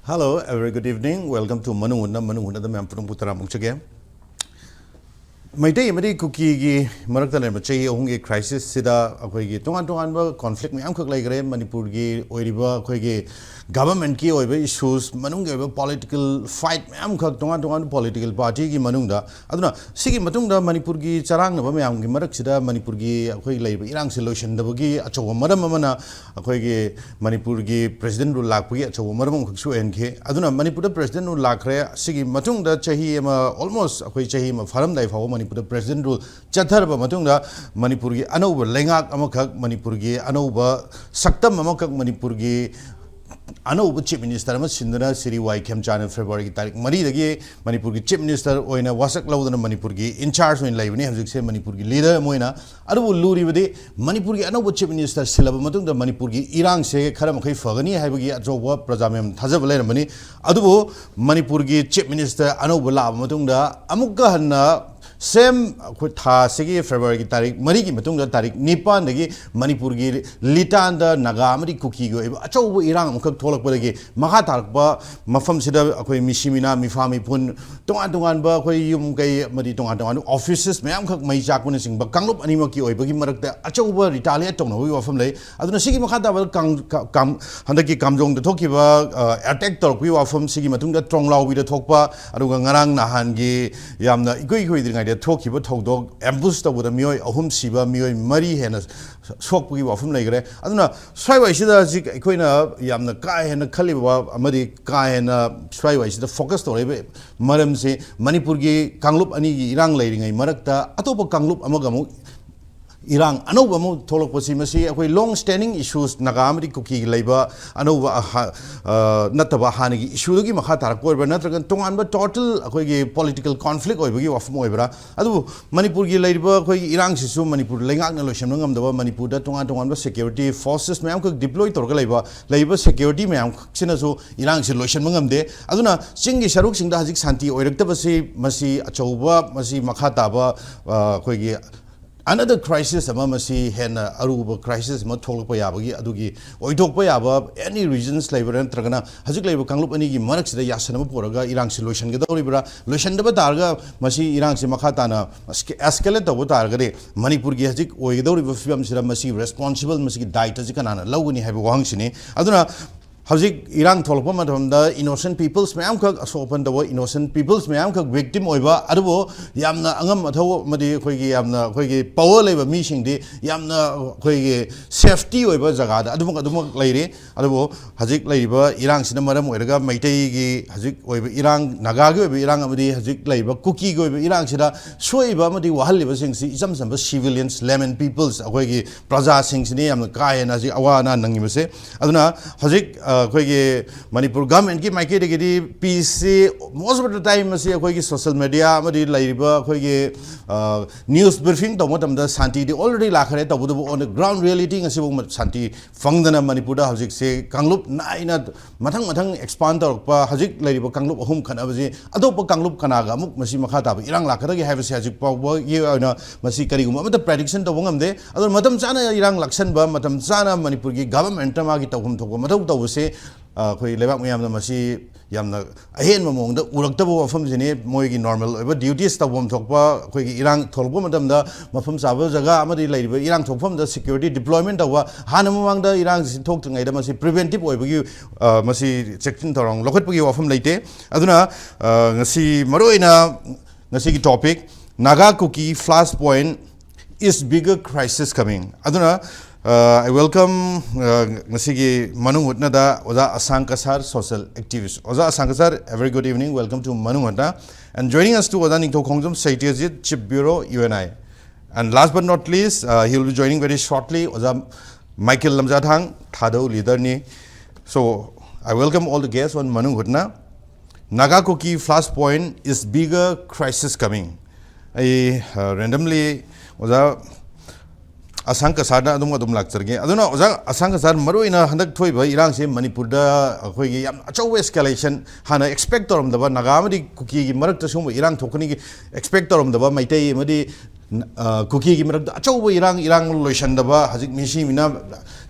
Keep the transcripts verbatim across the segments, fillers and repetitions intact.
Hello, a very good evening. Welcome to ꯃꯅꯨꯡ ꯍꯨꯠꯅ, ꯃꯅꯨꯡ ꯍꯨꯠꯅꯗ ꯃꯌꯥꯝ ꯄꯨꯝꯅꯃꯛꯄꯨ ꯇꯔꯥꯝꯅ ꯑꯣꯛꯆꯒꯦ꯫ ꯃꯩꯇꯩ ꯑꯃꯗꯤ ꯀꯨꯀꯤꯒꯤ ꯃꯔꯛꯇ ꯂꯩꯔꯝꯕ ꯆꯍꯤ ꯑꯍꯨꯝꯒꯤ crisis ꯁꯤꯗ ꯑꯩꯈꯣꯏꯒꯤ ꯇꯣꯉꯥꯟ ꯇꯣꯉꯥꯟꯕ conflict ꯃꯌꯥꯝꯈꯛ ꯂꯩꯈ꯭ꯔꯦ꯫ ꯃꯅꯤꯄꯨꯔꯒꯤ ꯑꯣꯏꯔꯤꯕ ꯑꯩꯈꯣꯏꯒꯤ government ꯀꯤ ꯑꯣꯏꯕ issues, ꯃꯅꯨꯡꯒꯤ ꯑꯣꯏꯕ political fight ꯃꯌꯥꯝꯈꯛ, ꯇꯣꯉꯥꯟ ꯇꯣꯉꯥꯟꯕ political party ꯒꯤ ꯃꯅꯨꯡꯗ꯫ ꯑꯗꯨꯅ ꯁꯤꯒꯤ ꯃꯇꯨꯡꯗ ꯃꯅꯤꯄꯨꯔꯒꯤ ꯆꯔꯥꯡꯅꯕ ꯃꯌꯥꯝꯒꯤ ꯃꯔꯛꯁꯤꯗ ꯃꯅꯤꯄꯨꯔꯒꯤ ꯑꯩꯈꯣꯏ ꯂꯩꯔꯤꯕ ꯏꯔꯥꯡꯁꯤ ꯂꯣꯏꯁꯤꯟꯗꯕꯒꯤ ꯑꯆꯧꯕ ꯃꯔꯝ ꯑꯃꯅ ꯑꯩꯈꯣꯏꯒꯤ ꯃꯅꯤꯄꯨꯔꯒꯤ President Rule ꯂꯥꯛꯄꯒꯤ ꯑꯆꯧꯕ ꯃꯔꯝ ꯑꯃꯈꯛꯁꯨ ꯑꯣꯏꯍꯟꯈꯤ꯫ ꯑꯗꯨꯅ ꯃꯅꯤꯄꯨꯔꯗ President Rule ꯂꯥꯛꯈ꯭ꯔꯦ꯫ ꯁꯤꯒꯤ ꯃꯇꯨꯡꯗ ꯆꯍꯤ ꯑꯃ, almost ꯑꯩꯈꯣꯏ ꯆꯍꯤ ꯑꯃ ꯐꯥꯔꯝꯗꯥꯏ ꯐꯥꯎꯕ ꯃꯅꯤꯄꯨꯔꯗ President Rule ꯆꯠꯊꯔꯕ ꯃꯇꯨꯡꯗ ꯃꯅꯤꯄꯨꯔꯒꯤ ꯑꯅꯧꯕ ꯂꯩꯉꯥꯛ ꯑꯃꯈꯛ, ꯃꯅꯤꯄꯨꯔꯒꯤ ꯑꯅꯧꯕ ꯁꯛꯇꯝ ꯑꯃꯈꯛ, ꯃꯅꯤꯄꯨꯔꯒꯤ ꯑꯅꯧꯕ Chief Minister ꯑꯃ ꯁꯤꯟꯗꯨꯅ ꯁ꯭ꯔꯤ ꯋꯥꯏ ꯈꯦꯝꯆꯥꯟꯅ February ꯒꯤ ꯇꯥꯔꯤꯛ ꯃꯔꯤꯗꯒꯤ ꯃꯅꯤꯄꯨꯔꯒꯤ Chief Minister ꯑꯣꯏꯅ ꯋꯥꯁꯛ ꯂꯧꯗꯨꯅ ꯃꯅꯤꯄꯨꯔꯒꯤ in charge ꯑꯣꯏꯅ ꯂꯩꯕꯅꯤ ꯍꯧꯖꯤꯛꯁꯦ, ꯃꯅꯤꯄꯨꯔꯒꯤ leader ꯑꯃ ꯑꯣꯏꯅ꯫ ꯑꯗꯨꯕꯨ ꯂꯨꯔꯤꯕꯗꯤ ꯃꯅꯤꯄꯨꯔꯒꯤ ꯑꯅꯧꯕ Chief Minister ꯁꯤꯜꯂꯕ ꯃꯇꯨꯡꯗ ꯃꯅꯤꯄꯨꯔꯒꯤ ꯏꯔꯥꯡꯁꯦ ꯈꯔ ꯃꯈꯩ ꯐꯒꯅꯤ ꯍꯥꯏꯕꯒꯤ ꯑꯆꯧꯕ ꯄ꯭ꯔꯖꯥ ꯃꯌꯥꯝ ꯊꯥꯖꯕ ꯂꯩꯔꯝꯕꯅꯤ꯫ ꯑꯗꯨꯕꯨ ꯃꯅꯤꯄꯨꯔꯒꯤ Chief Minister ꯑꯅꯧꯕ ꯂꯥꯛꯑꯕ ꯃꯇꯨꯡꯗ ꯑꯃꯨꯛꯀ ꯍꯟꯅ same ꯑꯩꯈꯣꯏ ꯊꯥ ꯑꯁꯤꯒꯤ February ꯒꯤ ꯇꯥꯔꯤꯛ ꯃꯔꯤꯒꯤ ꯃꯇꯨꯡꯗ ꯇꯥꯔꯤꯛ ꯅꯤꯄꯥꯟꯗꯒꯤ ꯃꯅꯤꯄꯨꯔꯒꯤ ꯂꯤꯇꯥꯟꯗ ꯅꯥꯒꯥ ꯑꯃꯗꯤ ꯀꯨꯀꯤꯒꯤ ꯑꯣꯏꯕ ꯑꯆꯧꯕ ꯏꯔꯥꯡ ꯑꯃꯈꯛ ꯊꯣꯛꯂꯛꯄꯗꯒꯤ ꯃꯈꯥ ꯇꯥꯔꯛꯄ ꯃꯐꯝꯁꯤꯗ ꯑꯩꯈꯣꯏ ꯃꯤꯁꯤ ꯃꯤꯅꯥ, ꯃꯤꯐꯥ ꯃꯤꯄꯨꯟ, ꯇꯣꯉꯥꯟ ꯇꯣꯉꯥꯟꯕ ꯑꯩꯈꯣꯏ ꯌꯨꯝ ꯀꯩ ꯑꯃꯗꯤ ꯇꯣꯉꯥꯟ ꯇꯣꯉꯥꯟꯕ offices ꯃꯌꯥꯝꯈꯛ ꯃꯩ ꯆꯥꯛꯄꯅꯆꯤꯡꯕ ꯀꯥꯡꯂꯨꯞ ꯑꯅꯤꯃꯛꯀꯤ ꯑꯣꯏꯕꯒꯤ ꯃꯔꯛꯇ ꯑꯆꯧꯕ retaliate ꯇꯧꯅꯕꯒꯤ ꯋꯥꯐꯝ ꯂꯩ꯫ ꯑꯗꯨꯅ ꯁꯤꯒꯤ ꯃꯈꯥ ꯇꯥꯕꯗ ꯀꯥꯝ-, ꯀꯥꯝ-, ꯀꯥꯝ-, ꯍꯟꯗꯛꯀꯤ ꯀꯥꯝꯖꯣꯡꯗ ꯊꯣꯛꯈꯤꯕ, ꯑ, attack ꯇꯧꯔꯛꯄꯒꯤ ꯋꯥꯐꯝ, ꯁꯤꯒꯤ ꯃꯇꯨꯡꯗ ꯇ꯭ꯔꯣꯡꯂꯥꯎꯕꯤꯗ ꯊꯣꯛꯄ, ꯑꯗꯨꯒ ꯉꯔꯥꯡ ꯅꯍꯥꯟꯒꯤ ꯌꯥꯝꯅ ꯏꯀꯨꯏ ꯀꯨꯏꯗ꯭ꯔꯤꯉꯩꯗ ꯊꯣꯛꯈꯤꯕ ꯊꯧꯗꯣꯛ, ambush ꯇꯧꯕꯗ ꯃꯤꯑꯣꯏ ꯑꯍꯨꯝ ꯁꯤꯕ, ꯃꯤꯑꯣꯏ ꯃꯔꯤ ꯍꯦꯟꯅ ꯁꯣꯛꯄꯒꯤ ꯋꯥꯐꯝ ꯂꯩꯈ꯭ꯔꯦ꯫ ꯑꯗꯨꯅ ꯁ꯭ꯋꯥꯏꯋꯥꯏꯁꯤꯗ ꯍꯧꯖꯤꯛ ꯑꯩꯈꯣꯏꯅ ꯌꯥꯝꯅ ꯀꯥ ꯍꯦꯟꯅ ꯈꯜꯂꯤꯕ ꯋꯥ-, ꯑꯃꯗꯤ ꯀꯥ ꯍꯦꯟꯅ ꯁ꯭ꯋꯥꯏꯋꯥꯏꯁꯤꯗ focus ꯇꯧꯔꯛꯏꯕ ꯃꯔꯝꯁꯤ ꯃꯅꯤꯄꯨꯔꯒꯤ ꯀꯥꯡꯂꯨꯞ ꯑꯅꯤꯒꯤ ꯏꯔꯥꯡ ꯂꯩꯔꯤꯉꯩ ꯃꯔꯛꯇ ꯑꯇꯣꯞꯄ ꯀꯥꯡꯂꯨꯞ ꯑꯃꯒ ꯑꯃꯨꯛ ꯏꯔꯥꯡ ꯑꯅꯧꯕ ꯑꯃ ꯊꯣꯛꯂꯛꯄꯁꯤ, ꯃꯁꯤ ꯑꯩꯈꯣꯏ long standing issues ꯅꯥꯒꯥ ꯑꯃꯗꯤ ꯀꯨꯀꯤꯒꯤ ꯂꯩꯕ ꯑꯅꯧꯕ ꯑꯍ-, ꯑ, ꯅꯠꯇꯕ ꯍꯥꯟꯅꯒꯤ issue ꯗꯨꯒꯤ ꯃꯈꯥ ꯇꯥꯔꯛꯄ ꯑꯣꯏꯕ꯭ꯔꯥ, ꯅꯠꯇ꯭ꯔꯒ ꯇꯣꯉꯥꯟꯕ total ꯑꯩꯈꯣꯏꯒꯤ political conflict ꯑꯣꯏꯕꯒꯤ ꯋꯥꯐꯝ ꯑꯣꯏꯕ꯭ꯔꯥ? ꯑꯗꯨꯕꯨ ꯃꯅꯤꯄꯨꯔꯒꯤ ꯂꯩꯔꯤꯕ ꯑꯩꯈꯣꯏꯒꯤ ꯏꯔꯥꯡꯁꯤꯁꯨ ꯃꯅꯤꯄꯨꯔ ꯂꯩꯉꯥꯛꯅ ꯂꯣꯏꯁꯤꯟꯕ ꯉꯝꯗꯕ, ꯃꯅꯤꯄꯨꯔꯗ ꯇꯣꯉꯥꯟ ꯇꯣꯉꯥꯟꯕ security forces ꯃꯌꯥꯝꯈꯛ deploy ꯇꯧꯔꯒ ꯂꯩꯕ, ꯂꯩꯔꯤꯕ security ꯃꯌꯥꯝꯈꯛꯁꯤꯅꯁꯨ ꯏꯔꯥꯡꯁꯤ ꯂꯣꯏꯁꯤꯟꯕ ꯉꯝꯗꯦ꯫ ꯑꯗꯨꯅ ꯆꯤꯡꯒꯤ ꯁꯔꯨꯛꯁꯤꯡꯗ ꯍꯧꯖꯤꯛ ꯁꯥꯟꯇꯤ ꯑꯣꯏꯔꯛꯇꯕꯁꯤ, ꯃꯁꯤ ꯑꯆꯧꯕ, ꯃꯁꯤ ꯃꯈꯥ ꯇꯥꯕ, ꯑ, ꯑꯩꯈꯣꯏꯒꯤ another crisis ꯑꯃ, ꯃꯁꯤ ꯍꯦꯟꯅ ꯑꯔꯨꯕ crisis ꯑꯃ ꯊꯣꯛꯂꯛꯄ ꯌꯥꯕꯒꯤ, ꯑꯗꯨꯒꯤ ꯑꯣꯏꯊꯣꯛꯄ ꯌꯥꯕ any reasons ꯂꯩꯕ꯭ꯔꯥ, ꯅꯠꯇ꯭ꯔꯒꯅ ꯍꯧꯖꯤꯛ ꯂꯩꯔꯤꯕ ꯀꯥꯡꯂꯨꯞ ꯑꯅꯤꯒꯤ ꯃꯔꯛꯁꯤꯗ ꯌꯥꯁꯟꯅꯕ ꯄꯨꯔꯒ ꯏꯔꯥꯡꯁꯤ ꯂꯣꯏꯁꯤꯟꯒꯗꯧꯔꯤꯕ꯭ꯔꯥ? ꯂꯣꯏꯁꯤꯟꯗꯕ ꯇꯥꯔꯒ ꯃꯁꯤ ꯏꯔꯥꯡꯁꯤ ꯃꯈꯥ ꯇꯥꯅ escalate ꯇꯧꯕ ꯇꯥꯔꯒꯗꯤ ꯃꯅꯤꯄꯨꯔꯒꯤ ꯍꯧꯖꯤꯛ ꯑꯣꯏꯒꯗꯧꯔꯤꯕ ꯐꯤꯕꯝꯁꯤꯗ ꯃꯁꯤꯒꯤ responsible, ꯃꯁꯤꯒꯤ ꯗꯥꯏꯇꯁꯤ ꯀꯅꯥꯅ ꯂꯧꯒꯅꯤ ꯍꯥꯏꯕ ꯋꯥꯍꯪꯁꯤꯅꯤ꯫ ꯑꯗꯨꯅ ꯍꯧꯖꯤꯛ ꯏꯔꯥꯡ ꯊꯣꯛꯂꯛꯄ ꯃꯇꯝꯗ innocent peoples ꯃꯌꯥꯝꯈꯛ, ꯑꯁꯣꯛ ꯑꯄꯟ ꯇꯧꯕ innocent peoples ꯃꯌꯥꯝꯈꯛ victim ꯑꯣꯏꯕ, ꯑꯗꯨꯕꯨ ꯌꯥꯝꯅ ꯑꯉꯝ ꯑꯊꯧ ꯑꯃꯗꯤ ꯑꯩꯈꯣꯏꯒꯤ ꯌꯥꯝꯅ ꯑꯩꯈꯣꯏꯒꯤ power ꯂꯩꯕ ꯃꯤꯁꯤꯡꯗꯤ ꯌꯥꯝꯅ ꯑꯩꯈꯣꯏꯒꯤ safety ꯑꯣꯏꯕ ꯖꯒꯥꯗ ꯑꯗꯨꯃꯛ ꯑꯗꯨꯃꯛ ꯂꯩꯔꯤ꯫ ꯑꯗꯨꯕꯨ ꯍꯧꯖꯤꯛ ꯂꯩꯔꯤꯕ ꯏꯔꯥꯡꯁꯤꯅ ꯃꯔꯝ ꯑꯣꯏꯔꯒ ꯃꯩꯇꯩꯒꯤ ꯍꯧꯖꯤꯛ ꯑꯣꯏꯕ ꯏꯔꯥꯡ, ꯅꯥꯒꯥꯒꯤ ꯑꯣꯏꯕ ꯏꯔꯥꯡ ꯑꯃꯗꯤ ꯍꯧꯖꯤꯛ ꯂꯩꯔꯤꯕ ꯀꯨꯀꯤꯒꯤ ꯑꯣꯏꯕ ꯏꯔꯥꯡꯁꯤꯗ ꯁꯣꯛꯏꯕ ꯑꯃꯗꯤ ꯋꯥꯍꯜꯂꯤꯕꯁꯤꯡꯁꯤ ꯏꯆꯝ ꯆꯝꯕ civilians, lemon peoples, ꯑꯩꯈꯣꯏꯒꯤ ꯄ꯭ꯔꯖꯥꯁꯤꯡꯁꯤꯅꯤ ꯌꯥꯝꯅ ꯀꯥ ꯍꯦꯟꯅ ꯍꯧꯖꯤꯛ ꯑꯋꯥ ꯑꯅꯥ ꯅꯪꯉꯤꯕꯁꯦ꯫ ꯑꯗꯨꯅ ꯍꯧꯖꯤꯛ, ꯑ, ꯑꯩꯈꯣꯏꯒꯤ Manipur governmentꯀꯤ ꯃꯥꯏꯀꯩꯗꯒꯤꯗꯤ peaceꯁꯤ most of the time ꯑꯁꯤ ꯑꯩꯈꯣꯏꯒꯤ social media ꯑꯃꯗꯤ ꯂꯩꯔꯤꯕ ꯑꯩꯈꯣꯏꯒꯤ, ꯑ, news briefing ꯇꯧꯕ ꯃꯇꯝꯗ ꯁꯥꯟꯇꯤꯗꯤ already ꯂꯥꯛꯈ꯭ꯔꯦ, ꯇꯧꯕꯇꯕꯨ on the ground reality ꯉꯁꯤꯐꯥꯎ ꯃ-, ꯁꯥꯟꯇꯤ ꯐꯪꯗꯅ ꯃꯅꯤꯄꯨꯔꯗ ꯍꯧꯖꯤꯛꯁꯦ ꯀꯥꯡꯂꯨꯞ ꯅꯥꯏꯅ ꯃꯊꯪ ꯃꯊꯪ expand ꯇꯧꯔꯛꯄ, ꯍꯧꯖꯤꯛ ꯂꯩꯔꯤꯕ ꯀꯥꯡꯂꯨꯞ ꯑꯍꯨꯝ ꯈꯠꯅꯕꯁꯤ ꯑꯇꯣꯞꯄ ꯀꯥꯡꯂꯨꯞ ꯀꯅꯥꯒ ꯑꯃꯨꯛ ꯃꯁꯤ ꯃꯈꯥ ꯇꯥꯕ ꯏꯔꯥꯡ ꯂꯥꯛꯀꯗꯒꯦ ꯍꯥꯏꯕꯁꯤ ꯍꯧꯖꯤꯛ ꯐꯥꯎꯕꯒꯤ ꯑꯣꯏꯅ ꯃꯁꯤ ꯀꯔꯤꯒꯨꯝꯕ ꯑꯃꯠꯇ prediction ꯇꯧꯕ ꯉꯝꯗꯦ꯫ ꯑꯗꯨꯅ ꯃꯇꯝ ꯆꯥꯅ ꯏꯔꯥꯡ ꯂꯥꯛꯁꯟꯕ, ꯃꯇꯝ ꯆꯥꯅ ꯃꯅꯤꯄꯨꯔꯒꯤ governmentꯇ ꯃꯥꯒꯤ ꯇꯧꯐꯝ ꯊꯣꯛꯄ ꯃꯊꯧ ꯇꯧꯕꯁꯦ, ꯑ, ꯑꯩꯈꯣꯏ ꯂꯩꯕꯥꯛ ꯃꯤꯌꯥꯝꯅ ꯃꯁꯤ ꯌꯥꯝꯅ ꯑꯍꯦꯟꯕ ꯃꯑꯣꯡꯗ ꯎꯔꯛꯇꯕ ꯋꯥꯐꯝꯁꯤꯅꯤ꯫ ꯃꯣꯏꯒꯤ normal ꯑꯣꯏꯕ duties ꯇꯧꯐꯝ ꯊꯣꯛꯄ, ꯑꯩꯈꯣꯏꯒꯤ ꯏꯔꯥꯡ ꯊꯣꯛꯂꯛꯄ ꯃꯇꯝꯗ ꯃꯐꯝ ꯆꯥꯕ ꯖꯒꯥ ꯑꯃꯗꯤ ꯂꯩꯔꯤꯕ ꯏꯔꯥꯡ ꯊꯣꯛꯐꯝꯗ security deployment ꯇꯧꯕ, ꯍꯥꯟꯅ ꯃꯃꯥꯡꯗ ꯏꯔꯥꯡꯁꯤ ꯊꯣꯛꯇ꯭ꯔꯤꯉꯩꯗ ꯃꯁꯤ preventive ꯑꯣꯏꯕꯒꯤ, ꯑ, ꯃꯁꯤ ꯆꯦꯛꯁꯤꯟ ꯊꯧꯔꯥꯡ ꯂꯧꯈꯠꯄꯒꯤ ꯋꯥꯐꯝ ꯂꯩꯇꯦ꯫ ꯑꯗꯨꯅ, ꯑ, ꯉꯁꯤ ꯃꯔꯨꯑꯣꯏꯅ ꯉꯁꯤꯒꯤ topic, Naga Kuki flashpoint, is bigger crisis coming? ꯑꯗꯨꯅ, uh, I welcome, uh, ꯉꯁꯤꯒꯤ ꯃꯅꯨꯡ ꯍꯨꯠꯅꯗ ꯑꯣꯖꯥ ꯑꯁꯥꯡ ꯀꯁꯥꯔ, social activist꯫ ꯑꯣꯖꯥ ꯑꯁꯥꯡ Cachar, a very good evening, welcome to ꯃꯅꯨꯡ ꯍꯨꯠꯅ꯫ And joining us to ꯑꯣꯖꯥ ꯅꯤꯡꯊꯧ ꯈꯣꯡꯖꯝ, ꯁꯥꯍꯤꯇ꯭ꯌꯖꯤꯠ, Chief Bureau, U N I. And last but not least, uh, he will be joining very shortly, ꯑꯣꯖꯥ Michael ꯂꯝꯖꯥꯊꯥꯡ, Thadou leaderꯅꯤ꯫ So, I welcome all the guests on ꯃꯅꯨꯡ ꯍꯨꯠꯅ꯫ Naga Kuki flashpoint, is bigger crisis coming? ꯑꯩ, ꯑ, randomly ꯑꯣꯖꯥ ꯑꯁꯥꯡ ꯀꯁꯥꯔꯗ ꯑꯗꯨꯝ, ꯑꯗꯨꯝ ꯂꯥꯛꯆꯔꯒꯦ꯫ ꯑꯗꯨꯅ ꯑꯣꯖꯥ ꯑꯁꯥꯡ ꯀꯁꯥꯔ, ꯃꯔꯨꯑꯣꯏꯅ ꯍꯟꯗꯛ ꯊꯣꯛꯏꯕ ꯏꯔꯥꯡꯁꯦ ꯃꯅꯤꯄꯨꯔꯗ ꯑꯩꯈꯣꯏꯒꯤ ꯌꯥꯝ ꯑꯆꯧꯕ escalation, ꯍꯥꯟꯅ expect ꯇꯧꯔꯝꯗꯕ, ꯅꯥꯒꯥ ꯑꯃꯗꯤ ꯀꯨꯀꯤꯒꯤ ꯃꯔꯛꯇ ꯁꯤꯒꯨꯝꯕ ꯏꯔꯥꯡ ꯊꯣꯛꯀꯅꯤ expect ꯇꯧꯔꯝꯗꯕ, ꯃꯩꯇꯩ ꯑꯃꯗꯤ ꯀꯨꯀꯤꯒꯤ ꯃꯔꯛꯇ ꯑꯆꯧꯕ ꯏꯔꯥꯡ ꯏꯔꯥꯡ ꯂꯣꯏꯁꯟꯗꯕ, ꯍꯧꯖꯤꯛ ꯃꯤꯁꯤ ꯃꯤꯅ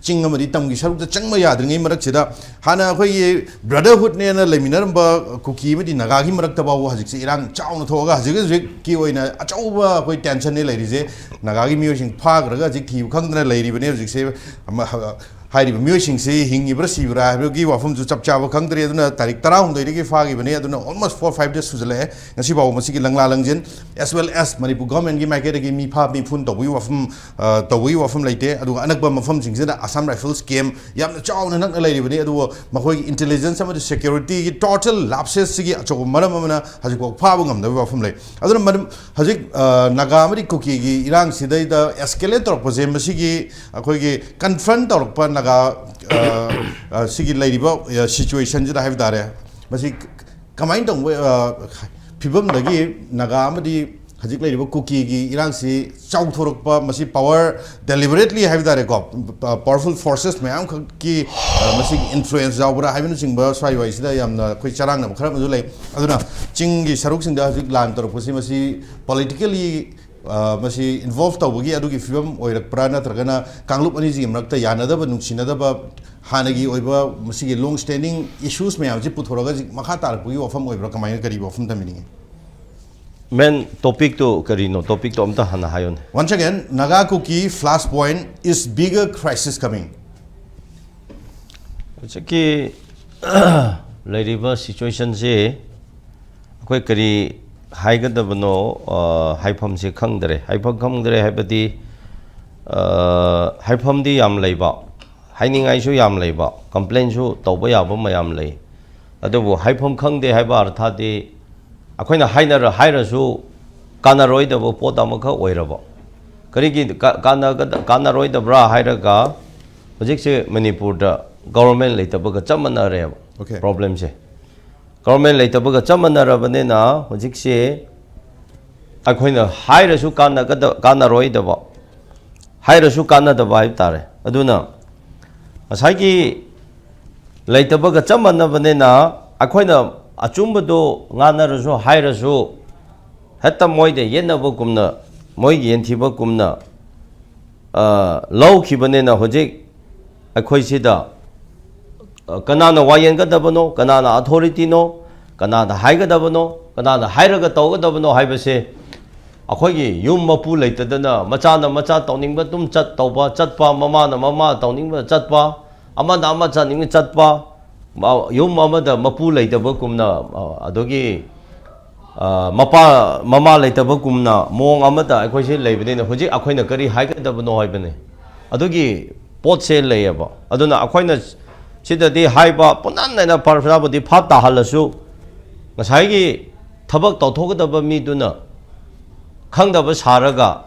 ꯆꯤꯡ ꯑꯃꯗꯤ ꯇꯝꯒꯤ ꯁꯔꯨꯛꯇ ꯆꯪꯕ ꯌꯥꯗ꯭ꯔꯤꯉꯩ ꯃꯔꯛꯁꯤꯗ, ꯍꯥꯟꯅ ꯑꯩꯈꯣꯏꯒꯤ ꯕ꯭ꯔꯗꯔꯍꯨꯗꯅꯦꯅ ꯂꯩꯃꯤꯟꯅꯔꯝꯕ ꯀꯨꯀꯤ ꯑꯃꯗꯤ ꯅꯥꯒꯥꯒꯤ ꯃꯔꯛꯇ ꯐꯥꯎꯕ ꯍꯧꯖꯤꯛꯁꯦ ꯏꯔꯥꯡ ꯆꯥꯎꯅ ꯊꯣꯛꯑꯒ ꯍꯧꯖꯤꯛ ꯍꯧꯖꯤꯛꯀꯤ ꯑꯣꯏꯅ ꯑꯆꯧꯕ ꯑꯩꯈꯣꯏ ꯇꯦꯟꯁꯟꯅꯦ ꯂꯩꯔꯤꯁꯦ꯫ ꯅꯥꯒꯥꯒꯤ ꯃꯤꯑꯣꯏꯁꯤꯡ ꯐꯥꯈ꯭ꯔꯒ ꯍꯧꯖꯤꯛ ꯊꯤꯕ ꯈꯪꯗꯅ ꯂꯩꯔꯤꯕꯅꯦ ꯍꯧꯖꯤꯛꯁꯦ꯫ ꯍꯥꯏꯔꯤꯕ ꯃꯤꯑꯣꯏꯁꯤꯡꯁꯤ ꯍꯤꯡꯉꯤꯕ꯭ꯔꯥ ꯁꯤꯕ꯭ꯔꯥ ꯍꯥꯏꯕꯒꯤ ꯋꯥꯐꯝꯁꯨ ꯆꯞ ꯆꯥꯕ ꯈꯪꯗ꯭ꯔꯤ꯫ ꯑꯗꯨꯅ ꯇꯥꯔꯤꯛ ꯇꯔꯥꯍꯨꯝꯗꯣꯏꯗꯒꯤ ꯐꯥꯈꯤꯕꯅꯤ꯫ ꯑꯗꯨꯅ almost four five days ꯁꯨꯖꯜꯂꯛꯑꯦ꯫ ꯉꯁꯤ ꯐꯥꯎꯕ ꯃꯁꯤꯒꯤ ꯂꯪꯂꯥ ꯂꯪꯖꯤꯟ, as well as ꯃꯅꯤꯄꯨꯔ ꯒꯣꯔꯃꯦꯟꯒꯤ ꯃꯥꯏꯀꯩꯗꯒꯤ ꯃꯤ ꯐꯥ ꯃꯤ ꯐꯨꯟ ꯇꯧꯕꯒꯤ ꯋꯥꯐꯝ, ꯇꯧꯕꯒꯤ ꯋꯥꯐꯝ ꯂꯩꯇꯦ꯫ ꯑꯗꯨꯒ ꯑꯅꯛꯄ ꯃꯐꯝꯁꯤꯡꯁꯤꯗ Assam Rifles camp ꯌꯥꯝꯅ ꯆꯥꯎꯅ ꯅꯛꯅ ꯂꯩꯔꯤꯕꯅꯤ꯫ ꯑꯗꯨꯕꯨ ꯃꯈꯣꯏꯒꯤ intelligence ꯑꯃꯗꯤ security ꯒꯤ total lapses ꯁꯤꯒꯤ ꯑꯆꯧꯕ ꯃꯔꯝ ꯑꯃꯅ ꯍꯧꯖꯤꯛꯐꯥꯎ ꯐꯥꯕ ꯉꯝꯗꯕꯒꯤ ꯋꯥꯐꯝ ꯂꯩ꯫ ꯑꯗꯨꯅ ꯃꯔꯝ ꯍꯧꯖꯤꯛ ꯅꯥꯒꯥ ꯑꯃꯗꯤ ꯀꯨꯀꯤꯒꯤ ꯏꯔꯥꯡꯁꯤꯗꯩꯗ escalate ꯇꯧꯔꯛꯄꯁꯦ, ꯃꯁꯤꯒꯤ ꯑꯩꯈꯣꯏꯒꯤ confront ꯇꯧꯔꯛꯄ ꯅꯥꯒꯥ, ꯁꯤꯒꯤ ꯂꯩꯔꯤꯕ situation ꯁꯤꯗ ꯍꯥꯏꯕ ꯇꯥꯔꯦ, ꯃꯁꯤ ꯀꯃꯥꯏꯅ ꯇꯧꯕ ꯐꯤꯕꯝꯗꯒꯤ ꯅꯥꯒꯥ ꯑꯃꯗꯤ ꯍꯧꯖꯤꯛ ꯂꯩꯔꯤꯕ ꯀꯨꯀꯤꯒꯤ ꯏꯔꯥꯡꯁꯤ ꯆꯥꯎꯊꯣꯔꯛꯄ, ꯃꯁꯤ power deliberately ꯍꯥꯏꯕ ꯇꯥꯔꯦꯀꯣ, powerful forces ꯃꯌꯥꯝꯈꯛꯀꯤ ꯃꯁꯤꯒꯤ influence ꯌꯥꯎꯕ꯭ꯔꯥ ꯍꯥꯏꯕꯅꯆꯤꯡꯕ ꯁ꯭ꯋꯥꯏ ꯋꯥꯏꯁꯤꯗ ꯌꯥꯝꯅ ꯑꯩꯈꯣꯏ ꯆꯔꯥꯡꯅꯕ ꯈꯔ ꯑꯃꯁꯨ ꯂꯩ꯫ ꯑꯗꯨꯅ ꯆꯤꯡꯒꯤ ꯁꯔꯨꯛꯁꯤꯡꯗ ꯍꯧꯖꯤꯛ ꯂꯥꯟ ꯇꯧꯔꯛꯄꯁꯤ, ꯃꯁꯤ politically ꯃꯁꯤ involve ꯇꯧꯕꯒꯤ ꯑꯗꯨꯒꯤ ꯐꯤꯕꯝ ꯑꯣꯏꯔꯛꯄ꯭ꯔꯥ, ꯅꯠꯇ꯭ꯔꯒꯅ ꯀꯥꯡꯂꯨꯞ ꯑꯅꯤꯁꯤꯒꯤ ꯃꯔꯛꯇ ꯌꯥꯅꯗꯕ, ꯅꯨꯡꯁꯤꯅꯗꯕ, ꯍꯥꯟꯅꯒꯤ ꯑꯣꯏꯕ ꯃꯁꯤꯒꯤ long standing issues ꯃꯌꯥꯝꯁꯤ ꯄꯨꯊꯣꯔꯒ ꯍꯧꯖꯤꯛ ꯃꯈꯥ ꯇꯥꯔꯛꯄꯒꯤ ꯋꯥꯐꯝ ꯑꯣꯏꯕ꯭ꯔꯥ, ꯀꯃꯥꯏꯅ, ꯀꯔꯤ ꯋꯥꯐꯝ ꯊꯝꯕꯤꯅꯤꯡꯉꯤ? Main topic ꯇꯨ ꯀꯔꯤꯅꯣ? Topic ꯇꯨ ꯑꯝꯇ ꯍꯥꯟꯅ ꯍꯥꯏꯌꯨꯅꯦ꯫ Once again, Naga Kuki flashpoint, is bigger crisis coming? ꯍꯧꯖꯤꯛꯀꯤ ꯂꯩꯔꯤꯕ situation ꯁꯤ ꯑꯩꯈꯣꯏ ꯀꯔꯤ ꯍꯥꯏꯒꯗꯕꯅꯣ, ꯍꯥꯏꯐꯝꯁꯦ ꯈꯪꯗ꯭ꯔꯦ꯫ ꯍꯥꯏꯐꯝ ꯈꯪꯗ꯭ꯔꯦ ꯍꯥꯏꯕꯗꯤ, ꯍꯥꯏꯐꯝꯗꯤ ꯌꯥꯝ ꯂꯩꯕ, ꯍꯥꯏꯅꯤꯡꯉꯥꯏꯁꯨ ꯌꯥꯝ ꯂꯩꯕ, complain ꯁꯨ ꯇꯧꯕ ꯌꯥꯕ ꯃꯌꯥꯝ ꯂꯩ꯫ ꯑꯗꯨꯕꯨ ꯍꯥꯏꯐꯝ ꯈꯪꯗꯦ ꯍꯥꯏꯕ ꯑꯔꯊꯗꯤ ꯑꯩꯈꯣꯏꯅ ꯍꯥꯏꯅꯔ ꯍꯥꯏꯔꯁꯨ ꯀꯥꯟꯅꯔꯣꯏꯗꯕ ꯄꯣꯠ ꯑꯃꯈꯛ ꯑꯣꯏꯔꯕ꯫ ꯀꯔꯤꯒꯤ ꯀꯥꯟꯅꯔꯣꯏꯗꯕ꯭ꯔꯥ ꯍꯥꯏꯔꯒ, ꯍꯧꯖꯤꯛꯁꯦ ꯃꯅꯤꯄꯨꯔꯗ government ꯂꯩꯇꯕꯒ ꯆꯞ ꯃꯥꯟꯅꯔꯦꯕ꯫ Okay. Problem ꯁꯦ government ꯂꯩꯇꯕꯒ ꯆꯞ ꯃꯥꯟꯅꯔꯕꯅꯤꯅ, ꯍꯧꯖꯤꯛꯁꯦ ꯑꯩꯈꯣꯏꯅ ꯍꯥꯏꯔꯁꯨ ꯀꯥꯟꯅꯒꯗ ꯀꯥꯟꯅꯔꯣꯏꯗꯕ, ꯍꯥꯏꯔꯁꯨ ꯀꯥꯟꯅꯗꯕ ꯍꯥꯏꯕ ꯇꯥꯔꯦ꯫ ꯑꯗꯨꯅ ꯉꯁꯥꯏꯒꯤ ꯂꯩꯇꯕꯒ ꯆꯞ ꯃꯥꯟꯅꯕꯅꯤꯅ, ꯑꯩꯈꯣꯏꯅ ꯑꯆꯨꯝꯕꯗꯣ ꯉꯥꯡꯅꯔꯁꯨ ꯍꯥꯏꯔꯁꯨ ꯍꯦꯛꯇ ꯃꯣꯏꯗ ꯌꯦꯠꯅꯕꯒꯨꯝꯅ ꯃꯣꯏꯒꯤ ꯌꯦꯟꯊꯤꯕ ꯀꯨꯝꯅ, ꯑ, ꯂꯧꯈꯤꯕꯅꯤꯅ ꯍꯧꯖꯤꯛ ꯑꯩꯈꯣꯏꯁꯤꯗ, ꯑ, ꯀꯅꯥꯅ ꯋꯥ ꯌꯦꯟꯒꯗꯕꯅꯣ, ꯀꯅꯥꯅ ꯑꯣꯊꯣꯔꯤꯇꯤꯅꯣ, ꯀꯅꯥꯗ ꯍꯥꯏꯒꯗꯕꯅꯣ, ꯀꯅꯥꯗ ꯍꯥꯏꯔꯒ ꯇꯧꯒꯗꯕꯅꯣ ꯍꯥꯏꯕꯁꯦ, ꯑꯩꯈꯣꯏꯒꯤ ꯌꯨꯝ ꯃꯄꯨ ꯂꯩꯇꯗꯅ ꯃꯆꯥꯅ ꯃꯆꯥ ꯇꯧꯅꯤꯡꯕ ꯑꯗꯨꯝ ꯆꯠ ꯇꯧꯕ, ꯆꯠꯄ, ꯃꯃꯥꯅ ꯃꯃꯥ ꯇꯧꯅꯤꯡꯕ ꯆꯠꯄ, ꯑꯃꯅ ꯑꯃ ꯆꯠꯅꯤꯡꯕ ꯆꯠꯄ, ꯃ-, ꯌꯨꯝ ꯑꯃꯗ ꯃꯄꯨ ꯂꯩꯇꯕꯒꯨꯝꯅ, ꯑ, ꯑꯗꯨꯒꯤ, ꯑ, ꯃꯄꯥ ꯃꯃꯥ ꯂꯩꯇꯕꯒꯨꯝꯅ ꯃꯑꯣꯡ ꯑꯃꯗ ꯑꯩꯈꯣꯏꯁꯦ ꯂꯩꯕꯅꯤꯅ ꯍꯧꯖꯤꯛ ꯑꯩꯈꯣꯏꯅ ꯀꯔꯤ ꯍꯥꯏꯒꯗꯕꯅꯣ ꯍꯥꯏꯕꯅꯤ꯫ ꯑꯗꯨꯒꯤ ꯄꯣꯠꯁꯦ ꯂꯩꯌꯦꯕ꯫ ꯑꯗꯨꯅ ꯑꯩꯈꯣꯏꯅ ꯁꯤꯗꯗꯤ ꯍꯥꯏꯕ ꯄꯨꯝꯅꯃꯛ ꯑꯩꯅ ꯄ꯭ꯔꯖꯥꯕꯨꯗꯤ ꯚꯥꯞ ꯇꯥꯍꯜꯂꯁꯨ, ꯉꯁꯥꯏꯒꯤ ꯊꯕꯛ ꯇꯧꯊꯣꯛꯀꯗꯕ ꯃꯤꯗꯨꯅ ꯈꯪꯗꯕ ꯁꯥꯔꯒ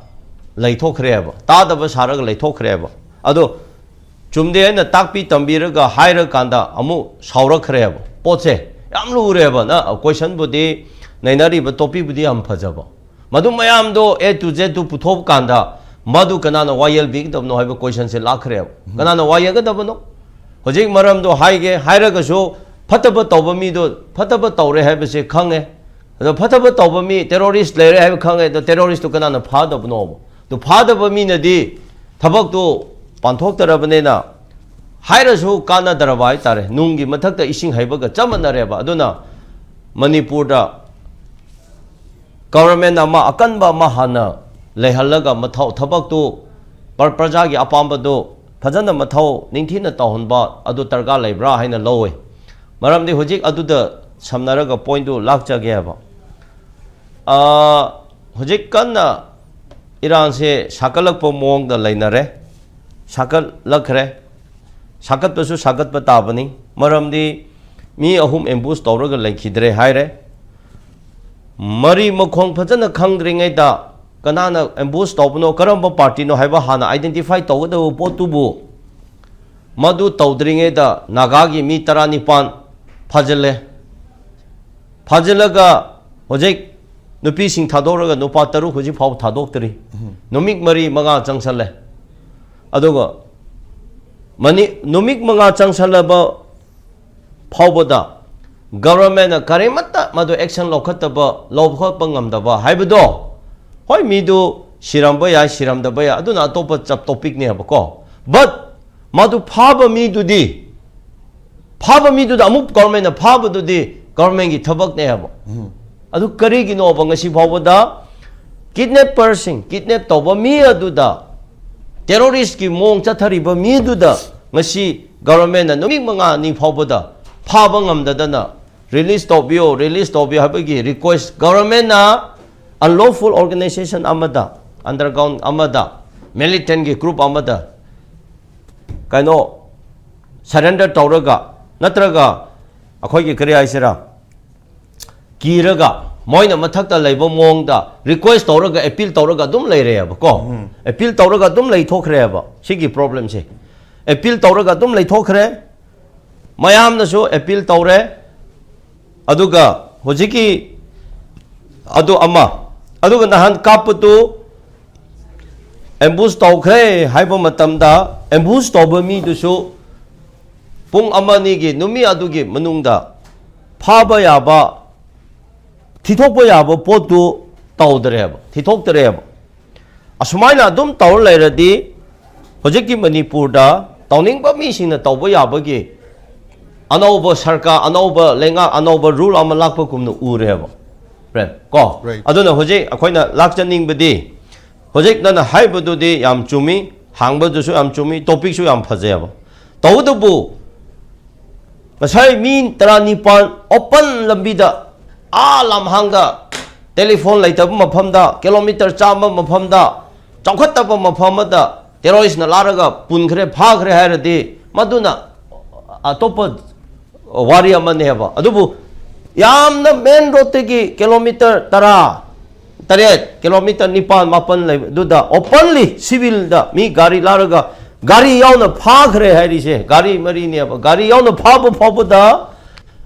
ꯂꯩꯊꯣꯛꯈ꯭ꯔꯦꯕ, ꯇꯥꯗꯕ ꯁꯥꯔꯒ ꯂꯩꯊꯣꯛꯈ꯭ꯔꯦꯕ꯫ ꯑꯗꯣ ꯆꯨꯝꯗꯦ ꯍꯥꯏꯅ ꯇꯥꯛꯄꯤ ꯇꯝꯕꯤꯔꯒ ꯍꯥꯏꯔꯀꯥꯟꯗ ꯑꯃꯨꯛ ꯁꯥꯎꯔꯛꯈ꯭ꯔꯦꯕ꯫ ꯄꯣꯠꯁꯦ ꯌꯥꯝ ꯂꯨꯔꯦꯕ꯫ ꯅ ꯀꯣꯏꯁꯟꯕꯨꯗꯤ, ꯅꯩꯅꯔꯤꯕ ꯇꯣꯄꯤꯛꯕꯨꯗꯤ ꯌꯥꯝ ꯐꯖꯕ, ꯃꯗꯨ ꯃꯌꯥꯝꯗꯣ A to Z ꯇꯨ ꯄꯨꯊꯣꯛꯑꯀꯥꯟꯗ ꯃꯗꯨ ꯀꯅꯥꯅ ꯋꯥꯌꯦꯜꯕꯤꯒꯗꯕꯅꯣ ꯍꯥꯏꯕ ꯀꯣꯏꯁꯟꯁꯦ ꯂꯥꯛꯈ꯭ꯔꯦꯕ꯫ ꯀꯅꯥꯅ ꯋꯥꯌꯦꯜꯒꯗꯕꯅꯣ? ꯍꯧꯖꯤꯛ ꯃꯔꯝꯗꯣ ꯍꯥꯏꯒꯦ ꯍꯥꯏꯔꯒꯁꯨ, ꯐꯠꯇꯕ ꯇꯧꯕ ꯃꯤꯗꯣ ꯐꯠꯇꯕ ꯇꯧꯔꯦ ꯍꯥꯏꯕꯁꯦ ꯈꯪꯉꯦ꯫ ꯑꯗꯣ ꯐꯠꯇꯕ ꯇꯧꯕ ꯃꯤ, ꯇꯦꯔꯣꯔꯤꯁ ꯂꯩꯔꯦ ꯍꯥꯏꯕ ꯈꯪꯉꯦ꯫ ꯑꯗꯣ ꯇꯦꯔꯣꯔꯤꯁꯇꯨ ꯀꯅꯥꯅ ꯐꯥꯗꯕꯅꯣꯕ? ꯑꯗꯨ ꯐꯥꯗꯕ ꯃꯤꯅꯗꯤ ꯊꯕꯛꯇꯨ ꯄꯥꯡꯊꯣꯛꯇꯔꯕꯅꯤꯅ, ꯍꯥꯏꯔꯁꯨ ꯀꯥꯟꯅꯗ꯭ꯔꯕ ꯍꯥꯏꯇꯥꯔꯦ꯫ ꯅꯨꯡꯒꯤ ꯃꯊꯛꯇ ꯏꯁꯤꯡ ꯍꯩꯕꯒ ꯆꯞ ꯃꯥꯟꯅꯔꯦꯕ꯫ ꯑꯗꯨꯅ ꯃꯅꯤꯄꯨꯔꯗ ꯒꯣꯚꯔꯟꯃꯦꯟꯠ ꯑꯃ, ꯑꯀꯟꯕ ꯑꯃ ꯍꯥꯟꯅ ꯂꯩꯍꯜꯂꯒ ꯃꯊꯧ, ꯊꯕꯛꯇꯨ ꯄ꯭ꯔ-, ꯄ꯭ꯔꯖꯥꯒꯤ ꯑꯄꯥꯝꯕꯗꯨ ꯐꯖꯅ ꯃꯊꯧ ꯅꯤꯡꯊꯤꯅ ꯇꯧꯍꯟꯕ ꯑꯗꯨ ꯗꯔꯀꯥꯔ ꯂꯩꯕ꯭ꯔꯥ ꯍꯥꯏꯅ ꯂꯧꯋꯤ꯫ ꯃꯔꯝꯗꯤ ꯍꯧꯖꯤꯛ ꯑꯗꯨꯗ ꯁꯝꯅꯔꯒ ꯄꯣꯏꯟꯠꯇꯨ ꯂꯥꯛꯆꯒꯦ ꯍꯥꯏꯕ꯫ ꯑ, ꯍꯧꯖꯤꯛ ꯀꯟꯅ ꯏꯔꯥꯡꯁꯦ ꯁꯥꯒꯠꯂꯛꯄ ꯃꯑꯣꯡꯗ ꯂꯩꯅꯔꯦ, ꯁꯥꯒꯠꯂꯛꯈ꯭ꯔꯦ꯫ ꯁꯥꯒꯠꯄꯁꯨ ꯁꯥꯒꯠꯄ ꯇꯥꯕꯅꯤ, ꯃꯔꯝꯗꯤ ꯃꯤ ꯑꯍꯨꯝ ꯑꯦꯝꯕꯨꯁ ꯇꯧꯔꯒ ꯂꯩꯈꯤꯗ꯭ꯔꯦ ꯍꯥꯏꯔꯦ꯫ ꯃꯔꯤ ꯃꯈꯣꯡ ꯐꯖꯅ ꯈꯪꯗ꯭ꯔꯤꯉꯩꯗ, ꯀꯅꯥꯅ ꯑꯦꯝꯕꯨꯁ ꯇꯧꯕꯅꯣ, ꯀꯔꯝꯕ ꯄꯥꯔꯇꯤꯅꯣ ꯍꯥꯏꯕ ꯍꯥꯟꯅ ꯑꯥꯏꯗꯦꯟꯇꯤꯐꯥꯏ ꯇꯧꯒꯗꯕ ꯄꯣꯠꯇꯨꯕꯨ, ꯃꯗꯨ ꯇꯧꯗ꯭ꯔꯤꯉꯩꯗ ꯅꯥꯒꯥꯒꯤ ꯃꯤ ꯇꯔꯥꯅꯤꯄꯥꯟ ꯐꯥꯖꯤꯜꯂꯦ꯫ ꯐꯥꯖꯤꯜꯂꯒ ꯍꯧꯖꯤꯛ ꯅꯨꯄꯤꯁꯤꯡ ꯊꯥꯗꯣꯛꯂꯒ ꯅꯨꯄꯥ ꯇꯔꯨꯛ ꯍꯧꯖꯤꯛ ꯐꯥꯎꯕ ꯊꯥꯗꯣꯛꯇ꯭ꯔꯤ꯫ ꯅꯨꯃꯤꯠ ꯃꯔꯤ ꯃꯉꯥ ꯆꯪꯁꯜꯂꯦ꯫ ꯑꯗꯨꯒ ꯃꯅꯤ-, ꯅꯨꯃꯤꯠ ꯃꯉꯥ ꯆꯪꯁꯜꯂꯕ ꯐꯥꯎꯕꯗ ꯒꯚꯔꯟꯃꯦꯟꯠꯅ ꯀꯔꯤꯃꯠꯇ ꯃꯗꯨ ꯑꯦꯛꯁꯟ ꯂꯧꯈꯠꯇꯕ, ꯂꯧꯈꯠꯄ ꯉꯝꯗꯕ ꯍꯥꯏꯕꯗꯣ, ꯍꯣꯏ, ꯃꯤꯗꯨ ꯁꯤꯔꯝꯕ ꯌꯥꯏ, ꯁꯤꯔꯝꯗꯕ ꯌꯥꯏ, ꯑꯗꯨꯅ ꯑꯇꯣꯞꯄ ꯆꯞ ꯇꯣꯄꯤꯛꯅꯦꯕꯀꯣ꯫ But ꯃꯗꯨ ꯐꯥꯕ ꯃꯤꯗꯨꯗꯤ, ꯐꯥꯕ ꯃꯤꯗꯨꯗ ꯑꯃꯨꯛ ꯒꯣꯔꯃꯦꯟꯅ ꯐꯥꯕꯗꯨꯗꯤ ꯒꯣꯔꯃꯦꯟꯒꯤ ꯊꯕꯛꯅꯦꯕ꯫ ꯑꯗꯨ ꯀꯔꯤꯒꯤꯅꯣꯕ ꯉꯁꯤ ꯐꯥꯎꯕꯗ ꯀꯤꯗꯅꯦꯄꯔꯁꯤꯡ, ꯀꯤꯗꯅꯦꯞ ꯇꯧꯕ ꯃꯤ ꯑꯗꯨꯗ, ꯇꯦꯔꯣꯔꯤꯁꯀꯤ ꯃꯑꯣꯡ ꯆꯠꯊꯔꯤꯕ ꯃꯤꯗꯨꯗ ꯉꯁꯤ ꯒꯣꯔꯃꯦꯟꯅ ꯅꯨꯃꯤꯠ ꯃꯉꯥꯅꯤ ꯐꯥꯎꯕꯗ ꯐꯥꯕ ꯉꯝꯗꯗꯅ ꯔꯤꯂꯤꯁ ꯇꯧꯕꯤꯌꯣ, ꯔꯤꯂꯤꯁ ꯇꯧꯕꯤꯌꯣ ꯍꯥꯏꯕꯒꯤ ꯔꯤꯀ꯭ꯋꯦꯁ ꯒꯣꯔꯃꯦꯟꯅ ꯑꯟꯂꯣꯐꯨꯜ ꯑꯣꯔꯒꯅꯥꯏꯖꯦꯁꯟ ꯑꯃꯗ, ꯑꯟꯗꯔꯒ꯭ꯔꯥꯎꯟ ꯑꯃꯗ, ꯃꯤꯂꯤꯇꯦꯟꯒꯤ ꯒ꯭ꯔꯨꯞ ꯑꯃꯗ ꯀꯩꯅꯣ ꯁꯔꯦꯟꯗꯔ ꯇꯧꯔꯒ, ꯅꯠꯇ꯭ꯔꯒ ꯑꯩꯈꯣꯏꯒꯤ ꯀꯔꯤ ꯍꯥꯏꯁꯤꯔꯥ, ꯀꯤꯔꯒ ꯃꯣꯏꯅ ꯃꯊꯛꯇ ꯂꯩꯕ ꯃꯑꯣꯡꯗ ꯔꯤꯀ꯭ꯋꯦꯁ ꯇꯧꯔꯒ, ꯑꯦꯄꯤꯜ ꯇꯧꯔꯒ ꯑꯗꯨꯝ ꯂꯩꯔꯦꯕꯀꯣ꯫ ꯑꯦꯄꯤꯜ ꯇꯧꯔꯒ ꯑꯗꯨꯝ ꯂꯩꯊꯣꯛꯈ꯭ꯔꯦꯕ ꯁꯤꯒꯤ ꯄ꯭ꯔꯣꯕ꯭ꯂꯦꯝꯁꯦ꯫ ꯑꯦꯄꯤꯜ ꯇꯧꯔꯒ ꯑꯗꯨꯝ ꯂꯩꯊꯣꯛꯈ꯭ꯔꯦ꯫ ꯃꯌꯥꯝꯅꯁꯨ ꯑꯦꯄꯤꯜ ꯇꯧꯔꯦ꯫ ꯑꯗꯨꯒ ꯍꯧꯖꯤꯛꯀꯤ ꯑꯗꯨ ꯑꯃ, ꯑꯗꯨꯒ ꯅꯍꯥꯟ ꯀꯥꯞꯄꯗꯨ ꯑꯦꯝꯕꯨꯁ ꯇꯧꯈ꯭ꯔꯦ ꯍꯥꯏꯕ ꯃꯇꯝꯗ, ꯑꯦꯝꯕꯨꯁ ꯇꯧꯕ ꯃꯤꯗꯨꯁꯨ ꯄꯨꯡ ꯑꯃ ꯑꯅꯤꯒꯤ, ꯅꯨꯃꯤꯠ ꯑꯗꯨꯒꯤ ꯃꯅꯨꯡꯗ ꯐꯥꯕ ꯌꯥꯕ, ꯊꯤꯊꯣꯛꯄ ꯌꯥꯕ ꯄꯣꯠꯇꯨ ꯇꯧꯗ꯭ꯔꯦꯕ, ꯊꯤꯊꯣꯛꯇ꯭ꯔꯦꯕ꯫ ꯑꯁꯨꯃꯥꯏꯅ ꯑꯗꯨꯝ ꯇꯧꯔ ꯂꯩꯔꯗꯤ ꯍꯧꯖꯤꯛꯀꯤ ꯃꯅꯤꯄꯨꯔꯗ ꯇꯧꯅꯤꯡꯕ ꯃꯤꯁꯤꯡꯅ ꯇꯧꯕ ꯌꯥꯕꯒꯤ ꯑꯅꯧꯕ ꯁꯔꯀꯥꯔ, ꯑꯅꯧꯕ ꯂꯩꯉꯥꯛ, ꯑꯅꯧꯕ ꯔꯨꯜ ꯑꯃ ꯂꯥꯛꯄꯒꯨꯝꯅ ꯎꯔꯦꯕ꯫ ꯀꯣ? Right. ꯑꯗꯨꯅ ꯍꯧꯖꯤꯛ ꯑꯩꯈꯣꯏꯅ ꯂꯥꯛꯆꯅꯤꯡꯕꯗꯤ, ꯍꯧꯖꯤꯛ ꯅꯪꯅ ꯍꯥꯏꯕꯗꯨꯗꯤ ꯌꯥꯝ ꯆꯨꯝꯃꯤ, ꯍꯥꯡꯕꯗꯨꯁꯨ ꯌꯥꯝ ꯆꯨꯝꯃꯤ, ꯇꯣꯄꯤꯛꯁꯨ ꯌꯥꯝ ꯐꯖꯩꯕ꯫ ꯇꯧꯕꯇꯕꯨ ꯉꯁꯥꯏ ꯃꯤ ꯇꯔꯥꯅꯤꯄꯥꯟ ꯑꯣꯄꯟ ꯂꯝꯕꯤꯗ, ꯑꯥ ꯂꯝꯍꯥꯡꯗ, ꯇꯦꯂꯤꯐꯣꯟ ꯂꯩꯇꯕ ꯃꯐꯝꯗ, ꯀꯤꯂꯣꯃꯤꯇꯔ ꯆꯥꯝꯃ ꯃꯐꯝꯗ, ꯆꯥꯎꯈꯠꯇꯕ ꯃꯐꯝ ꯑꯃꯗ ꯇꯦꯔꯣꯔꯤꯁꯅ ꯂꯥꯔꯒ ꯄꯨꯟꯈ꯭ꯔꯦ, ꯐꯥꯈ꯭ꯔꯦ ꯍꯥꯏꯔꯗꯤ ꯃꯗꯨꯅ ꯑꯇꯣꯞꯄ ꯋꯥꯔꯤ ꯑꯃꯅꯦꯕ꯫ ꯑꯗꯨꯕꯨ ꯌꯥꯝꯅ ꯃꯦꯟ ꯔꯣꯗꯇꯒꯤ ꯀꯤꯂꯣꯃꯤꯇꯔ ꯇꯔꯥ, ꯇꯔꯦꯠ, ꯀꯤꯂꯣꯃꯤꯇꯔ ꯅꯤꯄꯥꯟ, ꯃꯥꯄꯟ ꯂꯩꯕꯗꯨꯗ ꯑꯣꯄꯟꯂꯤ ꯁꯤꯚꯤꯜꯗ ꯃꯤ ꯒꯥꯔꯤ ꯂꯥꯔꯒ ꯒꯥꯔꯤ ꯌꯥꯎꯅ ꯐꯥꯈ꯭ꯔꯦ ꯍꯥꯏꯔꯤꯁꯦ꯫ ꯒꯥꯔꯤ ꯃꯔꯤꯅꯦꯕ꯫ ꯒꯥꯔꯤ ꯌꯥꯎꯅ ꯐꯥꯕ ꯐꯥꯎꯕꯗ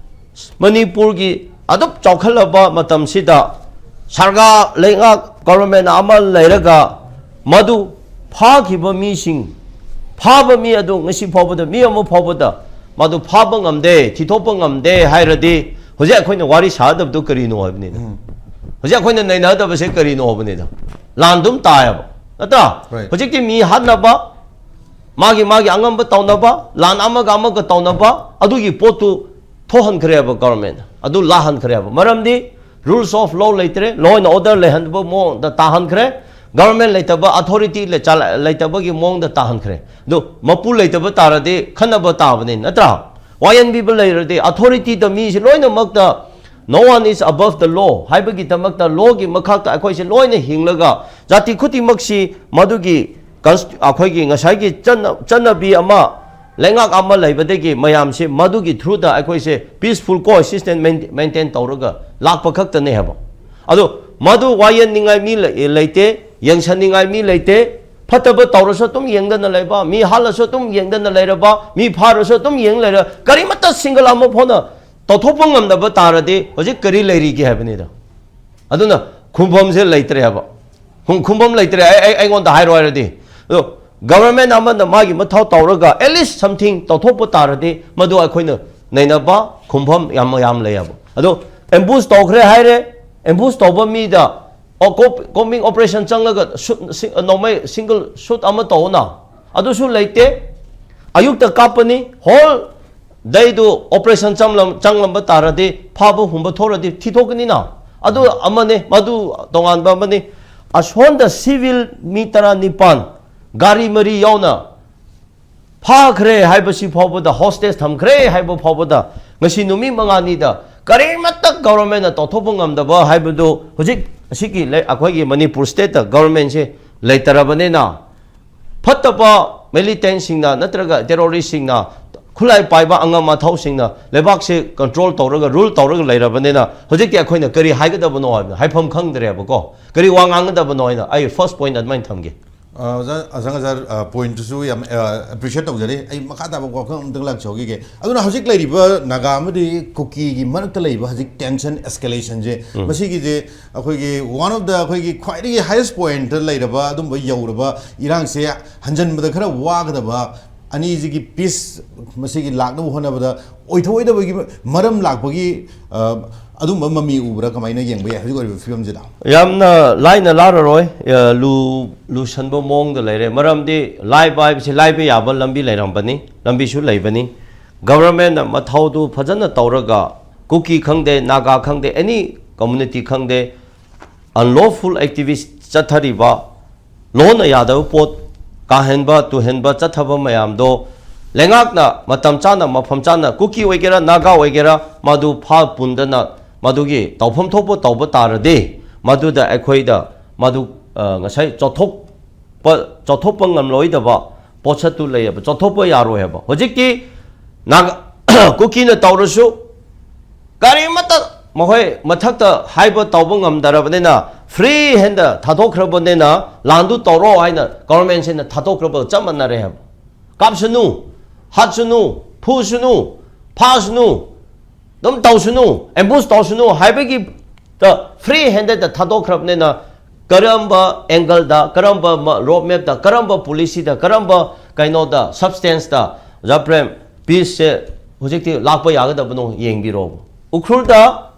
ꯃꯅꯤꯄꯨꯔꯒꯤ ꯑꯗꯨꯛ ꯆꯥꯎꯈꯠꯂꯕ ꯃꯇꯝꯁꯤꯗ ꯁꯔꯀꯥꯔ, ꯂꯩꯉꯥꯛ, ꯒꯣꯚꯔꯟꯃꯦꯟꯠ ꯑꯃ ꯂꯩꯔꯒ ꯃꯗꯨ ꯐꯥꯈꯤꯕ ꯃꯤꯁꯤꯡ, ꯐꯥꯕ ꯃꯤ ꯑꯗꯨ ꯉꯁꯤ ꯐꯥꯎꯕꯗ ꯃꯤ ꯑꯃ ꯐꯥꯎꯕꯗ ꯃꯗꯨ ꯐꯥꯕ ꯉꯝꯗꯦ, ꯊꯤꯊꯣꯛꯄ ꯉꯝꯗꯦ ꯍꯥꯏꯔꯗꯤ ꯍꯧꯖꯤꯛ ꯑꯩꯈꯣꯏꯅ ꯋꯥꯔꯤ ꯁꯥꯗꯕꯗꯨ ꯀꯔꯤꯅꯣ ꯍꯥꯏꯕꯅꯤꯗ꯫ ꯎꯝ꯫ ꯍꯧꯖꯤꯛ ꯑꯩꯈꯣꯏꯅ ꯅꯩꯅꯒꯗꯕꯁꯦ ꯀꯔꯤꯅꯣ ꯍꯥꯏꯕꯅꯤꯗ꯫ ꯂꯥꯟ ꯑꯗꯨꯝ ꯇꯥꯏꯌꯦꯕ, ꯅꯠꯇ꯭ꯔꯥ? Right. ꯍꯧꯖꯤꯛꯇꯤ ꯃꯤ ꯍꯥꯠꯅꯕ, ꯃꯥꯒꯤ ꯃꯥꯒꯤ ꯑꯉꯝꯕ ꯇꯧꯅꯕ, ꯂꯥꯟ ꯑꯃꯒ ꯑꯃꯒ ꯇꯧꯅꯕ, ꯑꯗꯨꯒꯤ ꯄꯣꯠꯇꯨ ꯊꯣꯛꯍꯟꯈ꯭ꯔꯦꯕ ꯒꯣꯔꯃꯦꯟ꯫ ꯑꯗꯨ ꯂꯥꯛꯍꯟꯈ꯭ꯔꯦꯕ꯫ ꯃꯔꯝꯗꯤ rules of law ꯂꯩꯇ꯭ꯔꯦ, law and order ꯂꯩꯍꯟꯕ ꯃꯑꯣꯡꯗ ꯇꯥꯍꯟꯈ꯭ꯔꯦ꯫ ꯒꯣꯔꯃꯦꯟ ꯂꯩꯇꯕ, ꯑꯣꯊꯣꯔꯤꯇꯤ ꯂꯩꯇꯕꯒꯤ ꯃꯑꯣꯡꯗ ꯇꯥꯍꯟꯈ꯭ꯔꯦ꯫ ꯑꯗꯨ ꯃꯄꯨ ꯂꯩꯇꯕ ꯇꯥꯔꯗꯤ ꯈꯟꯅꯕ ꯇꯥꯕꯅꯤ, ꯅꯠꯇ꯭ꯔꯥ? ꯋꯥꯌꯦꯟꯕꯤꯕ ꯂꯩꯔꯗꯤ, ꯑꯣꯊꯣꯔꯤꯇꯤꯗ ꯃꯤꯁꯤ ꯂꯣꯏꯅꯃꯛꯇ no one is above the law ꯍꯥꯏꯕꯒꯤꯗꯃꯛꯇ, ꯂꯣꯒꯤ ꯃꯈꯥꯗ ꯑꯩꯈꯣꯏꯁꯦ ꯂꯣꯏꯅ ꯍꯤꯡꯂꯒ, ꯖꯥꯇꯤ ꯈꯨꯗꯤꯡꯃꯛꯁꯤ ꯃꯗꯨꯒꯤ const-, ꯑꯩꯈꯣꯏꯒꯤ ꯉꯁꯥꯏꯒꯤ ꯆꯠꯅ-, ꯆꯠꯅꯕꯤ ꯑꯃ, ꯂꯩꯉꯥꯛ ꯑꯃ ꯂꯩꯕꯗꯒꯤ ꯃꯌꯥꯝꯁꯤ ꯃꯗꯨꯒꯤ through ꯗ ꯑꯩꯈꯣꯏꯁꯦ peaceful coexistence main-, maintain ꯇꯧꯔꯒ ꯂꯥꯛꯄ ꯈꯛꯇꯅꯦ ꯍꯥꯏꯕ꯫ ꯑꯗꯣ ꯃꯗꯨ ꯋꯥꯌꯦꯟꯅꯤꯡꯉꯥꯏ ꯃꯤ ꯂꯩ-, ꯂꯩꯇꯦ, ꯌꯦꯡꯁꯟꯅꯤꯡꯉꯥꯏ ꯃꯤ ꯂꯩꯇꯦ꯫ ꯐꯠꯇꯕ ꯇꯧꯔꯁꯨ ꯑꯗꯨꯝ ꯌꯦꯡꯗꯅ ꯂꯩꯕ, ꯃꯤ ꯍꯥꯠꯂꯁꯨ ꯑꯗꯨꯝ ꯌꯦꯡꯗꯅ ꯂꯩꯔꯕ, ꯃꯤ ꯐꯥꯔꯁꯨ ꯑꯗꯨꯝ ꯌꯦꯡ ꯂꯩꯔ, ꯀꯔꯤꯃꯠꯇ single ꯑꯃ ꯐꯥꯎꯅ ꯇꯧꯊꯣꯛꯄ ꯉꯝꯗꯕ ꯇꯥꯔꯗꯤ ꯍꯧꯖꯤꯛ ꯀꯔꯤ ꯂꯩꯔꯤꯒꯦ ꯍꯥꯏꯕꯅꯤꯗ꯫ ꯑꯗꯨꯅ ꯈꯨꯝꯐꯝꯁꯦ ꯂꯩꯇ꯭ꯔꯦ ꯍꯥꯏꯕ꯫ ꯈꯨꯝ-, ꯈꯨꯝꯐꯝ ꯂꯩꯇ꯭ꯔꯦ꯫ ꯑꯩ, ꯑꯩ, ꯑꯩꯉꯣꯟꯗ ꯍꯥꯏꯔꯣ ꯍꯥꯏꯔꯗꯤ, ꯑꯗꯣ government ꯑꯃꯅ ꯃꯥꯒꯤ ꯃꯊꯧ ꯇꯧꯔꯒ at least something ꯇꯧꯊꯣꯛꯄ ꯇꯥꯔꯗꯤ ꯃꯗꯨ ꯑꯩꯈꯣꯏꯅ ꯅꯩꯅꯕ ꯈꯨꯝꯐꯝ ꯌꯥꯝ, ꯌꯥꯝ ꯂꯩꯌꯦꯕ꯫ ꯑꯗꯣ ambush ꯇꯧꯈ꯭ꯔꯦ ꯍꯥꯏꯔꯦ, ambush ꯇꯧꯕ ꯃꯤꯗ ꯑꯣ, ꯀꯣꯞ-, combing operation ꯆꯪꯂꯒ shoot, ꯁꯤ-, ꯅꯣꯡꯃꯩ single shoot ꯑꯃ ꯇꯧꯅ, ꯑꯗꯨꯁꯨ ꯂꯩꯇꯦ꯫ ꯑꯌꯨꯛꯇ ꯀꯥꯞꯄꯅꯤ, whole day ꯗꯨ operation ꯆꯪꯂꯝ-, ꯆꯪꯂꯝꯕ ꯇꯥꯔꯗꯤ, ꯐꯥꯕ ꯍꯨꯝꯕ ꯊꯣꯛꯔꯗꯤ ꯊꯤꯊꯣꯛꯀꯅꯤꯅ꯫ ꯑꯗꯨ ꯑꯃꯅꯤ, ꯃꯗꯨ ꯇꯣꯉꯥꯟꯕ ꯑꯃꯅꯤ꯫ ꯑꯁꯣꯟꯗ civil ꯃꯤ ꯇꯔꯥꯅꯤꯄꯥꯟ ꯒꯥꯔꯤ ꯃꯔꯤ ꯌꯥꯎꯅ ꯐꯥꯈ꯭ꯔꯦ ꯍꯥꯏꯕꯁꯤ ꯐꯥꯎꯕꯗ, hostage ꯊꯝꯈ꯭ꯔꯦ ꯍꯥꯏꯕ ꯐꯥꯎꯕꯗ, ꯉꯁꯤ ꯅꯨꯃꯤꯠ ꯃꯉꯥꯅꯤꯗ ꯀꯔꯤꯃꯠꯇ government ꯅ ꯇꯧꯊꯣꯛꯄ ꯉꯝꯗꯕ ꯍꯥꯏꯕꯗꯨ ꯍꯧꯖꯤꯛ ꯑꯁꯤꯒꯤ ꯂꯩ-, ꯑꯩꯈꯣꯏꯒꯤ ꯃꯅꯤꯄꯨꯔ state ꯇ government ꯁꯦ ꯂꯩꯇꯔꯕꯅꯤꯅ, ꯐꯠꯇꯕ militant ꯁꯤꯡꯅ ꯅꯠꯇ꯭ꯔꯒ terrorist ꯁꯤꯡꯅ, ꯈꯨꯠꯂꯥꯏ ꯄꯥꯏꯕ ꯑꯉꯝ ꯑꯊꯧꯁꯤꯡꯅ ꯂꯩꯕꯥꯛꯁꯦ control ꯇꯧꯔꯒ, rule ꯇꯧꯔꯒ ꯂꯩꯔꯕꯅꯤꯅ, ꯍꯧꯖꯤꯛꯇꯤ ꯑꯩꯈꯣꯏꯅ ꯀꯔꯤ ꯍꯥꯏꯒꯗꯕꯅꯣ ꯍꯥꯏꯕꯗꯣ ꯍꯥꯏꯐꯝ ꯈꯪꯗ꯭ꯔꯦꯕꯀꯣ꯫ ꯀꯔꯤ ꯋꯥ ꯉꯥꯡꯒꯗꯕꯅꯣ ꯍꯥꯏꯅ ꯑꯩ first point ꯑꯗꯨꯃꯥꯏꯅ ꯊꯝꯒꯦ꯫ ꯑ, ꯑꯣꯖꯥ, ꯑꯁꯪ ꯑꯣꯖꯥ, ꯑ, point ꯇꯨꯁꯨ ꯌꯥꯝ, ꯑ, appreciate ꯇꯧꯖꯔꯤ꯫ ꯑꯩ ꯃꯈꯥ ꯇꯥꯕ ꯋꯥꯐꯝ ꯑꯝꯇꯪ ꯂꯥꯛꯆꯍꯧꯈꯤꯒꯦ꯫ ꯑꯗꯨꯅ ꯍꯧꯖꯤꯛ ꯂꯩꯔꯤꯕ ꯅꯥꯒꯥ ꯑꯃꯗꯤ ꯀꯨꯀꯤꯒꯤ ꯃꯔꯛꯇ ꯂꯩꯔꯤꯕ ꯍꯧꯖꯤꯛ tension escalation ꯁꯦ, ꯃꯁꯤꯒꯤꯁꯦ ꯑꯩꯈꯣꯏꯒꯤ one of the, ꯑꯩꯈꯣꯏꯒꯤ ꯈ꯭ꯋꯥꯏꯗꯒꯤ highest point ꯇ ꯂꯩꯔꯕ ꯑꯗꯨꯝꯕ ꯌꯧꯔꯕ ꯏꯔꯥꯡꯁꯦ ꯍꯟꯖꯟꯕꯗ ꯈꯔ ꯋꯥꯒꯗꯕ ꯑꯅꯤꯁꯤꯒꯤ ꯄꯤꯁ ꯃꯁꯤꯒꯤ ꯂꯥꯛꯅꯕ ꯍꯣꯠꯅꯕꯗ ꯑꯣꯏꯊꯣꯛꯑꯣꯏꯗꯕꯒꯤ ꯃꯔꯝ ꯂꯥꯛꯄꯒꯤ ꯑ, ꯑꯗꯨꯝꯕ ꯃꯃꯤ ꯎꯕ꯭ꯔꯥ? ꯀꯃꯥꯏꯅ ꯌꯦꯡꯕ ꯌꯥꯏ ꯍꯧꯖꯤꯛ ꯑꯣꯏꯔꯤꯕ ꯐꯤꯕꯝꯁꯤꯗ? ꯌꯥꯝꯅ ꯂꯥꯏꯅ ꯂꯥꯔꯔꯣꯏ꯫ ꯑ, ꯂꯨ ꯂꯨꯁꯟꯕ ꯃꯑꯣꯡꯗ ꯂꯩꯔꯦ꯫ ꯃꯔꯝꯗꯤ ꯂꯥꯏꯕ ꯍꯥꯏꯕꯁꯤ ꯂꯥꯏꯕ ꯌꯥꯕ ꯂꯝꯕꯤ ꯂꯩꯔꯝꯕꯅꯤ, ꯂꯝꯕꯤꯁꯨ ꯂꯩꯕꯅꯤ꯫ ꯒꯚꯔꯟꯃꯦꯟꯅ ꯃꯊꯧꯗꯨ ꯐꯖꯅ ꯇꯧꯔꯒ ꯀꯨꯀꯤ ꯈꯪꯗꯦ, ꯅꯥꯒꯥ ꯈꯪꯗꯦ, ꯑꯦꯅꯤ ꯀꯝꯃꯨꯅꯤꯇꯤ ꯈꯪꯗꯦ, ꯑꯟꯂꯣꯐꯨꯜ ꯑꯦꯛꯇꯤꯚꯤꯁ ꯆꯠꯊꯔꯤꯕ, ꯂꯣꯟꯅ ꯌꯥꯗꯕ ꯄꯣꯠ, ꯀꯥꯍꯦꯟꯕ ꯇꯨꯍꯦꯟꯕ ꯆꯠꯊꯕ ꯃꯌꯥꯝꯗꯣ ꯂꯩꯉꯥꯛꯅ ꯃꯇꯝ ꯆꯥꯅ, ꯃꯐꯝ ꯆꯥꯅ, ꯀꯨꯀꯤ ꯑꯣꯏꯒꯦꯔꯥ, ꯅꯥꯒꯥ ꯑꯣꯏꯒꯦꯔꯥ, ꯃꯗꯨ ꯐꯥ ꯄꯨꯟꯗꯅ ꯃꯗꯨꯒꯤ ꯇꯧꯐꯝ ꯊꯣꯛꯄ ꯇꯧꯕ ꯇꯥꯔꯗꯤ, ꯃꯗꯨꯗ ꯑꯩꯈꯣꯏꯗ ꯃꯗꯨ, ꯑ, ꯉꯁꯥꯏ ꯆꯥꯎꯊꯣꯛꯄ, ꯆꯥꯎꯊꯣꯛꯄ ꯉꯝꯂꯣꯏꯗꯕ ꯄꯣꯠꯁꯛꯇꯨ ꯂꯩꯌꯦꯕ, ꯆꯥꯎꯊꯣꯛꯄ ꯌꯥꯔꯣꯏ ꯍꯥꯏꯕ꯫ ꯍꯧꯖꯤꯛꯇꯤ ꯅꯥꯒꯥ, ꯀꯨꯀꯤꯅ ꯇꯧꯔꯁꯨ ꯀꯔꯤꯃꯠꯇ ꯃꯈꯣꯏ ꯃꯊꯛꯇ ꯍꯥꯏꯕ ꯇꯧꯕ ꯉꯝꯗ꯭ꯔꯕꯅꯤꯅ, ꯐ꯭ꯔꯤ ꯍꯦꯟꯗ ꯊꯥꯗꯣꯛꯈ꯭ꯔꯕꯅꯤꯅ, ꯂꯥꯟꯗꯨ ꯇꯧꯔꯣ ꯍꯥꯏꯅ ꯒꯚꯔꯟꯃꯦꯟꯁꯤꯅ ꯊꯥꯗꯣꯛꯈ꯭ꯔꯕꯒ ꯆꯞ ꯃꯥꯟꯅꯔꯦ ꯍꯥꯏꯕ꯫ ꯀꯥꯞꯁꯅꯨ, ꯍꯥꯠꯁꯅꯨ, ꯐꯨꯁꯅꯨ, ꯐꯥꯁꯅꯨ, ꯑꯗꯨꯝ ꯇꯧꯁꯅꯨ, ꯑꯦꯝꯕꯨꯁ ꯇꯧꯁꯅꯨ ꯍꯥꯏꯕꯒꯤ ꯐ꯭ꯔꯤ ꯍꯦꯟꯗꯦꯗ ꯊꯥꯗꯣꯛꯈ꯭ꯔꯕꯅꯤꯅ, ꯀꯔꯝꯕ ꯑꯦꯡꯒꯜꯗ, ꯀꯔꯝꯕ ꯔꯣꯗ ꯃꯦꯞꯇ, ꯀꯔꯝꯕ ꯄꯣꯂꯤꯁꯤꯗ, ꯀꯔꯝꯕ ꯀꯩꯅꯣꯗ, ꯁꯕꯁꯇꯦꯟꯁꯇ, ꯑꯣꯖꯥ ꯄ꯭ꯔꯦꯝ, ꯄꯤꯁꯁꯦ ꯍꯧꯖꯤꯛꯇꯤ ꯂꯥꯛꯄ ꯌꯥꯒꯗꯕꯅꯣ ꯌꯦꯡꯕꯤꯔꯣꯕ꯫ ꯎꯈ꯭ꯔꯨꯜꯗ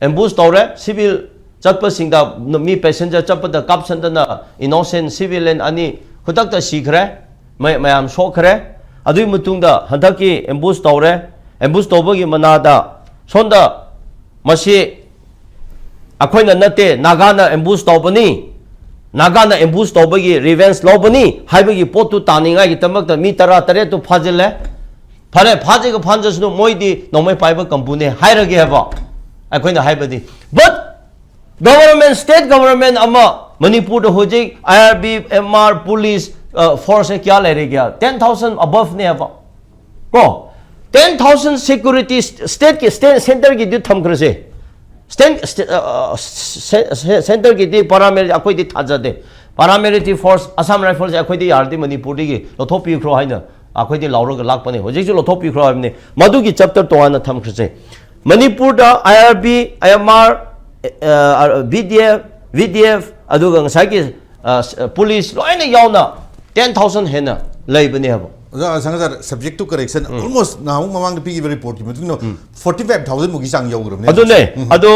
ꯑꯦꯝꯕꯨꯁ ꯇꯧꯔꯦ, ꯁꯤꯚꯤꯜ ꯆꯠꯄꯁꯤꯡꯗ, ꯃꯤ ꯄꯦꯁꯦꯟꯖꯔ ꯆꯠꯄꯗ ꯀꯥꯞꯁꯟꯗꯅ ꯏꯅꯣꯁꯦꯟ ꯁꯤꯚꯤꯂꯤꯌꯟ ꯑꯅꯤ ꯈꯨꯗꯛꯇ ꯁꯤꯈ꯭ꯔꯦ, ꯃꯌꯥꯝ ꯁꯣꯛꯈ꯭ꯔꯦ꯫ ꯑꯗꯨꯒꯤ ꯃꯇꯨꯡꯗ ꯍꯟꯗꯛꯀꯤ ꯑꯦꯝꯕꯨꯁ ꯇꯧꯔꯦ꯫ ꯑꯦꯝꯕꯨꯁ ꯇꯧꯕꯒꯤ ꯃꯅꯥꯗ ꯁꯣꯝꯗ ꯃꯁꯤ ꯑꯩꯈꯣꯏꯅ ꯅꯠꯇꯦ, ꯅꯥꯒꯥꯅ ꯑꯦꯝꯕꯨꯁ ꯇꯧꯕꯅꯤ, ꯅꯥꯒꯥꯅ ꯑꯦꯝꯕꯨꯁ ꯇꯧꯕꯒꯤ ꯔꯤꯚꯦꯟꯁ ꯂꯧꯕꯅꯤ ꯍꯥꯏꯕꯒꯤ ꯄꯣꯠꯇꯨ ꯇꯥꯅꯤꯡꯉꯥꯏꯒꯤꯗꯃꯛꯇ ꯃꯤ ꯇꯔꯥ ꯇꯔꯦꯠꯇꯨ ꯐꯥꯖꯤꯜꯂꯦ꯫ ꯐꯔꯦ, ꯐꯥꯖꯤꯒ ꯐꯥꯟꯖꯁꯅꯨ, ꯃꯣꯏꯗꯤ ꯅꯣꯡꯃꯩ ꯄꯥꯏꯕ ꯀꯥꯡꯕꯨꯅꯦ ꯍꯥꯏꯔꯒꯦ ꯍꯥꯏꯕ ꯑꯩꯈꯣꯏꯅ ꯍꯥꯏꯕꯗꯤ꯫ But government, state government ꯑꯃ ꯃꯅꯤꯄꯨꯔꯗ ꯍꯧꯖꯤꯛ IRB, MR, police force ꯀꯌꯥ ꯂꯩꯔꯤꯒꯦ? Ten thousand above ꯅꯦꯕ꯫ ꯀꯣ, ten thousand security stateꯀꯤ, state, centreꯒꯤꯗꯤ ꯊꯝꯈ꯭ꯔꯁꯦ꯫ State, state, centreꯒꯤꯗꯤ paramilitary ꯑꯩꯈꯣꯏꯗꯤ ꯊꯥꯖꯗꯦ꯫ Paramilitary force, Assam Riflesꯁꯦ ꯑꯩꯈꯣꯏꯗꯤ ꯌꯥꯔꯗꯤ ꯃꯅꯤꯄꯨꯔꯗꯒꯤ ꯂꯧꯊꯣꯛꯄꯤꯈ꯭ꯔꯣ ꯍꯥꯏꯅ ꯑꯩꯈꯣꯏꯗꯤ ꯂꯥꯎꯔꯒ ꯂꯥꯛꯄꯅꯦ꯫ ꯍꯧꯖꯤꯛꯁꯨ ꯂꯧꯊꯣꯛꯄꯤꯈ꯭ꯔꯣ ꯍꯥꯏꯕꯅꯤ꯫ ꯃꯗꯨꯒꯤ chapter ꯇꯣꯉꯥꯟꯅ ꯊꯝꯈ꯭ꯔꯁꯦ꯫ ꯃꯅꯤꯄꯨꯔꯗ IRB, IMR, BDF, VDF, ꯑꯗꯨꯒ ꯉꯁꯥꯏꯒꯤ police ꯂꯣꯏꯅ ꯌꯥꯎꯅ ten thousand ꯍꯦꯟꯅ ꯂꯩꯕꯅꯦꯕ꯫ ꯑꯣꯖꯥ ꯁꯪꯒ ꯁꯥꯔ, subject to correction, almost ꯅꯍꯥꯟꯃꯨꯛ ꯃꯃꯥꯡꯗ ꯄꯤꯈꯤꯕ ꯔꯤꯄꯣꯔꯠꯀꯤ ꯃꯇꯨꯡ ꯏꯟꯅ forty five thousand ꯃꯨꯛꯀꯤ ꯆꯥꯡ ꯌꯧꯈ꯭ꯔꯕꯅꯦ ꯑꯗꯨꯅꯦ ꯍꯧꯖꯤꯛꯁꯦ꯫ ꯎꯝ. ꯑꯗꯣ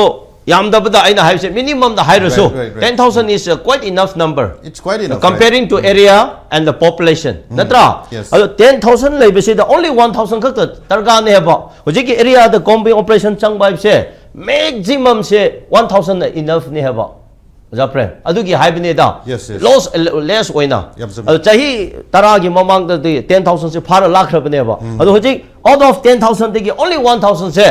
ꯌꯥꯝꯗꯕꯗ ꯑꯩꯅ ꯍꯥꯏꯕꯁꯦ, ꯃꯤꯅꯤꯃꯝꯗ ꯍꯥꯏꯔꯁꯨ, Right, right, right. ten thousand is a quite enough number. It's quite enough, Comparing to area and the population, ꯅꯠꯇ꯭ꯔꯥ? Yes. ꯑꯗꯣ ten thousand ꯂꯩꯕꯁꯤꯗ only one thousand ꯈꯛꯇ ꯗꯔꯀꯥꯔꯅꯦ ꯍꯥꯏꯕ꯫ ꯍꯧꯖꯤꯛꯀꯤ ꯑꯦꯔꯤꯌꯥꯗ combing operation ꯆꯪꯕ ꯍꯥꯏꯕꯁꯦ, ꯃꯦꯛꯁꯤꯃꯝꯁꯦ one thousand ꯅ ꯏꯅꯐꯅꯦ ꯍꯥꯏꯕ꯫ ꯑꯣꯖꯥ ꯄ꯭ꯔꯦꯝ, ꯑꯗꯨꯒꯤ ꯍꯥꯏꯕꯅꯤꯗ꯫ Yes, yes. ꯂꯣꯁ ꯂꯦꯁ ꯑꯣꯏꯅ꯫ ꯌꯥꯝ ꯆꯨꯝꯃꯤ. ꯑꯗꯣ ꯆꯍꯤ ꯇꯔꯥꯒꯤ ꯃꯃꯥꯡꯗꯗꯤ ten thousand ꯁꯦ ꯐꯥꯔ ꯂꯥꯛꯈ꯭ꯔꯕꯅꯦꯕ꯫ ꯑꯗꯣ ꯍꯧꯖꯤꯛ out of ten thousand ꯗꯒꯤ only one thousand ꯁꯦ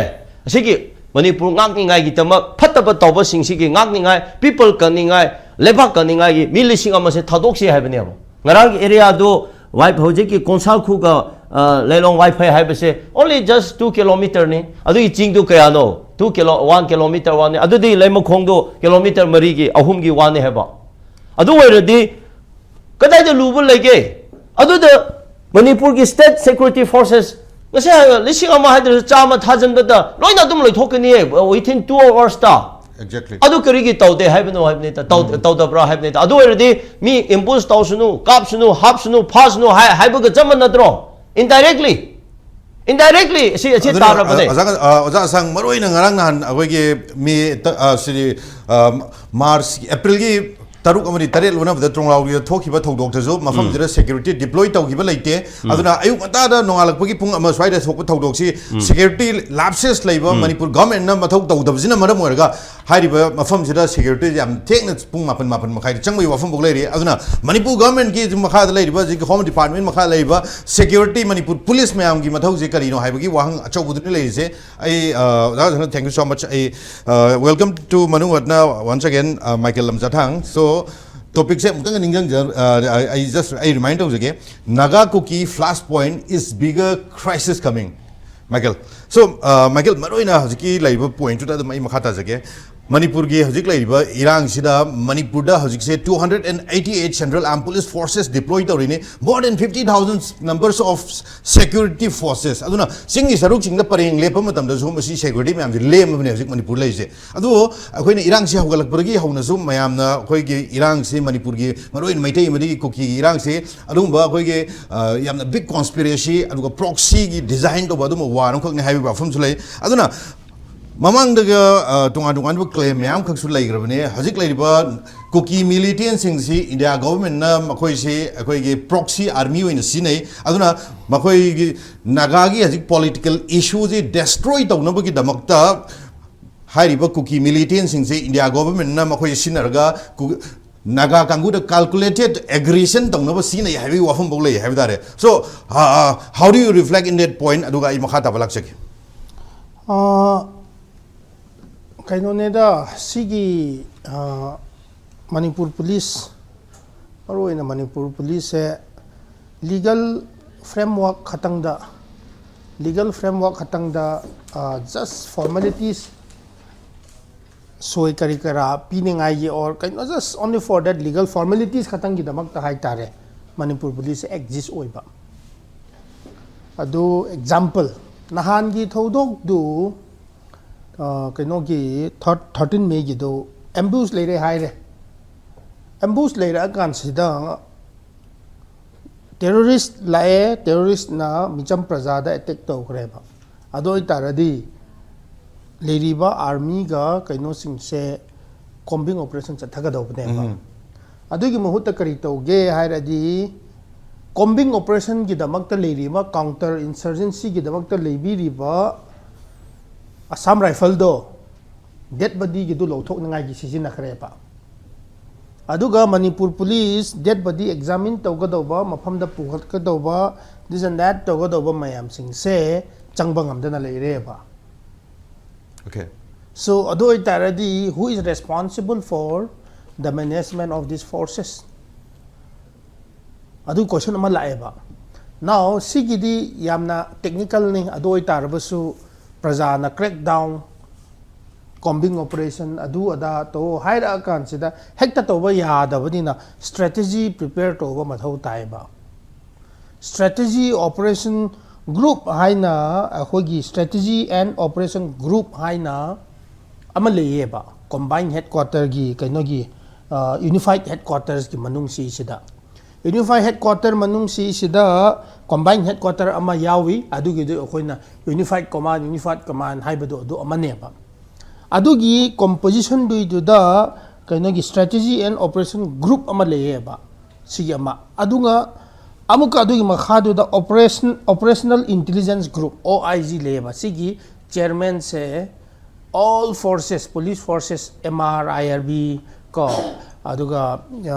ꯑꯁꯤꯒꯤ ꯃꯅꯤꯄꯨꯔ ꯉꯥꯛꯅꯤꯡꯉꯥꯏꯒꯤꯗꯃꯛ, ꯐꯠꯇꯕ ꯇꯧꯕꯁꯤꯡꯁꯤꯒꯤ ꯉꯥꯛꯅꯤꯡꯉꯥꯏ, people ꯀꯟꯅꯤꯡꯉꯥꯏ, ꯂꯩꯕꯥꯛ ꯀꯟꯅꯤꯡꯉꯥꯏꯒꯤ ꯃꯤ ꯂꯤꯁꯤꯡ ꯑꯃꯁꯦ ꯊꯥꯗꯣꯛꯁꯤ ꯍꯥꯏꯕꯅꯦꯕ꯫ ꯉꯔꯥꯡꯒꯤ ꯑꯦꯔꯤꯌꯥꯗꯨ ꯋꯥꯏ-, ꯍꯧꯖꯤꯛꯀꯤ ꯀꯣꯟꯁꯥꯜꯈꯨꯒ, ꯑ, ꯂꯩꯂꯣꯡ ꯋꯥꯏꯐꯩ ꯍꯥꯏꯕꯁꯦ only just two kilometer ꯅꯤ꯫ ꯑꯗꯨꯒꯤ ꯆꯤꯡꯗꯨ ꯀꯌꯥꯅꯣ? Two kilo, one kilometer ꯋꯥꯅꯤ꯫ ꯑꯗꯨꯗꯤ ꯂꯩꯃꯈꯣꯡꯗꯨ kilometer ꯃꯔꯤꯒꯤ, ꯑꯍꯨꯝꯒꯤ ꯋꯥꯅꯤ ꯍꯥꯏꯕ꯫ ꯑꯗꯨ ꯑꯣꯏꯔꯗꯤ ꯀꯗꯥꯏꯗ ꯂꯨꯕ ꯂꯩꯒꯦ? ꯑꯗꯨꯗ ꯃꯅꯤꯄꯨꯔꯒꯤ state security forces ꯉꯁꯤ ꯂꯤꯁꯤꯡ ꯑꯃ ꯍꯥꯏꯗ꯭ꯔꯁꯨ ꯆꯥꯝꯃ ꯊꯥꯖꯤꯟꯕꯗ ꯂꯣꯏꯅ ꯑꯗꯨꯝ ꯂꯣꯏꯊꯣꯛꯀꯅꯤꯌꯦ, within two hours ꯇ꯫ Exactly. ꯑꯗꯨ ꯀꯔꯤꯒꯤ ꯇꯧꯗꯦ ꯍꯥꯏꯕꯅꯣ ꯍꯥꯏꯕꯅꯤꯗ꯫ ꯇꯧ-, ꯇꯧꯗꯕ꯭ꯔꯥ ꯍꯥꯏꯕꯅꯤꯗ꯫ ꯑꯗꯨ ꯑꯣꯏꯔꯗꯤ ꯃꯤ ambush ꯇꯧꯁꯅꯨ, ꯀꯥꯞꯁꯅꯨ, ꯍꯥꯞꯁꯅꯨ, ꯐꯥꯁꯅꯨ ꯍꯥꯏ-, ꯍꯥꯏꯕꯒ ꯆꯞ ꯃꯥꯟꯅꯗ꯭ꯔꯣ? Indirectly, indirectly ꯁꯤ, ꯑꯁꯤ ꯑꯗꯨꯅ, ꯇꯥꯔꯕꯅꯦ꯫ ꯑ, ꯑꯣꯖꯥ, ꯑ, ꯑꯣꯖꯥ ꯑꯁꯥꯡ, ꯃꯔꯨ ꯑꯣꯏꯅ ꯉꯔꯥꯡ ꯅꯍꯥꯟ ꯑꯩꯈꯣꯏꯒꯤ ꯃꯤ ꯇ-, ꯑ, ꯁꯤꯗꯤ, ꯑ, ꯃꯥꯔꯆ, ꯑꯦꯄ꯭ꯔꯤꯜꯒꯤ ꯇꯔꯨꯛ ꯑꯃꯗꯤ ꯇꯔꯦꯠ ꯂꯣꯟꯅꯕꯗ ꯇ꯭ꯔꯣꯡꯂꯥꯎꯒꯤꯗ ꯊꯣꯛꯈꯤꯕ ꯊꯧꯗꯣꯛꯇꯁꯨ ꯃꯐꯝꯁꯤꯗ security deploy ꯇꯧꯈꯤꯕ ꯂꯩꯇꯦ꯫ ꯑꯗꯨꯅ ꯑꯌꯨꯛ ꯉꯟꯇꯥꯗ ꯅꯣꯡꯉꯥꯜꯂꯛꯄꯒꯤ ꯄꯨꯡ ꯑꯃ ꯁ꯭ꯋꯥꯏꯗ ꯊꯣꯛꯄ ꯊꯧꯗꯣꯛꯁꯤ security lapses ꯂꯩꯕ, ꯃꯅꯤꯄꯨꯔ government ꯅ ꯃꯊꯧ ꯇꯧꯗꯕꯁꯤꯅ ꯃꯔꯝ ꯑꯣꯏꯔꯒ ꯍꯥꯏꯔꯤꯕ ꯃꯐꯝꯁꯤꯗ security ꯌꯥꯝ ꯊꯦꯡꯅ ꯄꯨꯡ ꯃꯥꯄꯟ, ꯃꯥꯄꯟ ꯃꯈꯥꯏꯗ ꯆꯪꯕꯒꯤ ꯋꯥꯐꯝꯐꯥꯎ ꯂꯩꯔꯤ꯫ ꯑꯗꯨꯅ ꯃꯅꯤꯄꯨꯔ government ꯀꯤ ꯃꯈꯥꯗ ꯂꯩꯔꯤꯕ ꯍꯧꯖꯤꯛꯀꯤ Home Department ꯃꯈꯥ ꯂꯩꯔꯤꯕ security, ꯃꯅꯤꯄꯨꯔ police ꯃꯌꯥꯝꯒꯤ ꯃꯊꯧꯁꯦ ꯀꯔꯤꯅꯣ ꯍꯥꯏꯕꯒꯤ ꯋꯥꯍꯪ ꯑꯆꯧꯕꯗꯨꯅꯤ ꯂꯩꯔꯤꯁꯦ꯫ ꯑꯩ, ꯑ, ꯑꯣꯖꯥ, thank you so much. ꯑꯩ, ꯑ, welcome to ꯃꯅꯨꯡ ꯍꯠꯅ once again, ꯑ, ꯃꯥꯏꯀꯦꯜ ꯂꯝꯖꯥꯊꯥꯡ꯫ So, topic ꯁꯦ ꯑꯃꯨꯛꯇꯪꯒ ꯅꯤꯡꯁꯤꯡꯖ-, ꯑ, ꯑꯩ just, ꯑꯩ remind ꯇꯧꯖꯒꯦ꯫ ꯅꯥꯒꯥ ꯀꯨꯀꯤ flashpoint is bigger crisis coming. Michael. So, ꯑ, ꯃꯥꯏꯀꯦꯜ, ꯃꯔꯨ ꯑꯣꯏꯅ ꯍꯧꯖꯤꯛꯀꯤ ꯂꯩꯔꯤꯕ point ꯇꯨꯗ ꯑꯗꯨꯝ ꯑꯩ ꯃꯈꯥ ꯇꯥꯖꯒꯦ꯫ ꯃꯅꯤꯄꯨꯔꯒꯤ ꯍꯧꯖꯤꯛ ꯂꯩꯔꯤꯕ ꯏꯔꯥꯡꯁꯤꯗ ꯃꯅꯤꯄꯨꯔꯗ ꯍꯧꯖꯤꯛꯁꯦ two hundred and eighty eight Central Armed Police Forces deploy ꯇꯧꯔꯤꯅꯤ, more than fifty thousand numbers of security forces. ꯑꯗꯨꯅ ꯆꯤꯡꯒꯤ ꯁꯔꯨꯛꯁꯤꯡꯗ ꯄꯔꯦꯡ ꯂꯦꯞꯄ ꯃꯇꯝꯗꯁꯨ ꯃꯁꯤ ꯁꯦꯀ꯭ꯌꯨꯔꯤꯇꯤ ꯃꯌꯥꯝꯁꯦ ꯂꯦꯝꯃꯕꯅꯦ ꯍꯧꯖꯤꯛ ꯃꯅꯤꯄꯨꯔ ꯂꯩꯔꯤꯁꯦ꯫ ꯑꯗꯨꯕꯨ ꯑꯩꯈꯣꯏꯅ ꯏꯔꯥꯡꯁꯤ ꯍꯧꯒꯠꯂꯛꯄꯗꯒꯤ ꯍꯧꯅꯁꯨ ꯃꯌꯥꯝꯅ ꯑꯩꯈꯣꯏꯒꯤ ꯏꯔꯥꯡꯁꯤ ꯃꯅꯤꯄꯨꯔꯒꯤ ꯃꯔꯨꯑꯣꯏꯅ ꯃꯩꯇꯩ ꯑꯃꯗꯤ ꯀꯨꯀꯤꯒꯤ ꯏꯔꯥꯡꯁꯤ ꯑꯗꯨꯒꯨꯝꯕ ꯑꯩꯈꯣꯏꯒꯤ ꯌꯥꯝꯅ ꯕꯤꯛ ꯀꯣꯟꯁꯄꯤꯔꯦꯁꯤ ꯑꯗꯨꯒ ꯄ꯭ꯔꯣꯛꯁꯤꯒꯤ ꯗꯤꯖꯥꯏꯟ ꯇꯧꯕ ꯑꯗꯨꯝꯕ ꯋꯥꯔ ꯑꯃꯈꯛꯅꯤ ꯍꯥꯏꯕꯒꯤ ꯋꯥꯐꯝꯁꯨ ꯂꯩ꯫ ꯑꯗꯨꯅ ꯃꯃꯥꯡꯗꯒ ꯇꯣꯉꯥꯟ ꯇꯣꯉꯥꯟꯕ ꯀ꯭ꯂꯦꯝ ꯃꯌꯥꯝ ꯈꯛꯁꯨ ꯂꯩꯈ꯭ꯔꯕꯅꯦ꯫ ꯍꯧꯖꯤꯛ ꯂꯩꯔꯤꯕ ꯀꯨꯀꯤ ꯃꯤꯂꯤꯇꯦꯟꯁꯤꯡꯁꯤ ꯏꯟꯗꯤꯌꯥ ꯒꯣꯕꯔꯃꯦꯟꯅ ꯃꯈꯣꯏꯁꯤ ꯑꯩꯈꯣꯏꯒꯤ ꯄ꯭ꯔꯣꯛꯁꯤ ꯑꯥꯔꯃꯤ ꯑꯣꯏꯅ ꯁꯤꯖꯤꯟꯅꯩ꯫ ꯑꯗꯨꯅ ꯃꯈꯣꯏꯒꯤ ꯅꯥꯒꯥꯒꯤ ꯍꯧꯖꯤꯛ ꯄꯣꯂꯤꯇꯤꯀꯦꯜ ꯏꯁꯨꯁꯤ ꯗꯦꯁꯇ꯭ꯔꯣꯏ ꯇꯧꯅꯕꯒꯤꯗꯃꯛꯇ ꯍꯥꯏꯔꯤꯕ ꯀꯨꯀꯤ ꯃꯤꯂꯤꯇꯦꯟꯁꯤꯡꯁꯤ ꯏꯟꯗꯤꯌꯥ ꯒꯣꯕꯔꯃꯦꯟꯅ ꯃꯈꯣꯏꯁꯤ ꯁꯤꯖꯤꯟꯅꯔꯒ ꯀꯨ- ꯅꯥꯒꯥ ꯀꯥꯡꯕꯨꯗ ꯀꯥꯜꯀꯨꯂꯦꯇꯦꯠ ꯑꯦꯒ꯭ꯔꯦꯁꯟ ꯇꯧꯅꯕ ꯁꯤꯖꯤꯟꯅꯩ ꯍꯥꯏꯕꯒꯤ ꯋꯥꯐꯝꯐꯥꯎ ꯂꯩ ꯍꯥꯏꯕ ꯇꯥꯔꯦ꯫ So, how do you reflect in that point? ꯑꯗꯨꯒ ꯑꯩ ꯃꯈꯥ ꯇꯥꯕ ꯂꯥꯛꯆꯒꯦ꯫ ꯀꯩꯅꯣꯅꯦꯗ, ꯁꯤꯒꯤ ꯃꯅꯤꯄꯨꯔ ꯄꯨꯂꯤꯁ, ꯃꯔꯨꯑꯣꯏꯅ ꯃꯅꯤꯄꯨꯔ ꯄꯨꯂꯤꯁꯁꯦ ꯂꯤꯒꯜ ꯐ꯭ꯔꯦꯝꯋꯥꯔꯛ ꯈꯛꯇꯪꯗ, ꯂꯤꯒꯜ ꯐ꯭ꯔꯦꯝꯋꯥꯔꯛ ꯈꯛꯇꯪꯗ, ꯖꯁ ꯐꯣꯔꯃꯦꯂꯤꯇꯤꯁ, ꯁꯣꯏ ꯀꯔꯤ ꯀꯔꯥ ꯄꯤꯅꯤꯡꯉꯥꯏꯒꯤ, ꯑꯣꯔ ꯀꯩꯅꯣ, just only for that legal formalities ꯈꯛꯇꯪꯒꯤꯗꯃꯛꯇ ꯍꯥꯏꯇꯥꯔꯦ ꯃꯅꯤꯄꯨꯔ ꯄꯨꯂꯤꯁꯁꯦ ꯑꯦꯛꯖꯤꯁ ꯑꯣꯏꯕ꯫ ꯑꯗꯨ ꯑꯦꯛꯖꯥꯝꯄꯜ, ꯅꯍꯥꯟꯒꯤ ꯊꯧꯗꯣꯛꯇꯨ ꯀꯩꯅꯣꯒꯤ ꯊꯥꯔꯇꯤꯟ ꯃꯦꯒꯤꯗꯣ ꯑꯦꯝꯕꯨꯁ ꯂꯩꯔꯦ ꯍꯥꯏꯔꯦ꯫ ꯑꯦꯝꯕꯨꯁ ꯂꯩꯔꯛꯑꯀꯥꯟꯁꯤꯗ ꯇꯦꯔꯣꯔꯤꯁ ꯂꯥꯛꯑꯦ, ꯇꯦꯔꯣꯔꯤꯁꯅ ꯃꯤꯆꯝ ꯄ꯭ꯔꯖꯥꯗ ꯑꯦꯇꯦꯛ ꯇꯧꯈ꯭ꯔꯦꯕ꯫ ꯑꯗꯨ ꯑꯣꯏꯇꯥꯔꯗꯤ ꯂꯩꯔꯤꯕ ꯑꯥꯔꯃꯤꯒ ꯀꯩꯅꯣꯁꯤꯡꯁꯦ ꯀꯣꯝꯕꯤꯡ ꯑꯣꯄꯔꯦꯁꯟ ꯆꯠꯊꯒꯗꯧꯕꯅꯦꯕ꯫ ꯑꯗꯨꯒꯤ ꯃꯍꯨꯠꯇ ꯀꯔꯤ ꯇꯧꯒꯦ ꯍꯥꯏꯔꯗꯤ, ꯀꯣꯝꯕꯤꯡ ꯑꯣꯄꯔꯦꯁꯟꯒꯤꯗꯃꯛꯇ ꯂꯩꯔꯤꯕ, ꯀꯥꯎꯟꯇꯔ ꯏꯟꯁꯔꯖꯦꯟꯁꯤꯒꯤꯗꯃꯛꯇ ꯂꯩꯕꯤꯔꯤꯕ ꯑꯁꯥꯝ ꯔꯥꯏꯐꯜꯗꯣ ꯗꯦꯠ ꯕꯗꯤꯒꯤꯗꯨ ꯂꯧꯊꯣꯛꯅꯤꯡꯉꯥꯏꯒꯤ ꯁꯤꯖꯤꯟꯅꯈ꯭ꯔꯦꯕ꯫ ꯑꯗꯨꯒ ꯃꯅꯤꯄꯨꯔ ꯄꯨꯂꯤꯁ ꯗꯦꯠ ꯕꯗꯤ ꯑꯦꯛꯖꯥꯃꯤꯟ ꯇꯧꯒꯗꯧꯕ, ꯃꯐꯝꯗ ꯄꯨꯈꯠꯀꯗꯧꯕ, this and that ꯇꯧꯒꯗꯧꯕ ꯃꯌꯥꯝꯁꯤꯡꯁꯦ ꯆꯪꯕ ꯉꯝꯗꯅ ꯂꯩꯔꯦꯕ꯫ Okay. So, ꯑꯗꯨ ꯑꯣꯏꯇꯥꯔꯗꯤ, who is responsible for the management of these forces? ꯑꯗꯨ ꯀꯣꯏꯁꯟ ꯑꯃ ꯂꯥꯛꯑꯦꯕ꯫ Now, ꯁꯤꯒꯤꯗꯤ ꯌꯥꯝꯅ ꯇꯦꯛꯅꯤꯀꯦꯜꯅꯤ꯫ ꯑꯗꯨ ꯑꯣꯏꯇꯥꯔꯕꯁꯨ, ꯄ꯭ꯔꯖꯥꯅ ꯀ꯭ꯔꯦꯛ ꯗꯥꯎꯟ combing operation ꯑꯗꯨ ꯑꯗꯥ ꯇꯧ ꯍꯥꯏꯔꯛꯑꯀꯥꯟꯁꯤꯗ ꯍꯦꯛꯇ ꯇꯧꯕ ꯌꯥꯗꯕꯅꯤꯅ strategy prepare ꯇꯧꯕ ꯃꯊꯧ ꯇꯥꯏꯕ꯫ Strategy operation group ꯍꯥꯏꯅ, ꯑꯩꯈꯣꯏꯒꯤ strategy and operation group ꯍꯥꯏꯅ ꯑꯃ ꯂꯩꯌꯦꯕ, combined headquarterꯒꯤ ꯀꯩꯅꯣꯒꯤ, unified headquartersꯀꯤ ꯃꯅꯨꯡꯁꯤꯁꯤꯗ, unified headquarter ꯃꯅꯨꯡꯁꯤꯁꯤꯗ combined headquarter ꯑꯃ ꯌꯥꯎꯏ꯫ ꯑꯗꯨꯒꯤꯗꯨ ꯑꯩꯈꯣꯏꯅ unified command, unified command ꯍꯥꯏꯕꯗꯣ ꯑꯗꯨ ꯑꯃꯅꯦꯕ꯫ ꯑꯗꯨꯒꯤ compositionꯗꯨꯏꯗꯨꯗ ꯀꯩꯅꯣꯒꯤ strategy and operation group ꯑꯃ ꯂꯩꯌꯦꯕ, ꯁꯤꯒꯤ ꯑꯃ꯫ ꯑꯗꯨꯒ ꯑꯃꯨꯛꯀ ꯑꯗꯨꯒꯤ ꯃꯈꯥꯗꯨꯗ operation, operational intelligence group, OIG ꯂꯩꯌꯦꯕ꯫ ꯁꯤꯒꯤ chairmanꯁꯦ all forces, police forces, MR, IRB ꯀꯣ, ꯑꯗꯨꯒ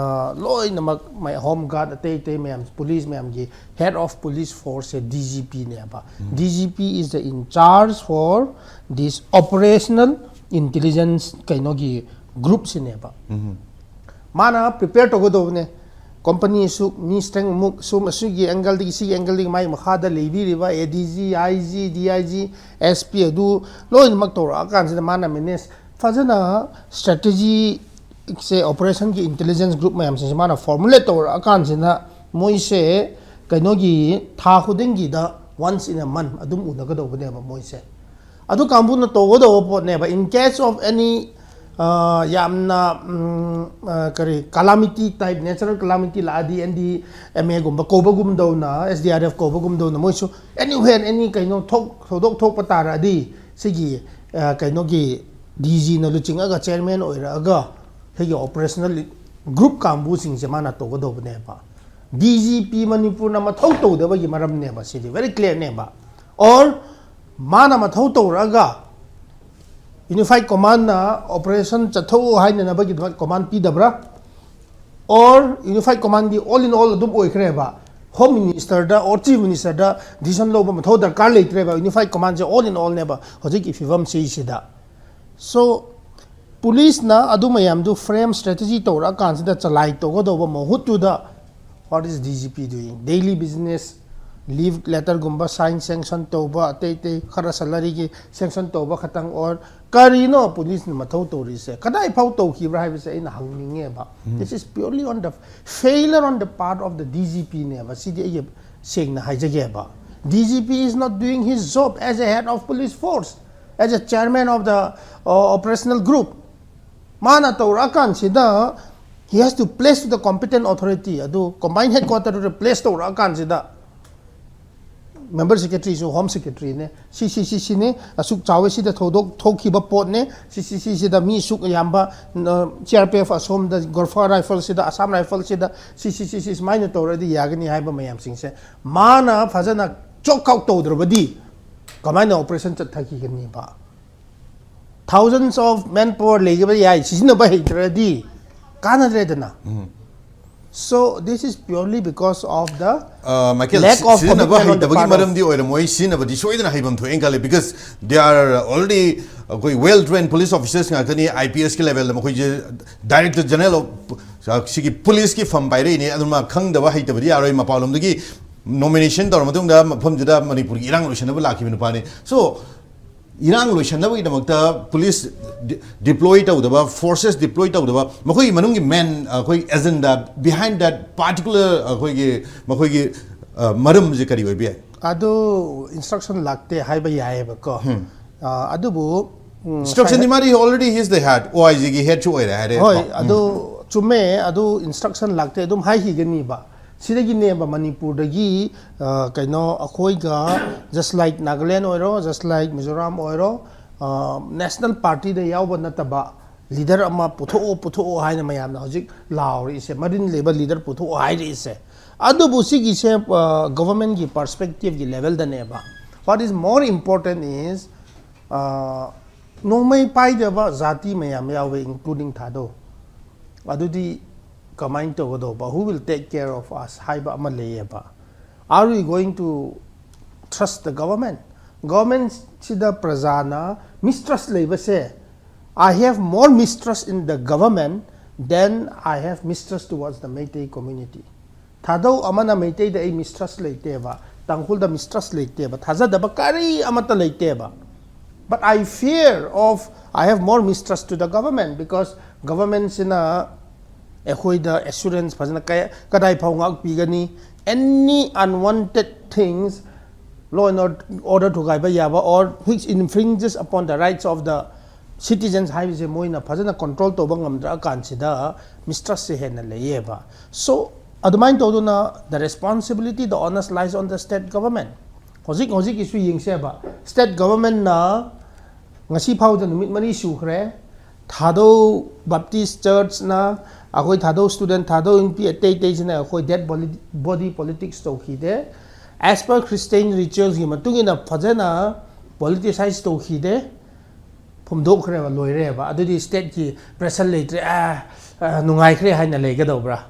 ꯂꯣꯏꯅꯃꯛ home guard, ꯑꯇꯩ ꯑꯇꯩ ꯃꯌꯥꯝ, police ꯃꯌꯥꯝꯒꯤ head of police forceꯁꯦ DGPꯅꯦꯕ꯫ DGP is the in charge for this operational intelligence ꯀꯩꯅꯣꯒꯤ groupꯁꯤꯅꯦꯕ꯫ ꯃꯥꯅ prepare ꯇꯧꯒꯗꯧꯕꯅꯦ꯫ Company ꯑꯁꯨꯛ, ꯃꯤ strength ꯑꯃꯨꯛ, ꯁꯨꯝ ꯑꯁꯤꯒꯤ angleꯗꯒꯤ, ꯁꯤꯒꯤ angleꯗꯒꯤ ꯃꯥꯒꯤ ꯃꯈꯥꯗ ꯂꯩꯕꯤꯔꯤꯕ ADG, IG, DIG, SP ꯑꯗꯨ ꯂꯣꯏꯅꯃꯛ ꯇꯧꯔꯛꯑꯀꯥꯟꯁꯤꯗ ꯃꯥꯅ manage ꯐꯖꯅ strategy ꯁꯦ, operationꯒꯤ intelligence group ꯃꯌꯥꯝꯁꯤꯡꯁꯦ ꯃꯥꯅ formulate ꯇꯧꯔꯛꯑꯀꯥꯟꯁꯤꯗ ꯃꯣꯏꯁꯦ ꯀꯩꯅꯣꯒꯤ ꯊꯥ ꯈꯨꯗꯤꯡꯒꯤꯗ once in a month ꯑꯗꯨꯝ ꯎꯅꯒꯗꯧꯕꯅꯦꯕ ꯃꯣꯏꯁꯦ꯫ ꯑꯗꯨ ꯀꯥꯡꯕꯨꯅ ꯇꯧꯒꯗꯧꯕ ꯄꯣꯠꯅꯦꯕ꯫ In case of any ꯌꯥꯝꯅ ꯀꯔꯤ calamity type, natural calamity ꯂꯥꯛꯑꯗꯤ NDMAꯒꯨꯝꯕ ꯀꯧꯕꯒꯨꯝꯗꯧꯅ, SDRF ꯀꯧꯕꯒꯨꯝꯗꯧꯅ ꯃꯣꯏꯁꯨ anywhere any ꯀꯩꯅꯣ ꯊꯣꯛ ꯊꯧꯗꯣꯛ ꯊꯣꯛꯄ ꯇꯥꯔꯗꯤ ꯁꯤꯒꯤ ꯀꯩꯅꯣꯒꯤ DGꯅ ꯂꯨꯆꯤꯡꯉꯒ chairman ꯑꯣꯏꯔꯛꯑꯒ ꯁꯤꯒꯤ operational group ꯀꯥꯡꯕꯨꯁꯤꯡꯁꯦ ꯃꯥꯅ ꯇꯧꯒꯗꯧꯕꯅꯦꯕ꯫ DGP ꯃꯅꯤꯄꯨꯔꯅ ꯃꯊꯧ ꯇꯧꯗꯕꯒꯤ ꯃꯔꯝꯅꯦꯕ ꯁꯤꯗꯤ, very clearꯅꯦꯕ꯫ Or ꯃꯥꯅ ꯃꯊꯧ ꯇꯧꯔꯛꯑꯒ unified commandꯅ operation ꯆꯠꯊꯣꯛꯎ ꯍꯥꯏꯅꯅꯕꯒꯤꯗꯃꯛ command ꯄꯤꯗꯕ꯭ꯔꯥ? Or unified commandꯗꯤ all in all ꯑꯗꯨꯝ ꯑꯣꯏꯈ꯭ꯔꯦꯕ, home ministerꯗ or chief ministerꯗ decision ꯂꯧꯕ ꯃꯊꯧ ꯗꯔꯀꯥꯔ ꯂꯩꯇ꯭ꯔꯦꯕ꯫ Unified commandꯁꯦ all in allꯅꯦꯕ ꯍꯧꯖꯤꯛꯀꯤ ꯐꯤꯕꯝꯁꯤꯁꯤꯗ꯫ So policeꯅ ꯑꯗꯨ ꯃꯌꯥꯝꯗꯨ frame strategy ꯇꯧꯔꯛꯑꯀꯥꯟꯁꯤꯗ ꯆꯂꯥꯏ ꯇꯧꯒꯗꯧꯕ ꯃꯍꯨꯠꯇꯨꯗ, what is DGP doing? Daily business leave ꯂꯦꯇꯔꯒꯨꯝꯕ ꯁꯥꯏꯟ ꯁꯦꯡꯁꯟ ꯇꯧꯕ, ꯑꯇꯩ ꯑꯇꯩ ꯈꯔ ꯁꯦꯂꯔꯤꯒꯤ ꯁꯦꯡꯁꯟ ꯇꯧꯕ ꯈꯛꯇꯪ ꯑꯣꯔ ꯀꯔꯤꯅꯣ ꯄꯨꯂꯤꯁꯅ ꯃꯊꯧ ꯇꯧꯔꯤꯁꯦ? ꯀꯗꯥꯏ ꯐꯥꯎ ꯇꯧꯈꯤꯕ꯭ꯔꯥ ꯍꯥꯏꯕꯁꯦ ꯑꯩꯅ ꯍꯪꯅꯤꯡꯉꯦꯕ꯫ This is purely on the failure on the part of the D G P ꯅꯦꯕ꯫ ꯁꯤꯗꯤ ꯑꯩꯒꯤ ꯁꯦꯡꯅ ꯍꯥꯏꯖꯒꯦꯕ, D G P is not doing his job as a head of police force, as a chairman of the uh, operational group. ꯃꯥꯅ ꯇꯧꯔꯛꯑꯀꯥꯟꯁꯤꯗ he has to place to the competent authority, ꯑꯗꯨ combined head ꯀ꯭ꯋꯥꯇꯔꯗꯨꯗ place ꯇꯧꯔꯛꯑꯀꯥꯟꯁꯤꯗ member ꯁꯦꯀ꯭ꯔꯦꯇꯔꯤꯁꯨ home ꯁꯦꯀ꯭ꯔꯦꯇꯔꯤꯅꯦ, ꯁꯤ ꯁꯤ ꯁꯤ ꯁꯤꯅꯤ, ꯑꯁꯨꯛ ꯆꯥꯎꯋꯦ, ꯁꯤꯗ ꯊꯧꯗꯣꯛ ꯊꯣꯛꯈꯤꯕ ꯄꯣꯠꯅꯤ, ꯁꯤ ꯁꯤ ꯁꯤ ꯁꯤꯗ ꯃꯤ ꯑꯁꯨꯛ ꯌꯥꯝꯕ, ꯁꯤ ꯑꯥꯔ ꯄꯤ ꯑꯦꯐ ꯑꯁꯣꯝꯗ ꯒꯣꯔꯐꯥ ꯔꯥꯏꯐꯜꯁꯤꯗ, ꯑꯁꯥꯝ ꯔꯥꯏꯐꯜꯁꯤꯗ ꯁꯤ ꯁꯤ ꯁꯤ ꯁꯤ ꯁꯨꯃꯥꯏꯅ ꯇꯧꯔꯗꯤ ꯌꯥꯒꯅꯤ ꯍꯥꯏꯕ ꯃꯌꯥꯝꯁꯤꯡꯁꯦ ꯃꯥꯅ ꯐꯖꯅ ꯆꯣꯛ ꯑꯥꯎꯠ ꯇꯧꯗ꯭ꯔꯕꯗꯤ ꯀꯃꯥꯏꯅ ꯑꯣꯄꯔꯦꯁꯟ ꯆꯠꯊꯈꯤꯒꯅꯤꯕ? Thousands of man power ꯂꯩꯕ ꯌꯥꯏ, ꯁꯤꯖꯤꯟꯅꯕ ꯍꯩꯇ꯭ꯔꯗꯤ ꯀꯥꯟꯅꯗ꯭ꯔꯦꯗꯅ꯫ So this is purely because of the Michael lack of ꯁꯤꯖꯤꯟꯅꯕ commitment on the ꯍꯩꯇꯕꯒꯤ part of ꯃꯔꯝꯗꯤ ꯑꯣꯏꯔꯝꯃꯣꯏ, ꯁꯤꯖꯤꯟꯅꯕꯗꯤ ꯁꯣꯏꯗꯅ ꯍꯩꯐꯝ ꯊꯣꯛꯑꯦꯅ ꯈꯜꯂꯤ꯫ Because they are already ꯑꯩꯈꯣꯏ well trained police officers ꯉꯥꯛꯇꯅꯤ, ꯑꯥꯏ ꯄꯤ ꯑꯦꯁꯀꯤ ꯂꯦꯚꯦꯜꯗ ꯃꯈꯣꯏꯁꯦ ꯗꯥꯏꯔꯦꯛꯇꯔ ꯖꯦꯅꯔꯦꯜ ꯑꯣꯐ ꯁꯤꯒꯤ ꯄꯨꯂꯤꯁꯀꯤ ꯐꯝ ꯄꯥꯏꯔꯛꯏꯅꯦ꯫ ꯑꯗꯨꯅ ꯈꯪꯗꯕ ꯍꯩꯇꯕꯗꯤ ꯌꯥꯔꯣꯏ꯫ ꯃꯄꯥꯟꯂꯣꯝꯗꯒꯤ ꯅꯣꯃꯤꯅꯦꯁꯟ ꯇꯧꯔ ꯃꯇꯨꯡꯗ ꯃꯐꯝꯁꯤꯗ ꯃꯅꯤꯄꯨꯔꯒꯤ ꯏꯔꯥꯡ ꯂꯣꯏꯁꯟꯅꯕ ꯂꯥꯛꯈꯤꯕ ꯅꯨꯄꯥꯅꯤ꯫ So ꯏꯔꯥꯡ ꯂꯣꯏꯁꯟꯅꯕꯒꯤꯗꯃꯛꯇ ꯄꯨꯂꯤꯁ ꯗꯤꯄ꯭ꯂꯣꯏ ꯇꯧꯗꯕ, ꯐꯣꯔꯁꯦꯁ ꯗꯤꯄ꯭ꯂꯣꯏ ꯇꯧꯗꯕ, ꯃꯈꯣꯏꯒꯤ ꯃꯅꯨꯡꯒꯤ ꯃꯦꯟ ꯑꯩꯈꯣꯏ ꯑꯦꯖꯦꯟꯗꯥ, behind that particular ꯑꯩꯈꯣꯏꯒꯤ ꯃꯈꯣꯏꯒꯤ ꯃꯔꯝꯁꯦ ꯀꯔꯤ ꯑꯣꯏꯕ ꯌꯥꯏ? ꯑꯗꯨ ꯏꯟꯁꯇ꯭ꯔꯛꯁꯟ ꯂꯥꯛꯇꯦ ꯍꯥꯏꯕ ꯌꯥꯏꯑꯕꯀꯣ꯫ ꯑꯗꯨꯕꯨ ꯎꯝ, ꯏꯟꯁꯇ꯭ꯔꯛꯁꯟꯗꯤ ꯃꯥꯗꯤ already he is the head, ꯑꯣ ꯑꯥꯏ ꯖꯤꯒꯤ ꯍꯦꯗꯁꯨ ꯑꯣꯏꯔꯦ ꯍꯥꯏꯔꯦ꯫ ꯍꯣꯏ, ꯑꯗꯨ ꯆꯨꯝꯃꯦ꯫ ꯑꯗꯨ ꯏꯟꯁꯇ꯭ꯔꯛꯁꯟ ꯂꯥꯛꯇꯦ ꯑꯗꯨꯝ ꯍꯥꯏꯈꯤꯒꯅꯤꯕ꯫ ꯁꯤꯗꯒꯤꯅꯦꯕ ꯃꯅꯤꯄꯨꯔꯗꯒꯤ ꯑ, ꯀꯩꯅꯣ ꯑꯩꯈꯣꯏꯒ just like ꯅꯥꯒꯥꯂꯦꯟ ꯑꯣꯏꯔꯣ, just like ꯃꯤꯖꯣꯔꯥꯝ ꯑꯣꯏꯔꯣ, ꯅꯦꯁꯅꯦꯜ ꯄꯥꯔꯇꯤꯗ ꯌꯥꯎꯕ ꯅꯠꯇꯕ ꯂꯤꯗꯔ ꯑꯃ ꯄꯨꯊꯣꯛꯑꯣ, ꯄꯨꯊꯣꯛꯑꯣ ꯍꯥꯏꯅ ꯃꯌꯥꯝꯅ ꯍꯧꯖꯤꯛ ꯂꯥꯎꯔꯛꯏꯁꯦ, ꯃꯔꯤꯟ ꯂꯩꯕ ꯂꯤꯗꯔ ꯄꯨꯊꯣꯛꯑꯣ ꯍꯥꯏꯔꯛꯏꯁꯦ꯫ ꯑꯗꯨꯕꯨ ꯁꯤꯒꯤꯁꯦ ꯒꯣꯕꯔꯃꯦꯟꯒꯤ ꯄꯔꯁꯄꯦꯛꯇꯤꯞꯀꯤ ꯂꯦꯚꯦꯜꯗꯅꯦꯕ꯫ What is more important is, ꯑ, ꯅꯣꯡꯃꯩ ꯄꯥꯏꯗꯕ ꯖꯥꯇꯤ ꯃꯌꯥꯝ ꯌꯥꯎꯋꯦ, including ꯊꯥꯗꯣ꯫ ꯑꯗꯨꯗꯤ ꯀꯃꯥꯏꯅ ꯇꯧꯒꯗꯧꯕ? Who will take care of us ꯍꯥꯏꯕ ꯑꯃ ꯂꯩꯌꯦꯕ꯫ Are we going to trust the government? ꯒꯣꯕꯔꯃꯦꯟꯁꯤꯗ ꯄ꯭ꯔꯖꯥꯅ ꯃꯤꯁꯇ꯭ꯔꯁ ꯂꯩꯕꯁꯦ, I have more mistrust in the government than I have mistrust towards the Meitei community. ꯊꯥꯗꯧ ꯑꯃꯅ ꯃꯩꯇꯩꯗ ꯑꯩ mistrust ꯂꯩꯇꯦꯕ, ꯇꯥꯡꯈꯨꯜꯗ mistrust ꯂꯩꯇꯦꯕ, ꯊꯥꯖꯗꯕ ꯀꯔꯤ ꯑꯃꯠꯇ ꯂꯩꯇꯦꯕ꯫ But I fear of, I have more mistrust to the government because government ꯁꯤꯅ ꯑꯩꯈꯣꯏꯗ assurance ꯐꯖꯅ ꯀꯌꯥ, ꯀꯗꯥꯏ ꯐꯥꯎ ꯉꯥꯛꯄꯤꯒꯅꯤ? Any unwanted things, law and order ꯊꯨꯒꯥꯏꯕ ꯌꯥꯕ, or which infringes upon the rights of the citizens ꯍꯥꯏꯕꯁꯦ ꯃꯣꯏꯅ ꯐꯖꯅ control ꯇꯧꯕ ꯉꯝꯗ꯭ꯔꯀꯥꯟꯁꯤꯗ mistrust ꯁꯦ ꯍꯦꯟꯅ ꯂꯩꯌꯦꯕ꯫ So ꯑꯗꯨꯃꯥꯏꯅ ꯇꯧꯗꯨꯅ the responsibility, the onus lies on the state government꯫ ꯍꯧꯖꯤꯛ ꯍꯧꯖꯤꯛꯀꯤꯁꯨ ꯌꯦꯡꯁꯦꯕ, state government ꯅ ꯉꯁꯤ ꯐꯥꯎꯗ ꯅꯨꯃꯤꯠ ꯃꯔꯤ ꯁꯨꯈ꯭ꯔꯦ꯫ ꯊꯥꯗꯧ Baptist Church ꯅ, ꯑꯩꯈꯣꯏ ꯊꯥꯗꯧ student, ꯊꯥꯗꯧ ꯏꯟꯄꯤ ꯑꯇꯩ ꯑꯇꯩꯁꯤꯅ ꯑꯩꯈꯣꯏ dead body, body politics ꯇꯧꯈꯤꯗꯦ꯫ As per Christian rituals ꯀꯤ ꯃꯇꯨꯡ ꯏꯟꯅ ꯐꯖꯅ politicize ꯇꯧꯈꯤꯗꯦ꯫ ꯐꯨꯝꯗꯣꯛꯈ꯭ꯔꯦꯕ, ꯂꯣꯏꯔꯦꯕ꯫ ꯑꯗꯨꯗꯤ state ꯀꯤ pressure ꯂꯩꯇ꯭ꯔꯦ, ꯑ, ꯑ, ꯅꯨꯡꯉꯥꯏꯈ꯭ꯔꯦ ꯍꯥꯏꯅ ꯂꯩꯒꯗꯧꯕ꯭ꯔꯥ?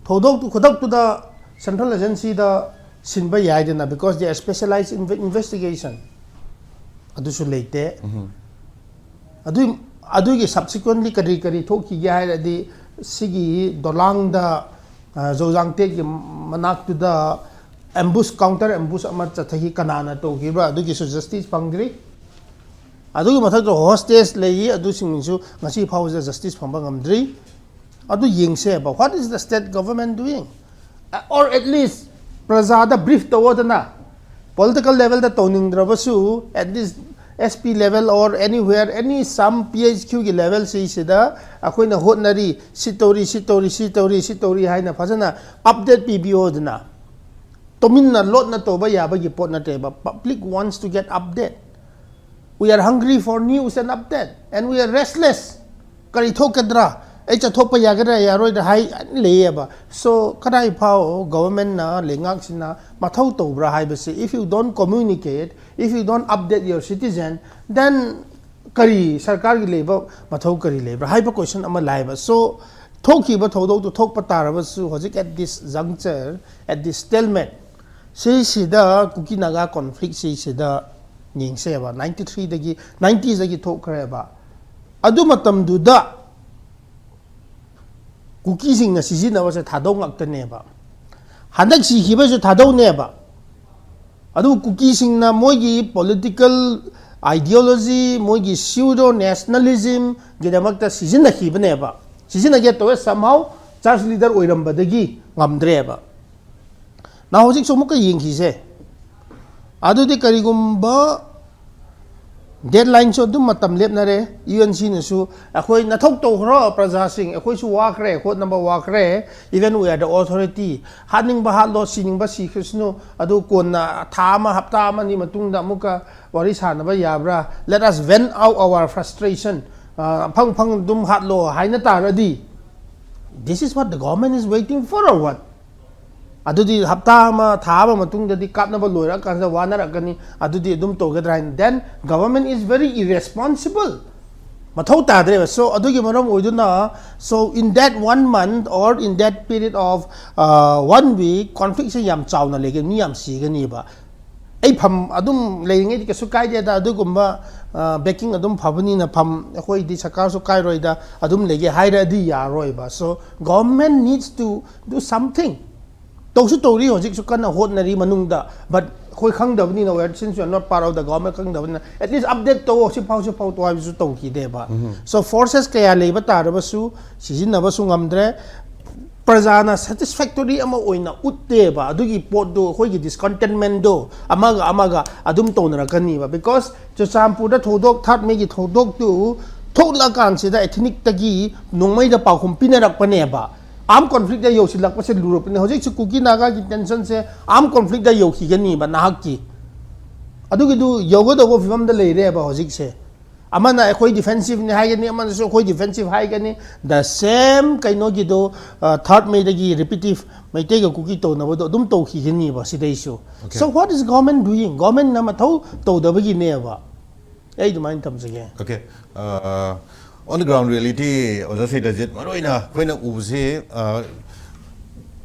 ꯊꯧꯗꯣꯛꯇꯨ ꯈꯨꯗꯛꯇꯨꯗ central agency ꯗ ꯁꯤꯟꯕ ꯌꯥꯏꯗꯅ, because they are specialized in investigation꯫ ꯑꯗꯨꯁꯨ ꯂꯩꯇꯦ꯫ ꯑꯗꯨ, ꯑꯗꯨꯒꯤ subsequently ꯀꯔꯤ ꯀꯔꯤ ꯊꯣꯛꯈꯤꯒꯦ ꯍꯥꯏꯔꯗꯤ, ꯁꯤꯒꯤ ꯗꯣꯂꯥꯡꯗ, ꯑ, ꯖꯧꯖꯥꯡꯇꯦꯛꯀꯤ ꯃꯅꯥꯛꯇꯨꯗ ambush, counter ambush ꯑꯃ ꯆꯠꯊꯈꯤ꯫ ꯀꯅꯥꯅ ꯇꯧꯈꯤꯕ꯭ꯔꯥ? ꯑꯗꯨꯒꯤꯁꯨ justice ꯐꯪꯗ꯭ꯔꯤ꯫ ꯑꯗꯨꯒꯤ ꯃꯊꯛꯇ hostage ꯂꯩꯔꯤ, ꯑꯗꯨꯁꯤꯡꯁꯨ ꯉꯁꯤ ꯐꯥꯎꯕꯗ justice ꯐꯪꯕ ꯉꯝꯗ꯭ꯔꯤ꯫ ꯑꯗꯨ ꯌꯦꯡꯁꯦꯕ, what is the state government doing? Or at least ꯄ꯭ꯔꯖꯥꯗ brief ꯇꯧꯑꯣꯗꯅ, political level the ꯇꯧꯅꯤꯡꯗ꯭ꯔꯕꯁꯨ, at least S P level or anywhere, any some P H Q ꯒꯤ level ꯁꯤꯁꯤꯗ ꯑꯩꯈꯣꯏꯅ ꯍꯣꯠꯅꯔꯤ, ꯁꯤ ꯇꯧꯔꯤ, ꯁꯤ ꯇꯧꯔꯤ, ꯁꯤ ꯇꯧꯔꯤ, ꯁꯤ ꯇꯧꯔꯤ ꯍꯥꯏꯅ ꯐꯖꯅ update ꯄꯤꯕꯤꯌꯣꯗꯅ꯫ ꯇꯨꯃꯤꯟꯅ ꯂꯣꯠꯅ ꯇꯧꯕ ꯌꯥꯕꯒꯤ ꯄꯣꯠ ꯅꯠꯇꯦꯕ꯫ Public wants to get update. We are hungry for news and update, and we are restless. ꯀꯔꯤ ꯊꯣꯛꯀꯗ꯭ꯔꯥ? ꯑꯩ ꯆꯠꯊꯣꯛꯄ ꯌꯥꯒꯗ꯭ꯔꯥ ꯌꯥꯔꯣꯏꯗ꯭ꯔꯥ ꯍꯥꯏ ꯂꯩꯌꯦꯕ꯫ So ꯀꯗꯥꯏ ꯐꯥꯎ government ꯅ, ꯂꯩꯉꯥꯛꯁꯤꯅ ꯃꯊꯧ ꯇꯧꯕ꯭ꯔꯥ ꯍꯥꯏꯕꯁꯤ, if you don't communicate, if you don't update your citizen, then ꯀꯔꯤ ꯁꯔꯀꯥꯔꯒꯤ ꯂꯩꯕ ꯃꯊꯧ ꯀꯔꯤ ꯂꯩꯕ꯭ꯔꯥ ꯍꯥꯏꯕ question ꯑꯃ ꯂꯥꯛꯑꯦꯕ꯫ So ꯊꯣꯛꯈꯤꯕ ꯊꯧꯗꯣꯛꯇꯨ ꯊꯣꯛꯄ ꯇꯥꯔꯕꯁꯨ, ꯍꯧꯖꯤꯛ at this juncture, at this stalemate, ꯁꯤꯁꯤꯗ ꯀꯨꯀꯤ ꯅꯥꯒꯥ conflict ꯁꯤꯁꯤꯗ ꯌꯦꯡꯁꯦꯕ, ninety three ꯗꯒꯤ, nineties ꯗꯒꯤ ꯊꯣꯛꯈ꯭ꯔꯦꯕ꯫ ꯑꯗꯨ ꯃꯇꯝꯗꯨꯗ ꯀꯨꯀꯤꯁꯤꯡꯅ ꯁꯤꯖꯤꯟꯅꯕꯁꯦ ꯊꯥꯗꯧ ꯉꯥꯛꯇꯅꯦꯕ꯫ ꯍꯟꯗꯛ ꯁꯤꯈꯤꯕꯁꯨ ꯊꯥꯗꯧꯅꯦꯕ꯫ ꯑꯗꯨꯕꯨ ꯀꯨꯀꯤꯁꯤꯡꯅ ꯃꯣꯏꯒꯤ political ideology, ꯃꯣꯏꯒꯤ pseudo nationalism ꯒꯤꯗꯃꯛꯇ ꯁꯤꯖꯤꯟꯅꯈꯤꯕꯅꯦꯕ꯫ ꯁꯤꯖꯤꯟꯅꯒꯦ ꯇꯧꯋꯦ, somehow church leader ꯑꯣꯏꯔꯝꯕꯗꯒꯤ ꯉꯝꯗ꯭ꯔꯦꯕ꯫ ꯅ ꯍꯧꯖꯤꯛꯁꯨ ꯑꯃꯨꯛꯀ ꯌꯦꯡꯈꯤꯁꯦ꯫ ꯑꯗꯨꯗꯤ ꯀꯔꯤꯒꯨꯝꯕ deadline ꯁꯨ ꯑꯗꯨꯝ ꯃꯇꯝ ꯂꯦꯞꯅꯔꯦ, ꯌꯨ ꯑꯦꯟ ꯁꯤ ꯅꯁꯨ ꯑꯩꯈꯣꯏ ꯅꯊꯧ ꯇꯧꯈ꯭ꯔꯣ ꯄ꯭ꯔꯖꯥꯁꯤꯡ, ꯑꯩꯈꯣꯏꯁꯨ ꯋꯥꯈ꯭ꯔꯦ, ꯍꯣꯠꯅꯕ ꯋꯥꯈ꯭ꯔꯦ, even we are the authority, ꯍꯥꯠꯅꯤꯡꯕ ꯍꯥꯠꯂꯣ, ꯁꯤꯅꯤꯡꯕ ꯁꯤꯈ꯭ꯔꯁꯅꯨ, ꯑꯗꯨ ꯀꯣꯟꯅ ꯊꯥ ꯑꯃ, ꯍꯞꯇꯥ ꯑꯃꯅꯤ ꯃꯇꯨꯡꯗ ꯑꯃꯨꯛꯀ ꯋꯥꯔꯤ ꯁꯥꯟꯅꯕ ꯌꯥꯕ꯭ꯔꯥ? Let us vent out our frustration. ꯑ, ꯐꯪ ꯐꯪ ꯑꯗꯨꯝ ꯍꯥꯠꯂꯣ ꯍꯥꯏꯅ ꯇꯥꯔꯗꯤ, this is what the government is waiting for or what? ꯑꯗꯨꯗꯤ ꯍꯞꯇꯥ ꯑꯃ, ꯊꯥ ꯑꯃ ꯃꯇꯨꯡꯗꯗꯤ ꯀꯥꯞꯅꯕ ꯂꯣꯏꯔꯛꯑꯀꯥꯟꯗ ꯋꯥꯅꯔꯛꯀꯅꯤ, ꯑꯗꯨꯗꯤ ꯑꯗꯨꯝ ꯇꯧꯒꯗ꯭ꯔꯥ ꯍꯥꯏꯅ, then government is very irresponsible. ꯃꯊꯧ ꯇꯥꯗ꯭ꯔꯦꯕ꯫ So ꯑꯗꯨꯒꯤ ꯃꯔꯝ ꯑꯣꯏꯗꯨꯅ, so in that one month or in that period of, uh, one week, conflict ꯁꯦ ꯌꯥꯝ ꯆꯥꯎꯅ ꯂꯩꯒꯅꯤ, ꯃꯤ ꯌꯥꯝ ꯁꯤꯒꯅꯤꯕ꯫ ꯑꯩ ꯐꯝ ꯑꯗꯨꯝ ꯂꯩꯔꯤꯉꯩꯗꯤ ꯀꯩꯁꯨ ꯀꯥꯏꯗꯦꯗ, ꯑꯗꯨꯒꯨꯝꯕ backing ꯑꯗꯨꯝ ꯐꯕꯅꯤꯅ, ꯐꯝ ꯑꯩꯈꯣꯏꯗꯤ ꯁꯔꯀꯥꯔꯁꯨ ꯀꯥꯏꯔꯣꯏꯗ, ꯑꯗꯨꯝ ꯂꯩꯒꯦ ꯍꯥꯏꯔꯗꯤ ꯌꯥꯔꯣꯏꯕ꯫ So government needs to do something. ꯇꯧꯁꯨ ꯇꯧꯔꯤ, ꯍꯧꯖꯤꯛꯁꯨ ꯀꯟꯅ ꯍꯣꯠꯅꯔꯤ ꯃꯅꯨꯡꯗ, but ꯑꯩꯈꯣꯏ ꯈꯪꯗꯕꯅꯤꯅ, we are, since we are not part of the government, ꯈꯪꯗꯕꯅꯤꯅ, at least update ꯇꯧꯑꯣ, ꯁꯤ ꯐꯥꯎ, ꯁꯤ ꯐꯥꯎ ꯇꯧ ꯍꯥꯏꯕꯁꯨ ꯇꯧꯈꯤꯗꯦꯕ꯫ So forces ꯀꯌꯥ ꯂꯩꯕ ꯇꯥꯔꯕꯁꯨ ꯁꯤꯖꯤꯟꯅꯕꯁꯨ ꯉꯝꯗ꯭ꯔꯦ꯫ ꯄ꯭ꯔꯖꯥꯅ satisfactory ꯑꯃ ꯑꯣꯏꯅ ꯎꯠꯇꯦꯕ꯫ ꯑꯗꯨꯒꯤ ꯄꯣꯠꯇꯨ, ꯑꯩꯈꯣꯏꯒꯤ discontentment ꯗꯣ ꯑꯃꯒ ꯑꯃꯒ ꯑꯗꯨꯝ ꯇꯧꯅꯔꯛꯀꯅꯤꯕ꯫ Because ꯆꯨꯔꯆꯥꯟꯄꯨꯔꯗ ꯊꯧꯗꯣꯛ, third May ꯒꯤ ꯊꯧꯗꯣꯛꯇꯨ ꯊꯣꯛꯂꯛꯑꯀꯥꯟꯁꯤꯗ ethnic ꯇꯒꯤ ꯅꯣꯡꯃꯩꯗ ꯄꯥꯎꯈꯨꯝ ꯄꯤꯅꯔꯛꯄꯅꯦꯕ꯫ Armed conflict ꯇ ꯌꯧꯁꯤꯜꯂꯛꯄꯁꯦ ꯂꯨꯔꯛꯄꯅꯦ꯫ ꯍꯧꯖꯤꯛꯁꯨ ꯀꯨꯀꯤ ꯅꯥꯒꯥꯒꯤ tension ꯁꯦ armed conflict ꯇ ꯌꯧꯈꯤꯒꯅꯤꯕ ꯅꯍꯥꯛꯀꯤ꯫ ꯑꯗꯨꯒꯤꯗꯨ ꯌꯧꯒꯗꯧꯕ ꯐꯤꯕꯝꯗ ꯂꯩꯔꯦꯕ ꯍꯧꯖꯤꯛꯁꯦ꯫ ꯑꯃꯅ ꯑꯩꯈꯣꯏ defensive ꯅꯤ ꯍꯥꯏꯒꯅꯤ, ꯑꯃꯅꯁꯨ ꯑꯩꯈꯣꯏ defensive ꯍꯥꯏꯒꯅꯤ꯫ The same ꯀꯩꯅꯣꯒꯤꯗꯣ, ꯑ, third May ꯗꯒꯤ repetitive ꯃꯩꯇꯩꯒ ꯀꯨꯀꯤ ꯇꯧꯅꯕꯗꯣ ꯑꯗꯨꯝ ꯇꯧꯈꯤꯒꯅꯤꯕ ꯁꯤꯗꯩꯁꯨ꯫ Okay. So what is government doing? Government ꯅ ꯃꯊꯧ ꯇꯧꯗꯕꯒꯤꯅꯦꯕ꯫ ꯑꯩ ꯑꯗꯨꯃꯥꯏꯅ ꯊꯝꯖꯒꯦ꯫ Okay. Uh, on the ground reality, ꯑꯣꯖꯥ ꯁꯩꯇꯖꯤꯠ, ꯃꯔꯨꯑꯣꯏꯅ ꯑꯩꯈꯣꯏꯅ ꯎꯕꯁꯤ, uh,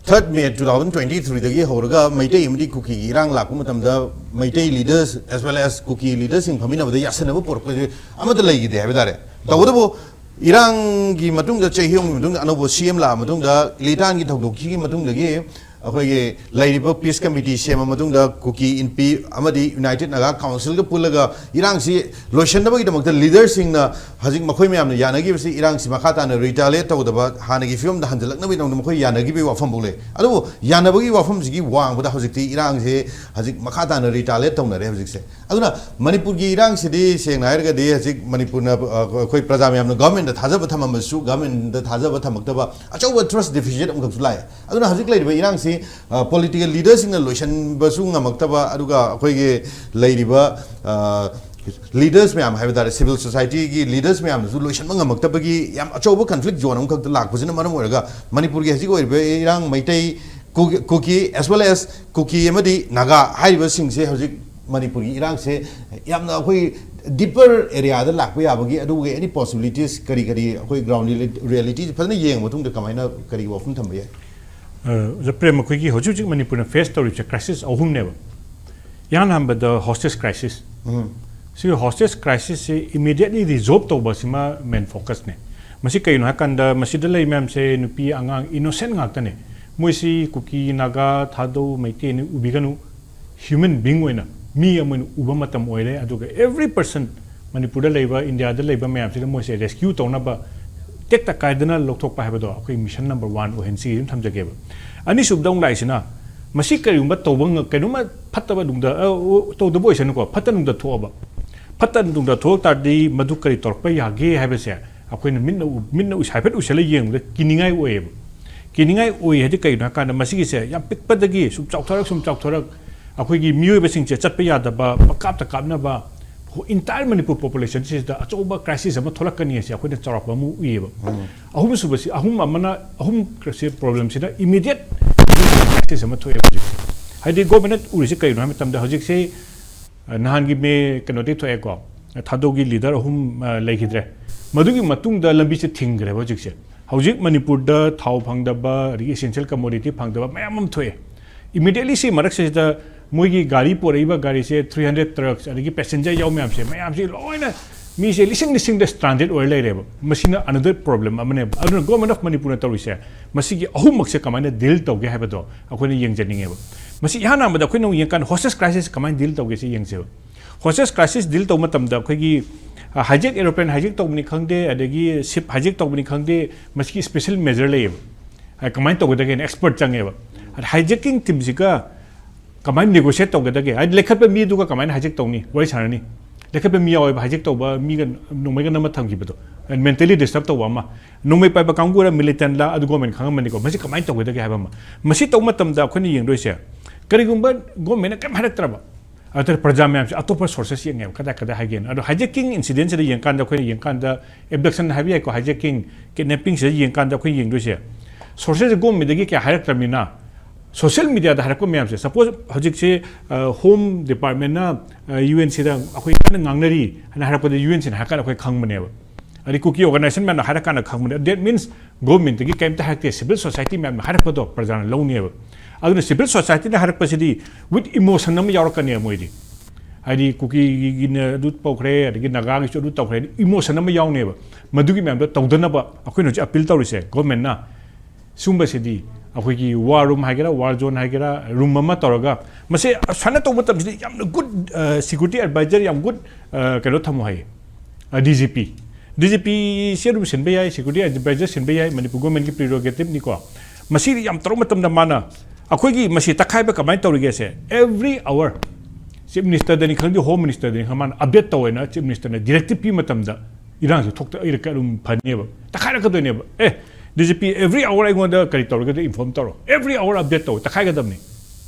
third May two thousand twenty three ꯗꯒꯤ ꯍꯧꯔꯒ ꯃꯩꯇꯩ ꯑꯃꯗꯤ ꯀꯨꯀꯤꯒꯤ ꯏꯔꯥꯡ ꯂꯥꯛꯄ ꯃꯇꯝꯗ Meitei leaders as well as ꯀꯨꯀꯤ leaders ꯁꯤꯡ ꯐꯝꯃꯤꯟꯅꯕꯗ ꯌꯥꯁꯟꯅꯕ ꯄꯨꯔꯛꯄꯁꯦ ꯑꯃꯠꯇ ꯂꯩꯈꯤꯗꯦ ꯍꯥꯏꯕ ꯇꯥꯔꯦ꯫ ꯇꯧꯕꯇꯕꯨ ꯏꯔꯥꯡꯒꯤ ꯃꯇꯨꯡꯗ, ꯆꯍꯤ ꯑꯍꯨꯝꯒꯤ ꯃꯇꯨꯡꯗ ꯑꯅꯧꯕ ꯁꯤ ꯑꯦꯝ ꯂꯥꯛꯑ ꯃꯇꯨꯡꯗ, ꯏꯂꯤꯇꯥꯟꯒꯤ ꯊꯧꯗꯣꯛꯁꯤꯒꯤ ꯃꯇꯨꯡꯗꯒꯤ ꯑꯩꯈꯣꯏꯒꯤ ꯂꯩꯔꯤꯕ ꯄꯤꯁ ꯀꯃꯤꯇꯤ ꯁꯦꯝꯃ ꯃꯇꯨꯡꯗ, ꯀꯨꯀꯤ, ꯏꯟꯄꯤ ꯑꯃꯗꯤ ꯌꯨꯅꯥꯏꯇꯦꯗ ꯅꯥꯒꯥ ꯀꯥꯎꯟꯁꯤꯜꯒ ꯄꯨꯜꯂꯒ ꯏꯔꯥꯡꯁꯤ ꯂꯣꯏꯁꯤꯟꯅꯕꯒꯤꯗꯃꯛꯇ ꯂꯤꯗꯔꯁꯤꯡꯅ ꯍꯧꯖꯤꯛ ꯃꯈꯣꯏ ꯃꯌꯥꯝꯅ ꯌꯥꯅꯈꯤꯕꯁꯤ, ꯏꯔꯥꯡꯁꯤ ꯃꯈꯥ ꯇꯥꯅ ꯔꯤꯇꯥꯂꯤꯌꯦꯠ ꯇꯧꯗꯕ, ꯍꯥꯟꯅꯒꯤ ꯐꯤꯕꯝꯗ ꯍꯟꯖꯤꯜꯂꯛꯅꯕꯒꯤꯗꯃꯛꯇ ꯃꯈꯣꯏ ꯌꯥꯅꯈꯤꯕꯒꯤ ꯋꯥꯐꯝꯐꯥꯎ ꯂꯩ꯫ ꯑꯗꯨꯕꯨ ꯌꯥꯅꯕꯒꯤ ꯋꯥꯐꯝꯁꯤꯒꯤ ꯋꯥꯡꯃꯗ ꯍꯧꯖꯤꯛꯇꯤ ꯏꯔꯥꯡꯁꯦ ꯍꯧꯖꯤꯛ ꯃꯈꯥ ꯇꯥꯅ ꯔꯤꯇꯥꯂꯤꯌꯦꯠ ꯇꯧꯅꯔꯦ ꯍꯧꯖꯤꯛꯁꯦ꯫ ꯑꯗꯨꯅ ꯃꯅꯤꯄꯨꯔꯒꯤ ꯏꯔꯥꯡꯁꯤꯗꯤ ꯁꯦꯡꯅ ꯍꯥꯏꯔꯒꯗꯤ ꯍꯧꯖꯤꯛ ꯃꯅꯤꯄꯨꯔꯅ, ꯑ, ꯑꯩꯈꯣꯏ ꯄ꯭ꯔꯖꯥ ꯃꯌꯥꯝꯅ ꯒꯚꯔꯟꯃꯦꯟꯗ ꯊꯥꯖꯕ ꯊꯝꯃꯝꯕꯁꯨ, ꯒꯚꯔꯟꯃꯦꯟꯗ ꯊꯥꯖꯕ ꯊꯝꯃꯛꯇꯕ ꯑꯆꯧꯕ ꯇ꯭ꯔꯁ ꯗꯤꯐꯤꯁꯤꯠ ꯑꯃꯈꯛꯁꯨ ꯂꯥꯛꯑꯦ꯫ ꯑꯗꯨꯅ ꯍꯧꯖꯤꯛ ꯂꯩꯔꯤꯕ ꯏꯔꯥꯡꯁꯤ, ꯑ, ꯄꯣꯂꯤꯇꯤꯀꯦꯜ ꯂꯤꯗꯔꯁꯤꯡꯅ ꯂꯣꯏꯁꯤꯟꯕꯁꯨ ꯉꯝꯃꯛꯇꯕ, ꯑꯗꯨꯒ ꯑꯩꯈꯣꯏꯒꯤ ꯂꯩꯔꯤꯕ, ꯑ, ꯂꯤꯗꯔꯁ ꯃꯌꯥꯝ ꯍꯥꯏꯕ ꯇꯥꯔꯦ, ꯁꯤꯚꯤꯜ ꯁꯣꯁꯥꯏꯇꯤꯒꯤ ꯂꯤꯗꯔꯁ ꯃꯌꯥꯝꯅꯁꯨ ꯂꯣꯏꯁꯤꯟꯕ ꯉꯝꯃꯛꯇꯕꯒꯤ ꯌꯥꯝ ꯑꯆꯧꯕ ꯀꯟꯐ꯭ꯂꯤꯛ ꯖꯣꯟ ꯑꯃꯈꯛꯇ ꯂꯥꯛꯄꯁꯤꯅ ꯃꯔꯝ ꯑꯣꯏꯔꯒ, ꯃꯅꯤꯄꯨꯔꯒꯤ ꯍꯧꯖꯤꯛ ꯑꯣꯏꯔꯤꯕ ꯏꯔꯥꯡ, ꯃꯩꯇꯩ, ꯀꯨ-, ꯀꯨꯀꯤ, as well as ꯀꯨꯀꯤ ꯑꯃꯗꯤ ꯅꯥꯒꯥ ꯍꯥꯏꯔꯤꯕꯁꯤꯡꯁꯦ ꯍꯧꯖꯤꯛ ꯃꯅꯤꯄꯨꯔꯒꯤ ꯏꯔꯥꯡꯁꯦ ꯌꯥꯝꯅ ꯑꯩꯈꯣꯏ ꯗꯤꯄꯔ ꯑꯦꯔꯤꯌꯥꯗ ꯂꯥꯛꯄ ꯌꯥꯕꯒꯤ, ꯑꯗꯨꯒꯤ ꯑꯦꯅꯤ ꯄꯣꯁꯤꯕꯤꯂꯤꯇꯤꯁ ꯀꯔꯤ ꯀꯔꯤ ꯑꯩꯈꯣꯏ ꯒ꯭ꯔꯥꯎꯟ ꯔꯤꯌꯦꯂꯤꯇꯤ ꯐꯖꯅ ꯌꯦꯡꯉ ꯃꯇꯨꯡꯗ ꯀꯃꯥꯏꯅ, ꯀꯔꯤ ꯋꯥꯐꯝ ꯊꯝꯕ ꯌꯥꯏ? ꯑ, ꯑꯣꯖꯥ ꯄ꯭ꯔꯦꯝ, ꯑꯩꯈꯣꯏꯒꯤ ꯍꯧꯖꯤꯛ ꯍꯧꯖꯤꯛ ꯃꯅꯤꯄꯨꯔꯅ ꯐꯦꯁ ꯇꯧꯔꯤꯕꯁꯦ ꯀ꯭ꯔꯥꯏꯁꯤꯁ ꯑꯍꯨꯝꯅꯦꯕ꯫ ꯏꯍꯥꯟ ꯍꯥꯟꯕꯗ ꯍꯣꯁꯇꯦꯖ ꯀ꯭ꯔꯥꯏꯁꯤꯁ꯫ ꯎꯝ꯫ ꯁꯤꯒꯤ ꯍꯣꯁꯇꯦꯖ ꯀ꯭ꯔꯥꯏꯁꯤꯁꯁꯤ ꯏꯃꯤꯗꯤꯌꯦꯠꯂꯤ ꯔꯤꯖꯣꯜꯕ ꯇꯧꯕ ꯁꯤꯃ ꯃꯦꯟ ꯐꯣꯀꯁꯅꯦ꯫ ꯃꯁꯤ ꯀꯩꯅꯣ ꯍꯥꯏꯀꯥꯟꯗ, ꯃꯁꯤꯗ ꯂꯩ ꯃꯌꯥꯝꯁꯦ ꯅꯨꯄꯤ ꯑꯉꯥꯡ ꯏꯅꯣꯁꯦꯟ ꯉꯥꯛꯇꯅꯦ꯫ ꯃꯣꯏꯁꯤ ꯀꯨꯀꯤ, ꯅꯥꯒꯥ, ꯊꯥꯗꯧ, ꯃꯩꯇꯩꯅꯤ ꯎꯕꯤꯒꯅꯨ, ꯍ꯭ꯌꯨꯃꯦꯟ ꯕꯤꯡ ꯑꯣꯏꯅ, ꯃꯤ ꯑꯃ ꯑꯣꯏꯅ ꯎꯕ ꯃꯇꯝ ꯑꯣꯏꯔꯦ꯫ ꯑꯗꯨꯒ ꯑꯦꯚ꯭ꯔꯤ ꯄꯔꯁꯟ ꯃꯅꯤꯄꯨꯔꯗ ꯂꯩꯕ, ꯏꯟꯗꯤꯌꯥꯗ ꯂꯩꯕ ꯃꯌꯥꯝꯁꯤꯗ ꯃꯣꯏꯁꯦ ꯔꯦꯁꯀ꯭ꯌꯨ ꯇꯧꯅꯕ ꯇꯦꯛꯇ ꯀꯥꯏꯗꯅ ꯂꯧꯊꯣꯛꯄ ꯍꯥꯏꯕꯗꯣ ꯑꯩꯈꯣꯏ ꯃꯤꯁꯟ ꯅꯝꯕꯔ ꯋꯥꯟ ꯑꯣꯏꯍꯟꯁꯤ ꯑꯗꯨꯝ ꯊꯝꯖꯒꯦꯕ꯫ ꯑꯅꯤꯁꯨꯕꯗ ꯑꯃꯨꯛ ꯂꯥꯛꯏꯁꯤꯅ, ꯃꯁꯤ ꯀꯔꯤꯒꯨꯝꯕ ꯇꯧꯕ ꯉ-, ꯀꯩꯅꯣꯝꯃ ꯐꯠꯇꯕ ꯅꯨꯡꯗ-, ꯑ, ꯑꯣ, ꯇꯧꯗꯕ ꯑꯣꯏꯁꯅꯨꯀꯣ, ꯐꯠꯇ ꯅꯨꯡꯗ ꯊꯣꯛꯑꯕ꯫ ꯐꯠꯇ ꯅꯨꯡꯗ ꯊꯣꯛꯂꯛ ꯇꯥꯔꯗꯤ ꯃꯗꯨ ꯀꯔꯤ ꯇꯧꯔꯛꯄ ꯌꯥꯒꯦ ꯍꯥꯏꯕꯁꯦ ꯑꯩꯈꯣꯏꯅ ꯃꯤꯠꯅ ꯎ-, ꯃꯤꯠꯅ ꯎꯏ-, ꯍꯥꯏꯐꯦꯠ ꯎꯏꯁꯜꯂ ꯌꯦꯡꯕꯗ ꯀꯤꯅꯤꯡꯉꯥꯏ ꯑꯣꯏꯌꯦꯕ꯫ ꯀꯤꯅꯤꯡꯉꯥꯏ ꯑꯣꯏ ꯍꯥꯏꯗꯤ ꯀꯩꯒꯤꯅꯣ ꯍꯥꯏ ꯀꯥꯟꯗ, ꯃꯁꯤꯒꯤꯁꯦ ꯌꯥꯝ ꯄꯤꯛꯄꯗꯒꯤ ꯁꯨꯝ ꯆꯥꯎꯊꯣꯔꯛ, ꯁꯨꯝ ꯆꯥꯎꯊꯣꯔꯛ, ꯑꯩꯈꯣꯏꯒꯤ ꯃꯤꯑꯣꯏꯕꯁꯤꯡꯁꯦ ꯆꯠꯄ ꯌꯥꯗꯕ, ꯄꯪꯀꯥꯞꯇ ꯀꯥꯞꯅꯕ, entire ꯃꯅꯤꯄꯨꯔ ꯄꯣꯄꯨꯂꯦꯁꯟꯁꯤꯗ ꯑꯆꯧꯕ ꯀ꯭ꯔꯥꯏꯁꯤꯁ ꯑꯃ ꯊꯣꯛꯂꯛꯀꯅꯤ ꯍꯥꯏꯁꯦ ꯑꯩꯈꯣꯏꯅ ꯆꯥꯎꯔꯥꯛꯄ ꯑꯃ ꯎꯏꯌꯦꯕ꯫ ꯎꯝ꯫ ꯑꯍꯨꯝꯁꯨꯕꯁꯤ, ꯑꯍꯨꯝ ꯑꯃꯅ, ꯑꯍꯨꯝ ꯁꯤ ꯄ꯭ꯔꯣꯕ꯭ꯂꯦꯝꯁꯤꯅ ꯏꯃꯤꯗꯤꯌꯦꯠ ꯀ꯭ꯔꯥꯏꯁꯤꯁ ꯑꯃ ꯊꯣꯛꯑꯦꯕ ꯍꯧꯖꯤꯛꯁꯦ꯫ ꯍꯥꯏꯗꯤ ꯒꯣꯔꯃꯦꯟꯅ ꯎꯔꯤꯁꯦ ꯀꯩꯅꯣ ꯍꯥꯏꯕ ꯃꯇꯝꯗ, ꯍꯧꯖꯤꯛꯁꯦ, ꯑ, ꯅꯍꯥꯟꯒꯤ ꯃꯦ ꯀꯩꯅꯣꯗꯤ ꯊꯣꯛꯑꯦꯀꯣ, ꯊꯥꯗꯧꯒꯤ ꯂꯤꯗꯔ ꯑꯍꯨꯝ, ꯑ, ꯂꯩꯈꯤꯗ꯭ꯔꯦ꯫ ꯃꯗꯨꯒꯤ ꯃꯇꯨꯡꯗ ꯂꯝꯕꯤꯁꯦ ꯊꯤꯡꯈ꯭ꯔꯦꯕ ꯍꯧꯖꯤꯛꯁꯦ꯫ ꯍꯧꯖꯤꯛ ꯃꯅꯤꯄꯨꯔꯗ ꯊꯥꯎ ꯐꯪꯗꯕ, ꯑꯗꯒꯤ essential commodity ꯐꯪꯗꯕ ꯃꯌꯥꯝ ꯑꯃ ꯊꯣꯛꯑꯦ꯫ Immediately ꯁꯤ ꯃꯔꯛꯁꯤꯗ ꯃꯣꯏꯒꯤ ꯒꯥꯔꯤ ꯄꯣꯔꯛꯏꯕ ꯒꯥꯔꯤꯁꯦ three hundred trucks, ꯑꯗꯒꯤ passenger ꯌꯥꯎ ꯃꯌꯥꯝꯁꯦ, ꯃꯌꯥꯝꯁꯦ ꯂꯣꯏꯅ ꯃꯤꯁꯦ ꯂꯤꯁꯤꯡ ꯂꯤꯁꯤꯡꯗ stranded ꯑꯣꯏꯔ ꯂꯩꯔꯦꯕ꯫ ꯃꯁꯤꯅ another problem ꯑꯃꯅꯦꯕ꯫ ꯑꯗꯨꯅ Government of ꯃꯅꯤꯄꯨꯔꯅ ꯇꯧꯔꯤꯁꯦ, ꯃꯁꯤꯒꯤ ꯑꯍꯨꯝꯃꯛꯁꯦ ꯀꯃꯥꯏꯅ deal ꯇꯧꯒꯦ ꯍꯥꯏꯕꯗꯣ ꯑꯩꯈꯣꯏꯅ ꯌꯦꯡꯖꯅꯤꯡꯉꯦꯕ꯫ ꯃꯁꯤ ꯏꯍꯥꯟ ꯍꯥꯟꯕꯗ ꯑꯩꯈꯣꯏꯅ ꯑꯃꯨꯛ ꯌꯦꯡꯀꯥꯟꯗ hostage crisis ꯀꯃꯥꯏꯅ deal ꯇꯧꯒꯦ ꯁꯤ ꯌꯦꯡꯁꯦꯕ꯫ Hostage crisis deal ꯇꯧꯕ ꯃꯇꯝꯗ ꯑꯩꯈꯣꯏꯒꯤ hijack aeroplane hijack ꯇꯧꯕꯅꯤ ꯈꯪꯗꯦ, ꯑꯗꯒꯤ ship hijack ꯇꯧꯕꯅꯤ ꯈꯪꯗꯦ, ꯃꯁꯤꯒꯤ special measure ꯂꯩꯌꯦꯕ꯫ ꯀꯃꯥꯏꯅ ꯇꯧꯒꯗꯒꯦꯅ expert ꯆꯪꯉꯦꯕ꯫ ꯑꯗ hijacking teamꯁꯤꯒ ꯀꯃꯥꯏꯅ negotiate ꯇꯧꯒꯗꯒꯦ? ꯍꯥꯏꯗꯤ ꯂꯩꯈꯠꯄ ꯃꯤꯗꯨꯒ ꯀꯃꯥꯏꯅ hijack ꯇꯧꯅꯤ? ꯋꯥꯔꯤ ꯁꯥꯟꯅꯅꯤ꯫ ꯂꯩꯈꯠꯄ ꯃꯤ ꯌꯥꯎꯋꯦꯕ, hijack ꯇꯧꯕ ꯃꯤꯒ ꯅꯣꯡꯃꯩꯒ ꯅꯝꯃ ꯊꯝꯈꯤꯕꯗꯣ꯫ Mentally disturb ꯇꯧꯕ ꯑꯃ꯫ ꯅꯣꯡꯃꯩ ꯄꯥꯏꯕ ꯀꯥꯡꯕꯨꯔ militantꯂ ꯑꯗꯨ government ꯈꯪꯉꯝꯃꯅꯤꯀꯣ꯫ ꯃꯁꯤ ꯀꯃꯥꯏꯅ ꯇꯧꯒꯗꯒꯦ ꯍꯥꯏꯕ ꯑꯃ꯫ ꯃꯁꯤ ꯇꯧꯕ ꯃꯇꯝꯗ ꯑꯩꯈꯣꯏꯅ ꯌꯦꯡꯗꯣꯏꯁꯦ, ꯀꯔꯤꯒꯨꯝꯕ governmentꯅ ꯀꯔꯤꯝ ꯍꯥꯏꯔꯛꯇ꯭ꯔꯕ, ꯑꯗꯨꯗ ꯄ꯭ꯔꯖꯥ ꯃꯌꯥꯝꯁꯦ ꯑꯇꯣꯞꯄ sources ꯌꯦꯡꯉꯦꯕ, ꯀꯗꯥꯏ ꯀꯗꯥꯏ ꯍꯥꯏꯒꯦꯅ꯫ ꯑꯗꯣ hijacking incidentꯁꯤꯗ ꯌꯦꯡꯀꯥꯟꯗ, ꯑꯩꯈꯣꯏꯅ ꯌꯦꯡꯀꯥꯟꯗ, abduction ꯍꯥꯏꯕ ꯌꯥꯏꯀꯣ, hijacking, kidnappingꯁꯤꯗ ꯌꯦꯡꯀꯥꯟꯗ ꯑꯩꯈꯣꯏ ꯌꯦꯡꯗꯣꯏꯁꯦ, sources governmentꯗꯒꯤ ꯀꯌꯥ ꯍꯥꯏꯔꯛꯇ꯭ꯔꯕꯅꯤꯅ, social mediaꯗ ꯍꯥꯏꯔꯛꯄ ꯃꯌꯥꯝꯁꯦ, suppose ꯍꯧꯖꯤꯛꯁꯦ, ꯑ, Home Departmentꯅ, ꯑ, UNCꯗ ꯑꯩꯈꯣꯏ ꯀꯟꯅ ꯉꯥꯡꯅꯔꯤ ꯍꯥꯏꯅ ꯍꯥꯏꯔꯛꯄꯗ UNCꯅ ꯍꯥꯏꯔꯀꯥꯟꯗ ꯑꯩꯈꯣꯏ ꯈꯪꯕꯅꯦꯕ꯫ ꯑꯗꯩ ꯀꯨꯀꯤ organization ꯃꯌꯥꯝꯅ ꯍꯥꯏꯔꯀꯥꯟꯗ ꯈꯪꯕꯅꯦ꯫ That means governmentꯇꯒꯤ ꯀꯩꯝꯇ ꯍꯥꯏꯔꯛꯇꯦ, civil society ꯃꯌꯥꯝꯅ ꯍꯥꯏꯔꯛꯄꯗꯣ ꯄ꯭ꯔꯖꯥꯅ ꯂꯧꯅꯦꯕ꯫ ꯑꯗꯨꯅ civil societyꯅ ꯍꯥꯏꯔꯛꯄꯁꯤꯗꯤ with emotion ꯑꯃ ꯌꯥꯎꯔꯛꯀꯅꯦꯕ ꯃꯣꯏꯗꯤ꯫ ꯍꯥꯏꯗꯤ ꯀꯨꯀꯤꯒꯤꯅ ꯑꯗꯨ ꯇꯧꯈ꯭ꯔꯦ, ꯑꯗꯒꯤ ꯅꯥꯒꯥꯒꯤꯁꯨ ꯑꯗꯨ ꯇꯧꯈ꯭ꯔꯦ, emotion ꯑꯃ ꯌꯥꯎꯅꯦꯕ꯫ ꯃꯗꯨꯒꯤ ꯃꯌꯥꯝꯗꯣ ꯇꯧꯗꯅꯕ ꯑꯩꯈꯣꯏꯅ ꯍꯧꯖꯤꯛ appeal ꯇꯧꯔꯤꯁꯦ governmentꯅ꯫ ꯁꯨꯝꯕꯁꯤꯗꯤ ꯑꯩꯈꯣꯏꯒꯤ war room ꯍꯥꯏꯒꯦꯔꯥ, war zone ꯍꯥꯏꯒꯦꯔꯥ, room ꯑꯃ ꯇꯧꯔꯒ, ꯃꯁꯤ ꯁꯨꯃꯥꯏꯅ ꯇꯧꯕ ꯃꯇꯝꯁꯤꯗ ꯌꯥꯝꯅ good, ꯑ, security advisor, ꯌꯥꯝ good, ꯑ, ꯀꯩꯅꯣ ꯊꯝꯃꯨ ꯍꯥꯏꯌꯦ꯫ ꯑ, DGP꯫ DGPꯁꯦ ꯑꯗꯨꯝ ꯁꯤꯟꯕ ꯌꯥꯏ, security advisor ꯁꯤꯟꯕ ꯌꯥꯏ, ꯃꯅꯤꯄꯨꯔ governmentꯀꯤ prerogativeꯅꯤꯀꯣ꯫ ꯃꯁꯤꯗꯤ ꯌꯥꯝ ꯇꯧꯔꯛꯄ ꯃꯇꯝꯗ ꯃꯥꯅ, ꯑꯩꯈꯣꯏꯒꯤ ꯃꯁꯤ ꯇꯛꯈꯥꯏꯕ ꯀꯃꯥꯏꯅ ꯇꯧꯔꯤꯒꯦꯁꯦ? Every hour chief ministerꯗꯅꯤ ꯈꯪꯗꯦ, home ministerꯗꯅꯤ ꯈꯪꯗꯦ, ꯃꯥꯅ update ꯇꯧꯋꯦꯅ chief ministerꯅ directive ꯄꯤꯕ ꯃꯇꯝꯗ ꯏꯔꯥꯡꯁꯦ ꯊꯣꯛꯇ ꯑꯗꯨꯝ ꯐꯅꯦꯕ, ꯇꯛꯈꯥꯏꯔꯛꯀꯗꯣꯏꯅꯦꯕ꯫ ꯑꯦ, DGP, every hour ꯑꯩꯉꯣꯟꯗ ꯀꯔꯤ ꯇꯧꯔꯒꯗꯤ inform ꯇꯧꯔꯣ, every hour update ꯇꯧ, ꯇꯛꯈꯥꯏꯒꯗꯕꯅꯤ꯫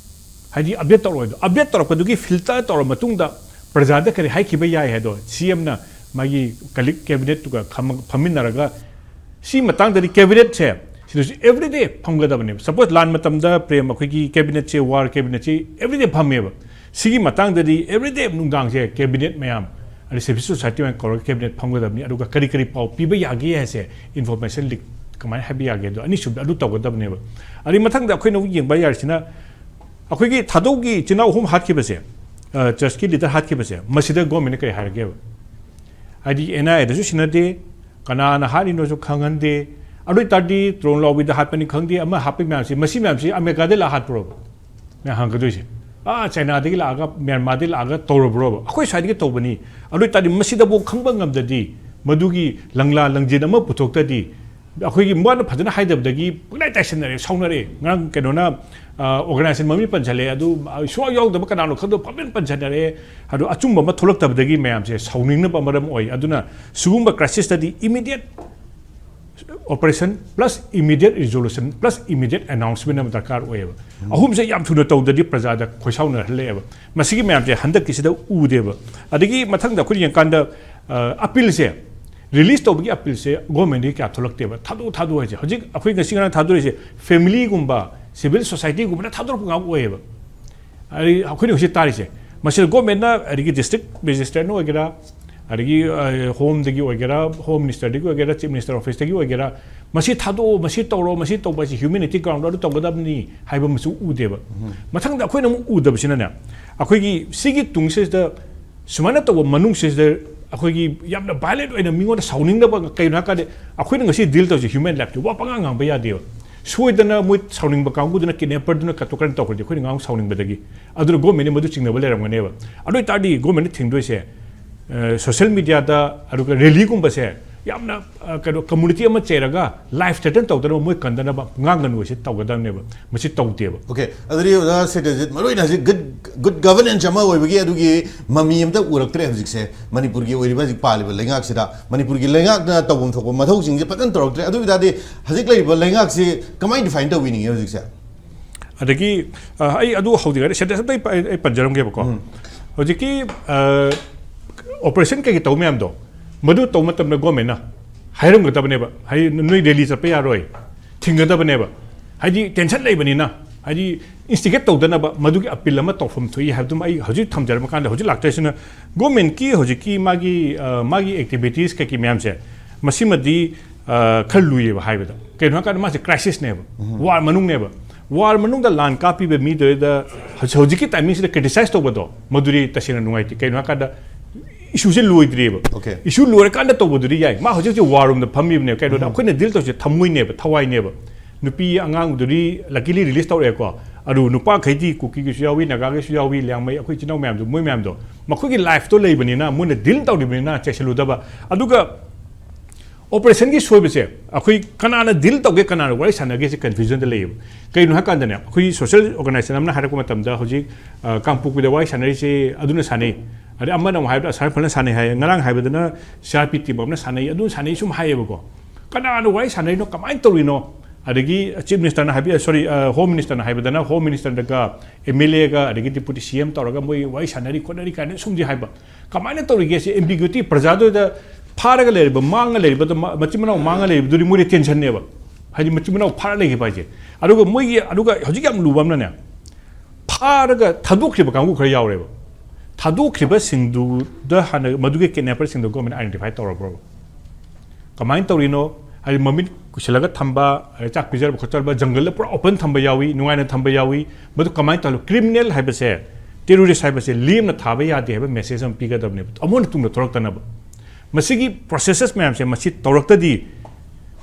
ꯍꯥꯏꯗꯤ update ꯇꯧꯔꯣꯏꯗꯣ, update ꯇꯧꯔꯛꯄꯗꯨꯒꯤ filter ꯇꯧꯔ ꯃꯇꯨꯡꯗ ꯄ꯭ꯔꯖꯥꯗ ꯀꯔꯤ ꯍꯥꯏꯈꯤꯕ ꯌꯥꯏ ꯍꯥꯏꯗꯣ CMꯅ ꯃꯥꯒꯤ colleague cabinetꯇꯨꯒ ꯈꯝ-, ꯐꯝꯃꯤꯟꯅꯔꯒ, ꯁꯤ ꯃꯇꯥꯡꯗꯗꯤ cabinetꯁꯦ ꯁꯤꯗꯁꯨ everyday ꯐꯝꯒꯗꯕꯅꯦꯕ꯫ Suppose ꯂꯥꯟ ꯃꯇꯝꯗ ꯄ꯭ꯔꯦꯝ ꯑꯩꯈꯣꯏꯒꯤ cabinetꯁꯦ, war cabinetꯁꯦ everyday ꯐꯝꯃꯦꯕ꯫ ꯁꯤꯒꯤ ꯃꯇꯥꯡꯗꯗꯤ everyday ꯅꯨꯡꯗꯥꯡꯁꯦ cabinet ꯃꯌꯥꯝ, ꯑꯗꯩ civil society ꯃꯌꯥꯝ ꯀꯧꯔꯒ cabinet ꯐꯝꯒꯗꯕꯅꯤ꯫ ꯑꯗꯨꯒ ꯀꯔꯤ ꯀꯔꯤ ꯄꯥꯎ ꯄꯤꯕ ꯌꯥꯒꯦ ꯍꯥꯏꯁꯦ, information leak ꯀꯃꯥꯏꯅ ꯍꯥꯏꯕ ꯌꯥꯒꯦ ꯑꯗꯣ, ꯑꯅꯤꯁꯨꯕꯗ ꯑꯗꯨ ꯇꯧꯒꯗꯕꯅꯦꯕ꯫ ꯑꯗꯩ ꯃꯊꯪꯗ ꯑꯩꯈꯣꯏꯅ ꯑꯃꯨꯛ ꯌꯦꯡꯕ ꯌꯥꯔꯤꯁꯤꯅ, ꯑꯩꯈꯣꯏꯒꯤ ꯊꯥꯗꯧꯒꯤ ꯏꯆꯤꯟ ꯏꯅꯥꯎ ꯑꯍꯨꯝ ꯍꯥꯠꯈꯤꯕꯁꯦ, ꯑ, churchꯀꯤ leader ꯍꯥꯠꯈꯤꯕꯁꯦ, ꯃꯁꯤꯗ governmentꯅ ꯀꯔꯤ ꯍꯥꯏꯔꯒꯦꯕ? ꯍꯥꯏꯗꯤ ꯑꯦꯟ ꯑꯥꯏ ꯑꯦꯗꯁꯨ ꯁꯤꯟꯅꯗꯦ, ꯀꯅꯥꯅ ꯍꯥꯠꯂꯤꯅꯣꯁꯨ ꯈꯪꯍꯟꯗꯦ꯫ ꯑꯗꯨ ꯑꯣꯏ ꯇꯥꯔꯗꯤ ꯗ꯭ꯔꯣꯟ ꯂꯥꯎꯕꯤꯗ ꯍꯥꯠꯄꯅꯤ ꯈꯪꯗꯦ, ꯑꯃ ꯍꯥꯠꯄ ꯃꯌꯥꯝꯁꯤ, ꯃꯁꯤ ꯃꯌꯥꯝꯁꯤ ꯑꯃꯦꯔꯤꯀꯥꯗꯩ ꯂꯥꯛꯑ ꯍꯥꯠꯄ꯭ꯔꯣꯕ? ꯃꯌꯥꯝ ꯍꯪꯒꯗꯣꯏꯁꯦ꯫ ꯑꯥ, ꯆꯥꯏꯅꯥꯗꯒꯤ ꯂꯥꯛꯑꯒ, ꯃ꯭ꯌꯥꯟꯃꯥꯔꯗꯒꯤ ꯂꯥꯛꯑꯒ ꯇꯧꯔꯕ꯭ꯔꯣꯕ? ꯑꯩꯈꯣꯏ ꯁ꯭ꯋꯥꯏꯗꯒꯤ ꯇꯧꯕꯅꯤ꯫ ꯑꯗꯨ ꯑꯣꯏ ꯇꯥꯔꯗꯤ ꯃꯁꯤꯗꯕꯨ ꯈꯪꯕ ꯉꯝꯗꯗꯤ, ꯃꯗꯨꯒꯤ ꯂꯪꯂꯥ ꯂꯪꯖꯦꯟ ꯑꯃ ꯄꯨꯊꯣꯛꯇꯗꯤ, ꯑꯩꯈꯣꯏꯒꯤ ꯃꯥꯅ ꯐꯖꯅ ꯍꯥꯏꯗꯕꯗꯒꯤ ꯄꯪꯇꯥꯏ ꯇꯥꯏꯁꯟꯅꯔꯦ, ꯁꯥꯎꯅꯔꯦ꯫ ꯉꯔꯥꯡ ꯀꯩꯅꯣꯅ, ꯑ, organization ꯃꯃꯤꯡ ꯄꯟꯁꯜꯂꯦ, ꯑꯗꯨ, ꯑ, ꯁꯨꯡꯌꯥꯎ ꯌꯥꯎꯗꯕ ꯀꯅꯥꯅꯣ ꯈꯪꯗꯕ ꯄꯪꯄꯟ ꯄꯟꯁꯟꯅꯔꯦ꯫ ꯑꯗꯣ ꯑꯆꯨꯝꯕ ꯑꯃ ꯊꯣꯛꯂꯛꯇꯕꯗꯒꯤ ꯃꯌꯥꯝꯁꯦ ꯁꯥꯎꯅꯤꯡꯅꯕ ꯃꯔꯝ ꯑꯣꯏ꯫ ꯑꯗꯨꯅ ꯁꯤꯒꯨꯝꯕ crisis ꯇꯗꯤ immediate operation plus immediate resolution plus immediate announcement ꯑꯃ ꯗꯔꯀꯥꯔ ꯑꯣꯏꯌꯦꯕ꯫ ꯑꯍꯨꯝꯁꯦ ꯌꯥꯝ ꯊꯨꯅ ꯇꯧꯗ꯭ꯔꯗꯤ ꯄ꯭ꯔꯖꯥꯗ ꯈꯣꯏꯁꯥꯎꯅꯍꯜꯂꯛꯑꯦꯕ꯫ ꯃꯁꯤꯒꯤ ꯃꯌꯥꯝꯁꯦ ꯍꯟꯗꯛꯀꯤꯁꯤꯗ ꯎꯗꯦꯕ꯫ ꯑꯗꯒꯤ ꯃꯊꯪꯗ ꯑꯩꯈꯣꯏꯅ ꯌꯦꯡꯀꯥꯟꯗ, ꯑ, appeal ꯁꯦ, release ꯇꯧꯕꯒꯤ appeal ꯁꯦ government ꯇꯒꯤ ꯀꯌꯥ ꯊꯣꯛꯂꯛꯇꯦꯕ꯫ ꯊꯥꯗꯣꯛꯎ, ꯊꯥꯗꯣꯛꯎ ꯍꯥꯏꯁꯦ꯫ ꯍꯧꯖꯤꯛ ꯑꯩꯈꯣꯏ ꯉꯁꯤ ꯉꯔꯥꯡ ꯊꯥꯗꯣꯔꯛꯏꯁꯦ family ꯒꯨꯝꯕ, civil society ꯒꯨꯝꯕꯅ ꯊꯥꯗꯣꯔꯛꯄ ꯉꯥꯛ ꯑꯣꯏꯌꯦꯕ꯫ ꯑꯗꯒꯤ ꯑꯩꯈꯣꯏꯅ ꯍꯧꯖꯤꯛ ꯇꯥꯔꯤꯁꯦ, ꯃꯁꯤꯗ government ꯅ, ꯑꯗꯒꯤ district magistrate ꯅ ꯑꯣꯏꯒꯦꯔꯥ, ꯑꯗꯒꯤ, ꯑ, home ꯗꯒꯤ ꯑꯣꯏꯒꯦꯔꯥ, home minister ꯗꯒꯤ ꯑꯣꯏꯒꯦꯔꯥ, chief minister office ꯇꯒꯤ ꯑꯣꯏꯒꯦꯔꯥ, ꯃꯁꯤ ꯊꯥꯗꯣꯛꯑꯣ, ꯃꯁꯤ ꯇꯧꯔꯣ, ꯃꯁꯤ ꯇꯧꯕ ꯍꯥꯏꯁꯤ humanity ground ꯗ ꯑꯗꯨ ꯇꯧꯒꯗꯕꯅꯤ ꯍꯥꯏꯕ ꯑꯃꯁꯨ ꯎꯗꯦꯕ꯫ ꯃꯊꯪꯗ ꯑꯩꯈꯣꯏꯅ ꯑꯃꯨꯛ ꯎꯗꯕꯁꯤꯅꯅꯦ, ꯑꯩꯈꯣꯏꯒꯤ ꯁꯤꯒꯤ ꯇꯨꯡꯁꯤꯗ ꯁꯨꯃꯥꯏꯅ ꯇꯧꯕ ꯃꯅꯨꯡꯁꯤꯗ ꯑꯩꯈꯣꯏꯒꯤ ꯌꯥꯝꯅ violent ꯑꯣꯏꯅ ꯃꯤꯉꯣꯟꯗ ꯁꯥꯎꯅꯤꯡꯗꯕ, ꯀꯩꯅꯣ ꯍꯥꯏꯔꯀꯥꯟꯗ ꯑꯩꯈꯣꯏꯅ ꯉꯁꯤ deal ꯇꯧꯔꯤꯁꯦ human life ꯀꯤ ꯋꯥ ꯄꯉꯥꯡ ꯉꯥꯡꯕ ꯌꯥꯗꯦꯕ꯫ ꯁꯣꯏꯗꯅ ꯃꯣꯏ ꯁꯥꯎꯅꯤꯡꯕ ꯀꯥꯡꯕꯨꯗꯨꯅ, kidnapper ꯗꯨꯅ ꯀꯠꯇꯣꯛ ꯀꯥꯔꯟ ꯇꯧꯈ꯭ꯔꯗꯤ ꯑꯩꯈꯣꯏꯅ ꯉꯥꯡ ꯁꯥꯎꯅꯤꯡꯕꯗꯒꯤ꯫ ꯑꯗꯨꯅ government ꯅ ꯃꯗꯨ ꯆꯤꯡꯅꯕ ꯂꯩꯔꯝꯒꯅꯦꯕ꯫ ꯑꯗꯨ ꯑꯣꯏꯇꯥꯔꯗꯤ government ꯅ ꯊꯤꯡꯗꯣꯏꯁꯦ, ꯑ, social media ꯗ, ꯑꯗꯨꯒ rally ꯒꯨꯝꯕꯁꯦ ꯌꯥꯝꯅ, ꯑ, ꯀꯩꯅꯣ, community ꯑꯃ ꯆꯩꯔꯒ life threaten ꯇꯧꯗꯅꯕ, ꯃꯣꯏ ꯀꯟꯗꯅꯕ ꯉꯥꯡꯒꯅꯨ ꯍꯥꯏꯁꯦ ꯇꯧꯒꯗꯕꯅꯦꯕ꯫ ꯃꯁꯤ ꯇꯧꯗꯦꯕ꯫ OK, ꯑꯗꯨꯗꯤ ꯑꯣꯖꯥ ꯁꯇ꯭ꯌꯖꯤꯠ, ꯃꯔꯨꯑꯣꯏꯅ ꯍꯧꯖꯤꯛ good, good governance ꯑꯃ ꯑꯣꯏꯕꯒꯤ ꯑꯗꯨꯒꯤ ꯃꯃꯤ ꯑꯝꯇ ꯎꯔꯛꯇ꯭ꯔꯦ ꯍꯧꯖꯤꯛꯁꯦ꯫ ꯃꯅꯤꯄꯨꯔꯒꯤ ꯑꯣꯏꯔꯤꯕ ꯍꯧꯖꯤꯛ ꯄꯥꯜꯂꯤꯕ ꯂꯩꯉꯥꯛꯁꯤꯗ ꯃꯅꯤꯄꯨꯔꯒꯤ ꯂꯩꯉꯥꯛꯅ ꯇꯧꯐꯝ ꯊꯣꯛꯄ ꯃꯊꯧꯁꯤꯡꯁꯦ ꯐꯖꯅ ꯇꯧꯔꯛꯇ꯭ꯔꯦ꯫ ꯑꯗꯨ ꯑꯣꯏ ꯇꯥꯔꯗꯤ ꯍꯧꯖꯤꯛ ꯂꯩꯔꯤꯕ ꯂꯩꯉꯥꯛꯁꯤ ꯀꯃꯥꯏꯅ define ꯇꯧꯕꯤꯅꯤꯡꯉꯦ ꯍꯧꯖꯤꯛꯁꯦ? ꯑꯗꯒꯤ, ꯑ, ꯑꯩ ꯑꯗꯨ ꯍꯧꯗ꯭ꯔꯤꯉꯩꯗ sentence ꯑꯝꯇ ꯑꯩ, ꯑꯩ ꯄꯟꯖꯔꯝꯒꯦꯕꯀꯣ꯫ ꯍꯧꯖꯤꯛꯀꯤ, ꯑ, operation ꯀꯩꯀꯩ ꯇꯧ ꯃꯌꯥꯝꯗꯣ, ꯃꯗꯨ ꯇꯧꯕ ꯃꯇꯝꯗ government ꯅ ꯍꯥꯏꯔꯝꯒꯗꯕꯅꯦꯕ, ꯍꯥꯏꯗꯤ ꯅꯣꯏ rally ꯆꯠꯄ ꯌꯥꯔꯣꯏ, ꯊꯤꯡꯒꯗꯕꯅꯦꯕ꯫ ꯍꯥꯏꯗꯤ tension ꯂꯩꯕꯅꯤꯅ, ꯍꯥꯏꯗꯤ instigate ꯇꯧꯗꯅꯕ ꯃꯗꯨꯒꯤ appeal ꯑꯃ ꯇꯧꯐꯝ ꯊꯣꯛꯏ ꯍꯥꯏꯕꯗꯨꯃ ꯑꯩ ꯍꯧꯖꯤꯛ ꯊꯝꯖꯔꯝꯃ ꯀꯥꯟꯗ, ꯍꯧꯖꯤꯛ ꯂꯥꯛꯇꯣꯏꯁꯤꯅ government ꯀꯤ ꯍꯧꯖꯤꯛꯀꯤ ꯃꯥꯒꯤ, ꯑ, ꯃꯥꯒꯤ activities ꯀꯩꯀꯩ ꯃꯌꯥꯝꯁꯦ, ꯃꯁꯤꯃꯗꯤ, ꯑ, ꯈꯔ ꯂꯨꯏꯌꯦꯕ ꯍꯥꯏꯕꯗ꯫ ꯀꯩꯅꯣ ꯍꯥꯏꯔꯀꯥꯟꯗ ꯃꯥꯁꯦ crisis ꯅꯦꯕ, war ꯃꯅꯨꯡꯅꯦꯕ꯫ War ꯃꯅꯨꯡꯗ ꯂꯥꯟ ꯀꯥꯞꯄꯤꯕ ꯃꯤꯗꯨꯗ ꯍꯧꯖꯤꯛ, ꯍꯧꯖꯤꯛꯀꯤ timing ꯁꯤꯗ criticize ꯇꯧꯕꯗꯣ, ꯃꯗꯨꯗꯤ ꯇꯁꯦꯡꯅ ꯅꯨꯡꯉꯥꯏꯇꯦ꯫ ꯀꯩꯅꯣ ꯍꯥꯏꯔꯀꯥꯟꯗ ꯏꯁꯨꯁꯦ ꯂꯣꯏꯗ꯭ꯔꯤꯑꯕ꯫ Okay. ꯏꯁꯨ ꯂꯣꯏꯔꯀꯥꯟꯗ ꯇꯧꯕꯗꯨꯗꯤ ꯌꯥꯏ꯫ ꯃꯥ ꯍꯧꯖꯤꯛ ꯍꯧꯖꯤꯛ ꯋꯥꯔ ꯔꯨꯝꯗ ꯐꯝꯃꯤꯕꯅꯦꯕ꯫ ꯀꯩꯅꯣꯗ ꯑꯩꯈꯣꯏꯅ ꯗꯤꯜ ꯇꯧꯁꯦ ꯊꯝꯃꯣꯏꯅꯦꯕ, ꯊꯋꯥꯏꯅꯦꯕ꯫ ꯅꯨꯄꯤ ꯑꯉꯥꯡꯗꯨꯗꯤ ꯂꯀꯤꯂꯤ ꯔꯤꯂꯤꯁ ꯇꯧꯔꯛꯑꯦꯀꯣ꯫ ꯑꯗꯨ ꯅꯨꯄꯥꯈꯩꯗꯤ ꯀꯨꯀꯤꯒꯤꯁꯨ ꯌꯥꯎꯏ, ꯅꯥꯒꯥꯒꯤꯁꯨ ꯌꯥꯎꯏ, ꯂꯤꯌꯥꯡꯃꯩ ꯑꯩꯈꯣꯏ ꯏꯆꯤꯟ ꯏꯅꯥꯎ ꯃꯌꯥꯝꯗꯣ, ꯃꯣꯏ ꯃꯌꯥꯝꯗꯣ ꯃꯈꯣꯏꯒꯤ ꯂꯥꯏꯐꯇꯣ ꯂꯩꯕꯅꯤꯅ, ꯃꯣꯏꯅ ꯗꯤꯜ ꯇꯧꯔꯤꯕꯅꯤꯅ ꯆꯦꯛꯁꯤꯜꯂꯨꯗꯕ꯫ ꯑꯗꯨꯒ ꯑꯣꯄꯔꯦꯁꯟꯒꯤ ꯁꯣꯏꯕꯁꯦ ꯑꯩꯈꯣꯏ ꯀꯅꯥꯅ ꯗꯤꯜ ꯇꯧꯒꯦ, ꯀꯅꯥꯅ ꯋꯥꯔꯤ ꯁꯥꯟꯅꯒꯦꯁꯦ ꯀꯟꯐ꯭ꯌꯨꯖꯟꯗ ꯂꯩꯌꯦꯕ꯫ ꯀꯩꯒꯤꯅꯣ ꯍꯥꯏ ꯀꯥꯟꯗꯅꯦ, ꯑꯩꯈꯣꯏ ꯁꯣꯁꯤꯌꯦꯜ ꯑꯣꯔꯒꯅꯥꯏꯖꯦꯁꯟ ꯑꯃꯅ ꯍꯥꯏꯔꯛꯄ ꯃꯇꯝꯗ ꯍꯧꯖꯤꯛ ꯑ, ꯀꯥꯡꯄꯣꯛꯄꯤꯗ ꯋꯥꯔꯤ ꯁꯥꯟꯅꯔꯤꯁꯦ ꯑꯗꯨꯅ ꯁꯥꯟꯅꯩ, ꯑꯗꯩ ꯑꯃꯅ ꯑꯃꯨꯛ ꯍꯥꯏꯕꯗ ꯑꯁꯥꯔ ꯐꯅ ꯁꯥꯟꯅꯩ ꯍꯥꯏ, ꯉꯔꯥꯡ ꯍꯥꯏꯕꯗꯅ ꯁꯤ ꯑꯥꯔ ꯄꯤ ꯇꯤꯝ ꯑꯃꯅ ꯁꯥꯟꯅꯩ, ꯑꯗꯨꯅ ꯁꯥꯟꯅꯩ ꯁꯨꯝ ꯍꯥꯏꯌꯦꯕꯀꯣ꯫ ꯀꯅꯥꯅ ꯋꯥꯔꯤ ꯁꯥꯟꯅꯔꯤꯅꯣ, ꯀꯃꯥꯏꯅ ꯇꯧꯔꯤꯅꯣ? ꯑꯗꯒꯤ ꯆꯤꯐ ꯃꯤꯅꯤꯁꯇꯔꯅ ꯍꯥꯏꯕꯤ, ꯁꯣꯔꯤ, ꯍꯣꯝ ꯃꯤꯅꯤꯁꯇꯔꯅ ꯍꯥꯏꯕꯗꯅ ꯍꯣꯝ ꯃꯤꯅꯤꯁꯇꯔꯗꯒ ꯑꯦꯝ ꯑꯦꯜ ꯑꯦꯒ ꯑꯗꯒꯤ ꯗꯤꯄꯨꯇꯤ ꯁꯤ ꯑꯦꯝ ꯇꯧꯔꯒ ꯃꯣꯏ ꯋꯥꯔꯤ ꯁꯥꯟꯅꯔꯤ ꯈꯣꯠꯅꯔꯤ ꯀꯥꯏꯅ ꯁꯨꯝꯗꯤ ꯍꯥꯏꯕ꯫ ꯀꯃꯥꯏꯅ ꯇꯧꯔꯤꯒꯦ ꯁꯤ ꯑꯦꯝꯕꯤꯒ꯭ꯌꯨꯇꯤ ꯄ꯭ꯔꯖꯥꯗꯨꯗ ꯐꯥꯔꯒ ꯂꯩꯔꯤꯕ, ꯃꯥꯡꯉ ꯂꯩꯔꯤꯕꯗꯣ, ꯃ-, ꯃꯆꯤꯟ ꯃꯅꯥꯎ ꯃꯥꯡꯉ ꯂꯩꯔꯤꯕꯗꯨꯗꯤ ꯃꯣꯏꯗꯤ ꯇꯦꯟꯁꯟꯅꯦꯕ꯫ ꯍꯥꯏꯗꯤ ꯃꯆꯤꯟ ꯃꯅꯥꯎ ꯐꯥꯔ ꯂꯩꯈꯤꯕ ꯍꯥꯏꯁꯦ꯫ ꯑꯗꯨꯒ ꯃꯣꯏꯒꯤ, ꯑꯗꯨꯒ ꯍꯧꯖꯤꯛ ꯌꯥꯝ ꯂꯨꯕ ꯑꯃꯅꯅꯦ, ꯐꯥꯔꯒ ꯊꯥꯗꯣꯛꯈ꯭ꯔꯤꯕ ꯀꯥꯡꯕꯨ ꯈꯔ ꯌꯥꯎꯔꯦꯕ꯫ ꯊꯥꯗꯣꯛꯈ꯭ꯔꯤꯕꯁꯤꯡꯗꯨꯗ ꯍꯥꯟꯅ ꯃꯗꯨꯒꯤ ꯀꯤꯗꯅꯦꯄꯔꯁꯤꯡꯗꯣ ꯒꯣꯔꯃꯦꯟ ꯑꯥꯏꯗꯦꯟꯇꯤꯐꯥꯏ ꯇꯧꯔꯕ꯭ꯔꯣ? ꯀꯃꯥꯏꯅ ꯇꯧꯔꯤꯅꯣ? ꯍꯥꯏꯗꯤ ꯃꯃꯤꯠ ꯀꯨꯁꯤꯜꯂꯒ ꯊꯝꯕ, ꯑꯗꯩ ꯆꯥꯛ ꯄꯤꯖꯔꯕ ꯈꯣꯠꯆꯔꯕ, ꯖꯪꯒꯜꯗ ꯄꯨꯔꯥ ꯑꯣꯄꯟ ꯊꯝꯕ ꯌꯥꯎꯏ, ꯅꯨꯡꯉꯥꯏꯅ ꯊꯝꯕ ꯌꯥꯎꯏ꯫ ꯃꯗꯨ ꯀꯃꯥꯏꯅ ꯇꯧꯍꯜꯂꯣ? ꯀ꯭ꯔꯤꯃꯤꯅꯦꯜ ꯍꯥꯏꯕꯁꯦ, ꯇꯦꯔꯣꯔꯤꯁ ꯍꯥꯏꯕꯁꯦ ꯂꯦꯝꯅ ꯊꯥꯕ ꯌꯥꯗꯦ ꯍꯥꯏꯕ ꯃꯦꯁꯦꯖ ꯑꯃ ꯄꯤꯒꯗꯕꯅꯦꯕ, ꯑꯃꯨꯛ ꯍꯟꯅ ꯇꯨꯡꯗ ꯊꯣꯔꯛꯇꯅꯕ꯫ ꯃꯁꯤꯒꯤ ꯄ꯭ꯔꯣꯁꯦꯁꯦꯁ ꯃꯌꯥꯝꯁꯦ ꯃꯁꯤ ꯇꯧꯔꯛꯇꯗꯤ,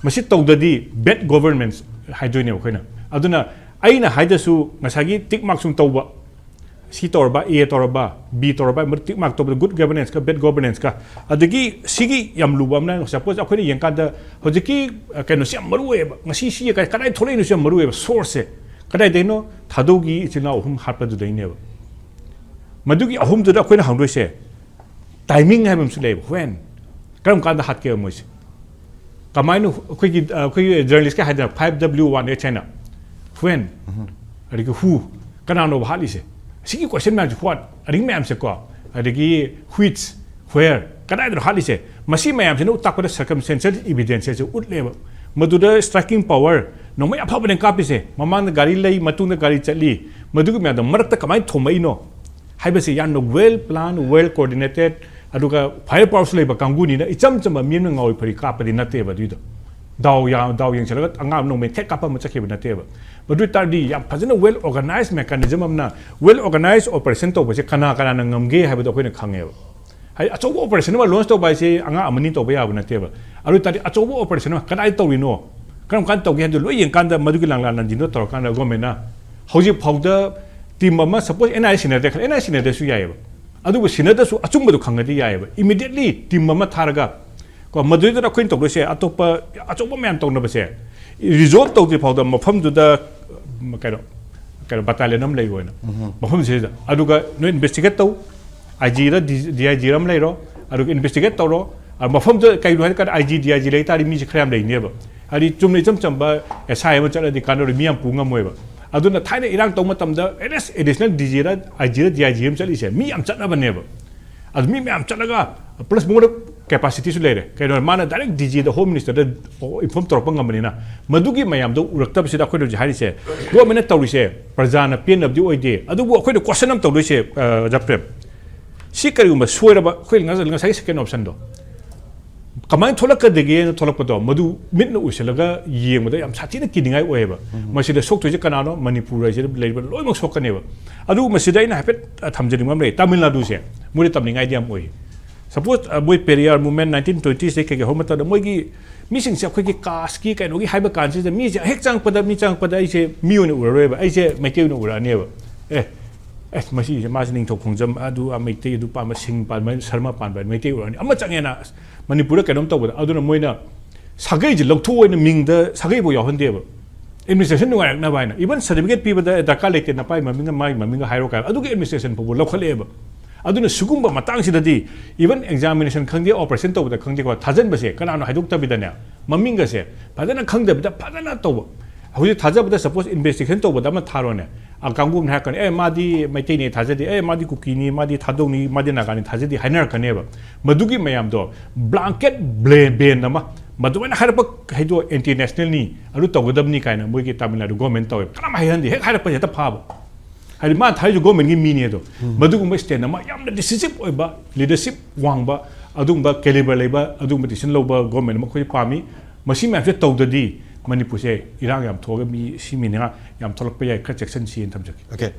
ꯃꯁꯤ ꯇꯧꯗꯗꯤ ꯕꯦꯗ ꯒꯣꯕꯔꯅꯦꯟꯁ ꯍꯥꯏꯗꯣꯏꯅꯦꯕ ꯑꯩꯈꯣꯏꯅ꯫ ꯑꯗꯨꯅ ꯑꯩꯅ ꯍꯥꯏꯗꯁꯨ ꯉꯁꯥꯏꯒꯤ ꯇꯤꯛ ꯃꯥꯔꯛ ꯁꯨꯝ ꯇꯧꯕ, ꯁꯤ ꯇꯧꯔꯕ, ꯑꯦ ꯇꯧꯔꯕ, ꯕꯤ ꯇꯧꯔꯕ, ꯃꯗꯨ ꯇꯤꯛ ꯃꯥꯔꯛ ꯇꯧꯕꯗ ꯒꯨꯗ ꯒꯕꯔꯅꯦꯟꯁꯀ ꯕꯦꯗ ꯒꯣꯕꯔꯅꯦꯟꯁꯀ꯫ ꯑꯗꯒꯤ ꯁꯤꯒꯤ ꯌꯥꯝ ꯂꯨꯕ ꯑꯃꯅ, ꯁꯄꯣꯁ ꯑꯩꯈꯣꯏꯅ ꯌꯦꯡꯀꯥꯟꯗ ꯍꯧꯖꯤꯛꯀꯤ, ꯑ, ꯀꯩꯅꯣꯁꯤ ꯌꯥꯝ ꯃꯔꯨ ꯑꯣꯏꯌꯦꯕ꯫ ꯉꯁꯤ ꯁꯤ ꯀ-, ꯀꯗꯥꯏ ꯊꯣꯛꯂꯛꯏꯅꯣꯁꯤ ꯌꯥꯝ ꯃꯔꯨ ꯑꯣꯏꯌꯦꯕ, ꯁꯣꯔꯁꯁꯦ꯫ ꯀꯗꯥꯏꯗꯩꯅꯣ? ꯊꯥꯗꯧꯒꯤ ꯏꯆꯤꯜ ꯏꯅꯥꯎ ꯑꯍꯨꯝ ꯍꯥꯠꯄꯗꯨꯗꯩꯅꯦꯕ꯫ ꯃꯗꯨꯒꯤ ꯑꯍꯨꯝꯗꯨꯗ ꯑꯩꯈꯣꯏꯅ ꯍꯪꯗꯣꯏꯁꯦ, ꯇꯥꯏꯃꯤꯡ ꯍꯥꯏꯕ ꯑꯃꯁꯨ ꯂꯩꯌꯦꯕ, ꯍ꯭ꯋꯦꯟ, ꯀꯔꯝ ꯀꯥꯟꯗ ꯍꯥꯠꯀꯦꯕ ꯃꯣꯏꯁꯦ? ꯀꯃꯥꯏꯅ ꯑꯩꯈꯣꯏꯒꯤ, ꯑꯩꯈꯣꯏꯒꯤ ꯖꯔꯅꯦꯂꯤꯁꯀꯤ ꯍꯥꯏꯗꯅ ꯐꯥꯏꯚ ꯗꯕ꯭ꯌꯨ ꯋꯥꯟ ꯑꯦꯆ ꯍꯥꯏꯅ, ꯍ꯭ꯋꯦꯟ, ꯑꯗꯒꯤ ꯍꯨ, ꯀꯅꯥꯅꯣꯕ ꯍꯥꯠꯂꯤꯁꯦ? ꯁꯤꯒꯤ ꯀꯣꯏꯁꯟ ꯃꯌꯥꯝꯁꯦ, ꯍ꯭ꯋꯥꯠ, ꯑꯗꯒꯤ ꯃꯌꯥꯝꯁꯦꯀꯣ, ꯑꯗꯒꯤ ꯍ꯭ꯋꯤꯠꯁ, ꯍ꯭ꯋꯦꯔ, ꯀꯗꯥꯏꯗꯅꯣ ꯍꯥꯠꯂꯤꯁꯦ? ꯃꯁꯤ ꯃꯌꯥꯝꯁꯤꯅ ꯇꯥꯛꯄꯗ circumstantial evidence ꯁꯦ ꯎꯠꯂꯦꯕ꯫ ꯃꯗꯨꯗ striking power, ꯅꯣꯡꯃꯩ ꯑꯐꯕꯅꯦ ꯀꯥꯞꯄꯤꯁꯦ, ꯃꯃꯥꯡꯗ ꯒꯥꯔꯤ ꯂꯩ, ꯃꯇꯨꯡꯗ ꯒꯥꯔꯤ ꯆꯠꯂꯤ, ꯃꯗꯨꯒꯤ ꯃꯌꯥꯝꯗꯣ ꯃꯔꯛꯇ ꯀꯃꯥꯏꯅ ꯊꯣꯝꯃꯛꯏꯅꯣ ꯍꯥꯏꯕꯁꯦ ꯌꯥꯝꯅ well plan, well coordinated, ꯑꯗꯨꯒ fire power ꯁꯨ ꯂꯩꯕ ꯀꯥꯡꯕꯨꯅꯤꯅ ꯏꯆꯝ ꯆꯝꯕ ꯃꯤ ꯑꯃꯅ ꯉꯥꯎꯔꯤ ꯐꯩꯔꯤ ꯀꯥꯞꯄꯗꯤ ꯅꯠꯇꯦꯕ ꯑꯗꯨꯏꯗꯣ꯫ ꯗꯥꯎ ꯌꯥ-, ꯗꯥꯎ ꯌꯦꯡꯁꯤꯜꯂꯒ ꯑꯉꯥꯡ ꯑꯃ ꯅꯣꯡꯃꯩ ꯊꯦꯛ ꯀꯥꯞꯄ ꯑꯃ ꯆꯠꯈꯤꯕ ꯅꯠꯇꯦꯕ꯫ ꯃꯗꯨ ꯑꯣꯏ ꯇꯥꯔꯗꯤ ꯌꯥꯝ ꯐꯖꯅ well organized mechanism ꯑꯃꯅ, well organized operation ꯇꯧꯕꯁꯦ ꯀꯅꯥ ꯀꯅꯥꯅ ꯉꯝꯒꯦ ꯍꯥꯏꯕꯗꯣ ꯑꯩꯈꯣꯏꯅ ꯈꯪꯉꯦꯕ꯫ ꯍꯥꯏꯗꯤ ꯑꯆꯧꯕ operation ꯑꯃ launch ꯇꯧꯕ ꯍꯥꯏꯁꯦ ꯑꯉꯥꯡ ꯑꯃꯅꯤ ꯇꯧꯕ ꯌꯥꯕ ꯅꯠꯇꯦꯕ꯫ ꯑꯗꯨ ꯑꯣꯏ ꯇꯥꯔꯗꯤ ꯑꯆꯧꯕ operation ꯑꯃ ꯀꯗꯥꯏꯗ ꯇꯧꯔꯤꯅꯣ, ꯀꯔꯝ ꯀꯥꯟꯗ ꯇꯧꯒꯦ ꯍꯥꯏꯕꯗꯨ ꯂꯣꯏ ꯌꯦꯡꯀꯥꯟꯗ ꯃꯗꯨꯒꯤ ꯂꯥꯡꯂꯥ ꯂꯥꯟꯖꯤꯟꯗꯣ ꯇꯧꯔꯀꯥꯟꯗ government ꯅ ꯍꯧꯖꯤꯛ ꯐꯥꯎꯗ team ꯑꯃ, suppose NIA ꯁꯤꯟꯅꯗ꯭ꯔꯦ ꯈꯜꯂꯦ, NIA ꯁꯤꯟꯅꯗ꯭ꯔꯁꯨ ꯌꯥꯏꯑꯕ꯫ ꯑꯗꯨꯕꯨ ꯁꯤꯟꯅꯗ꯭ꯔꯁꯨ ꯑꯆꯨꯝꯕꯗꯨ ꯈꯪꯉꯗꯤ ꯌꯥꯏꯑꯕ, immediately team ꯑꯃ ꯊꯥꯔꯒ꯫ ꯀꯣ, ꯃꯗꯨꯗ ꯑꯩꯈꯣꯏꯅ ꯇꯧꯗꯣꯏꯁꯦ ꯑꯇꯣꯞꯄ ꯑꯆꯧꯕ ꯃꯌꯥꯝ ꯇꯧꯅꯕꯁꯦ resolve ꯇꯧꯗ꯭ꯔꯤ ꯐꯥꯎꯗ ꯃꯐꯝꯗꯨꯗ, ꯎꯝ, ꯀꯩꯅꯣ, ꯀꯩꯅꯣ, battalion ꯑꯃ ꯂꯩꯔꯣꯏꯅ, ꯃꯐꯝꯁꯤꯗ꯫ ꯑꯗꯨꯒ ꯅꯣꯏ investigate ꯇꯧ, IG ꯔ DIG ꯔ ꯑꯃ ꯂꯩꯔꯣ, ꯑꯗꯨꯒ investigate ꯇꯧꯔꯣ꯫ ꯑ, ꯃꯐꯝꯗꯨꯗ ꯀꯩꯅꯣ ꯍꯥꯏꯔꯀꯥꯟꯗ IG DIG ꯂꯩ ꯇꯥꯔꯗꯤ ꯃꯤꯁꯦ ꯈꯔ ꯌꯥꯝ ꯂꯩꯅꯦꯕ꯫ ꯍꯥꯏꯗꯤ ꯆꯨꯝꯅ ꯏꯆꯝ ꯆꯝꯕ SI ꯑꯃ ꯆꯠꯂꯗꯤ ꯀꯥꯟꯅꯔꯣꯏ, ꯃꯤ ꯌꯥꯝ ꯄꯨ ꯉꯝꯃꯣꯏꯕ꯫ ꯑꯗꯨꯅ ꯊꯥꯏꯅ ꯏꯔꯥꯡ ꯇꯧꯕ ꯃꯇꯝꯗ at least additional DG ꯔ IG ꯔ DIG ꯑꯃ ꯆꯠꯂꯤꯁꯦ ꯃꯤ ꯌꯥꯝ ꯆꯠꯅꯕꯅꯦꯕ꯫ ꯑꯗꯨ ꯃꯤ ꯃꯌꯥꯝ ꯆꯠꯂꯒ, plus ꯃꯉꯣꯟꯗ capacity ꯁꯨ ꯂꯩꯔꯦ꯫ ꯀꯩꯅꯣ, ꯃꯥꯅ direct DG ꯗ, Home Minister ꯗ inform ꯇꯧꯔꯛꯄ ꯉꯝꯕꯅꯤꯅ, ꯃꯗꯨꯒꯤ ꯃꯌꯥꯝꯗꯣ ꯎꯔꯛꯇꯕꯁꯤꯗ ꯑꯩꯈꯣꯏꯅ ꯍꯧꯖꯤꯛ ꯍꯥꯏꯔꯤꯁꯦ, government ꯅ ꯇꯧꯔꯤꯁꯦ ꯄ꯭ꯔꯖꯥꯅ ꯄꯦꯟꯅꯕꯗꯤ ꯑꯣꯏꯗꯦ꯫ ꯑꯗꯨꯕꯨ ꯑꯩꯈꯣꯏꯅ question ꯑꯃ ꯇꯧꯗꯣꯏꯁꯦ, ꯑ, ꯑꯣꯖꯥ ꯄ꯭ꯔꯦꯝ, ꯁꯤ ꯀꯔꯤꯒꯨꯝꯕ ꯁꯣꯏꯔꯕ, ꯑꯩꯈꯣꯏ ꯉꯁꯥꯏ, ꯉꯁꯥꯏꯒꯤ second option ꯗꯣ ꯀꯃꯥꯏꯅ ꯊꯣꯛꯂꯛꯀꯗꯒꯦꯅ ꯊꯣꯛꯂꯛꯄꯗꯣ, ꯃꯗꯨ ꯃꯤꯠꯅ ꯎꯁꯤꯜꯂꯒ ꯌꯦꯡꯕꯗ ꯌꯥꯝ ꯁꯥꯊꯤꯅ ꯀꯤꯅꯤꯡꯉꯥꯏ ꯑꯣꯏꯌꯦꯕ꯫ ꯃꯁꯤꯗ ꯁꯣꯛꯇꯣꯏꯁꯦ ꯀꯅꯥꯅꯣ? ꯃꯅꯤꯄꯨꯔ ꯍꯥꯏꯁꯤꯗ ꯂꯩꯔꯤꯕ ꯂꯣꯏꯅꯃꯛ ꯁꯣꯛꯀꯅꯦꯕ꯫ ꯑꯗꯨꯕꯨ ꯃꯁꯤꯗ ꯑꯩꯅ ꯍꯥꯏꯐꯦꯠ, ꯑ, ꯊꯝꯖꯅꯤꯡꯕ ꯑꯃ ꯂꯩ, ꯇꯥꯃꯤꯜ ꯅꯥꯗꯨꯁꯦ ꯃꯣꯏꯗ ꯇꯝꯅꯤꯡꯉꯥꯏꯗꯤ ꯌꯥꯝ ꯑꯣꯏ꯫ Suppose, ꯑ, ꯃꯣꯏ ꯄꯦꯔꯤꯌꯥꯔ movement nineteen twenty ꯁꯤꯗ ꯀꯩꯀꯩ ꯍꯧꯔꯛꯄ ꯃꯇꯝꯗ ꯃꯣꯏꯒꯤ ꯃꯤꯁꯤꯡꯁꯦ ꯑꯩꯈꯣꯏꯒꯤ caste ꯀꯤ ꯀꯩꯅꯣꯒꯤ ꯍꯥꯏꯕ ꯀꯥꯟꯁꯤꯗ ꯃꯤꯁꯦ ꯍꯦꯛ ꯆꯪꯉꯛꯄꯗ, ꯃꯤ ꯆꯪꯉꯛꯄꯗ ꯑꯩꯁꯦ ꯃꯤ ꯑꯣꯏꯅ ꯎꯔꯔꯣꯏꯕ, ꯑꯩꯁꯦ ꯃꯩꯇꯩ ꯑꯣꯏꯅ ꯎꯔꯛꯑꯅꯦꯕ꯫ ꯑꯦ, ꯑꯦ, ꯃꯁꯤꯁꯦ, ꯃꯥꯁꯦ ꯅꯤꯡꯊꯧ ꯈꯣꯡꯖꯝ, ꯑꯗꯨ, ꯑ, ꯃꯩꯇꯩ, ꯑꯗꯨ ꯄꯥꯟꯕ, ꯁꯤꯡ ꯄꯥꯟꯕ, ꯁꯔꯃ ꯄꯥꯟꯕ ꯃꯩꯇꯩ ꯑꯣꯏꯔꯛꯑꯅꯤ꯫ ꯑꯃ ꯆꯪꯉꯦꯅ, ꯑꯁ, ꯃꯅꯤꯄꯨꯔꯗ ꯀꯩꯅꯣꯝ ꯇꯧꯕꯗ, ꯑꯗꯨꯅ ꯃꯣꯏꯅ ꯁꯥꯒꯩꯁꯦ ꯂꯧꯊꯣꯛꯑꯣꯏꯅ ꯃꯤꯡꯗ ꯁꯥꯒꯩꯐꯥꯎ ꯌꯥꯎꯍꯟꯗꯦꯕ꯫ Administration ꯅꯨꯡꯉꯥꯏꯔꯛꯅꯕ ꯍꯥꯏꯅ꯫ Even certificate ꯄꯤꯕꯗ, "ꯑꯦ, ꯗꯔꯀꯥꯔ ꯂꯩꯇꯦ, ꯅꯄꯥꯒꯤ ꯃꯃꯤꯡꯒ ꯃꯥꯒꯤ ꯃꯃꯤꯡꯒ ꯍꯥꯏꯔꯣ" ꯀꯥꯏꯅ ꯑꯗꯨꯒꯤ administration ꯐꯥꯎꯕ ꯂꯧꯈꯠꯂꯛꯑꯦꯕ꯫ ꯑꯗꯨꯅ ꯁꯤꯒꯨꯝꯕ ꯃꯇꯥꯡꯁꯤꯗꯗꯤ even examination ꯈꯪꯗꯦ, operation ꯇꯧꯕꯗ ꯈꯪꯗꯦꯀꯣ, ꯊꯥꯖꯟꯕꯁꯦ ꯀꯅꯥꯅꯣ ꯍꯥꯏꯗꯣꯛꯇꯕꯤꯗꯅꯦ, ꯃꯃꯤꯡꯒꯁꯦ ꯐꯖꯅ ꯈꯪꯗꯕꯤꯗ ꯐꯖꯅ ꯇꯧꯕ꯫ ꯍꯧꯖꯤꯛ ꯊꯥꯖꯕꯗ, suppose, investigation ꯇꯧꯕꯗ ꯑꯃ ꯊꯥꯔꯣꯅꯦ, ꯑ, ꯀꯥꯡꯕꯨ ꯑꯃꯅ ꯍꯥꯏꯔꯛꯀꯅꯤ, "ꯑꯦ, ꯃꯥꯗꯤ ꯃꯩꯇꯩꯅꯦ ꯊꯥꯖꯗꯦ, ꯑꯦ, ꯃꯥꯗꯤ ꯀꯨꯀꯤꯅꯤ, ꯃꯥꯗꯤ ꯊꯥꯗꯧꯅꯤ, ꯃꯥꯗꯤ ꯅꯥꯒꯥꯅꯤ ꯊꯥꯖꯗꯦ" ꯍꯥꯏꯅꯔꯛꯀꯅꯦꯕ꯫ ꯃꯗꯨꯒꯤ ꯃꯌꯥꯝꯗꯣ blanket ꯕ꯭ꯂꯦ-, ban ꯑꯃ, ꯃꯗꯨꯃꯥꯏꯅ ꯍꯥꯏꯔꯛꯄ ꯍꯥꯏꯗꯣ anti national ꯅꯤ, ꯑꯗꯨ ꯇꯧꯒꯗꯕꯅꯤ ꯀꯥꯏꯅ ꯃꯣꯏꯒꯤ ꯇꯥꯃꯤꯜ ꯅꯥꯗꯨ government ꯇꯧꯋꯦꯕ꯫ ꯀꯅꯥꯝ ꯍꯥꯏꯍꯟꯗꯦ, ꯍꯦꯛ ꯍꯥꯏꯔꯛꯄꯁꯦ ꯍꯦꯛꯇ ꯐꯥꯕ꯫ ꯍꯥꯏꯗꯤ ꯃꯥꯅ ꯊꯥꯔꯤꯁꯨ government ꯀꯤ ꯃꯤꯅꯦ ꯑꯗꯣ꯫ ꯃꯗꯨꯒꯨꯝꯕ stand ꯑꯃ, ꯌꯥꯝꯅ decisive ꯑꯣꯏꯕ, leadership ꯋꯥꯡꯕ, ꯑꯗꯨꯒꯨꯝꯕ caliber ꯂꯩꯕ, ꯑꯗꯨꯒꯨꯝꯕ decision ꯂꯧꯕ government ꯑꯃ ꯑꯩꯈꯣꯏ ꯄꯥꯝꯃꯤ꯫ ꯃꯁꯤ ꯃꯌꯥꯝꯁꯦ ꯇꯧꯗ꯭ꯔꯗꯤ ꯃꯅꯤꯄꯨꯔꯁꯦ ꯏꯔꯥꯡ ꯌꯥꯝ ꯊꯣꯛꯑꯒ ꯃꯤ ꯁꯤ ꯃꯤ ꯅꯤꯉꯥ ꯌꯥꯝ ꯊꯣꯛꯂꯛꯄ ꯌꯥꯏ, ꯈꯔ ꯆꯦꯛꯁꯤꯟꯁꯤꯅ ꯊꯝꯖꯒꯦ꯫ Okay꯫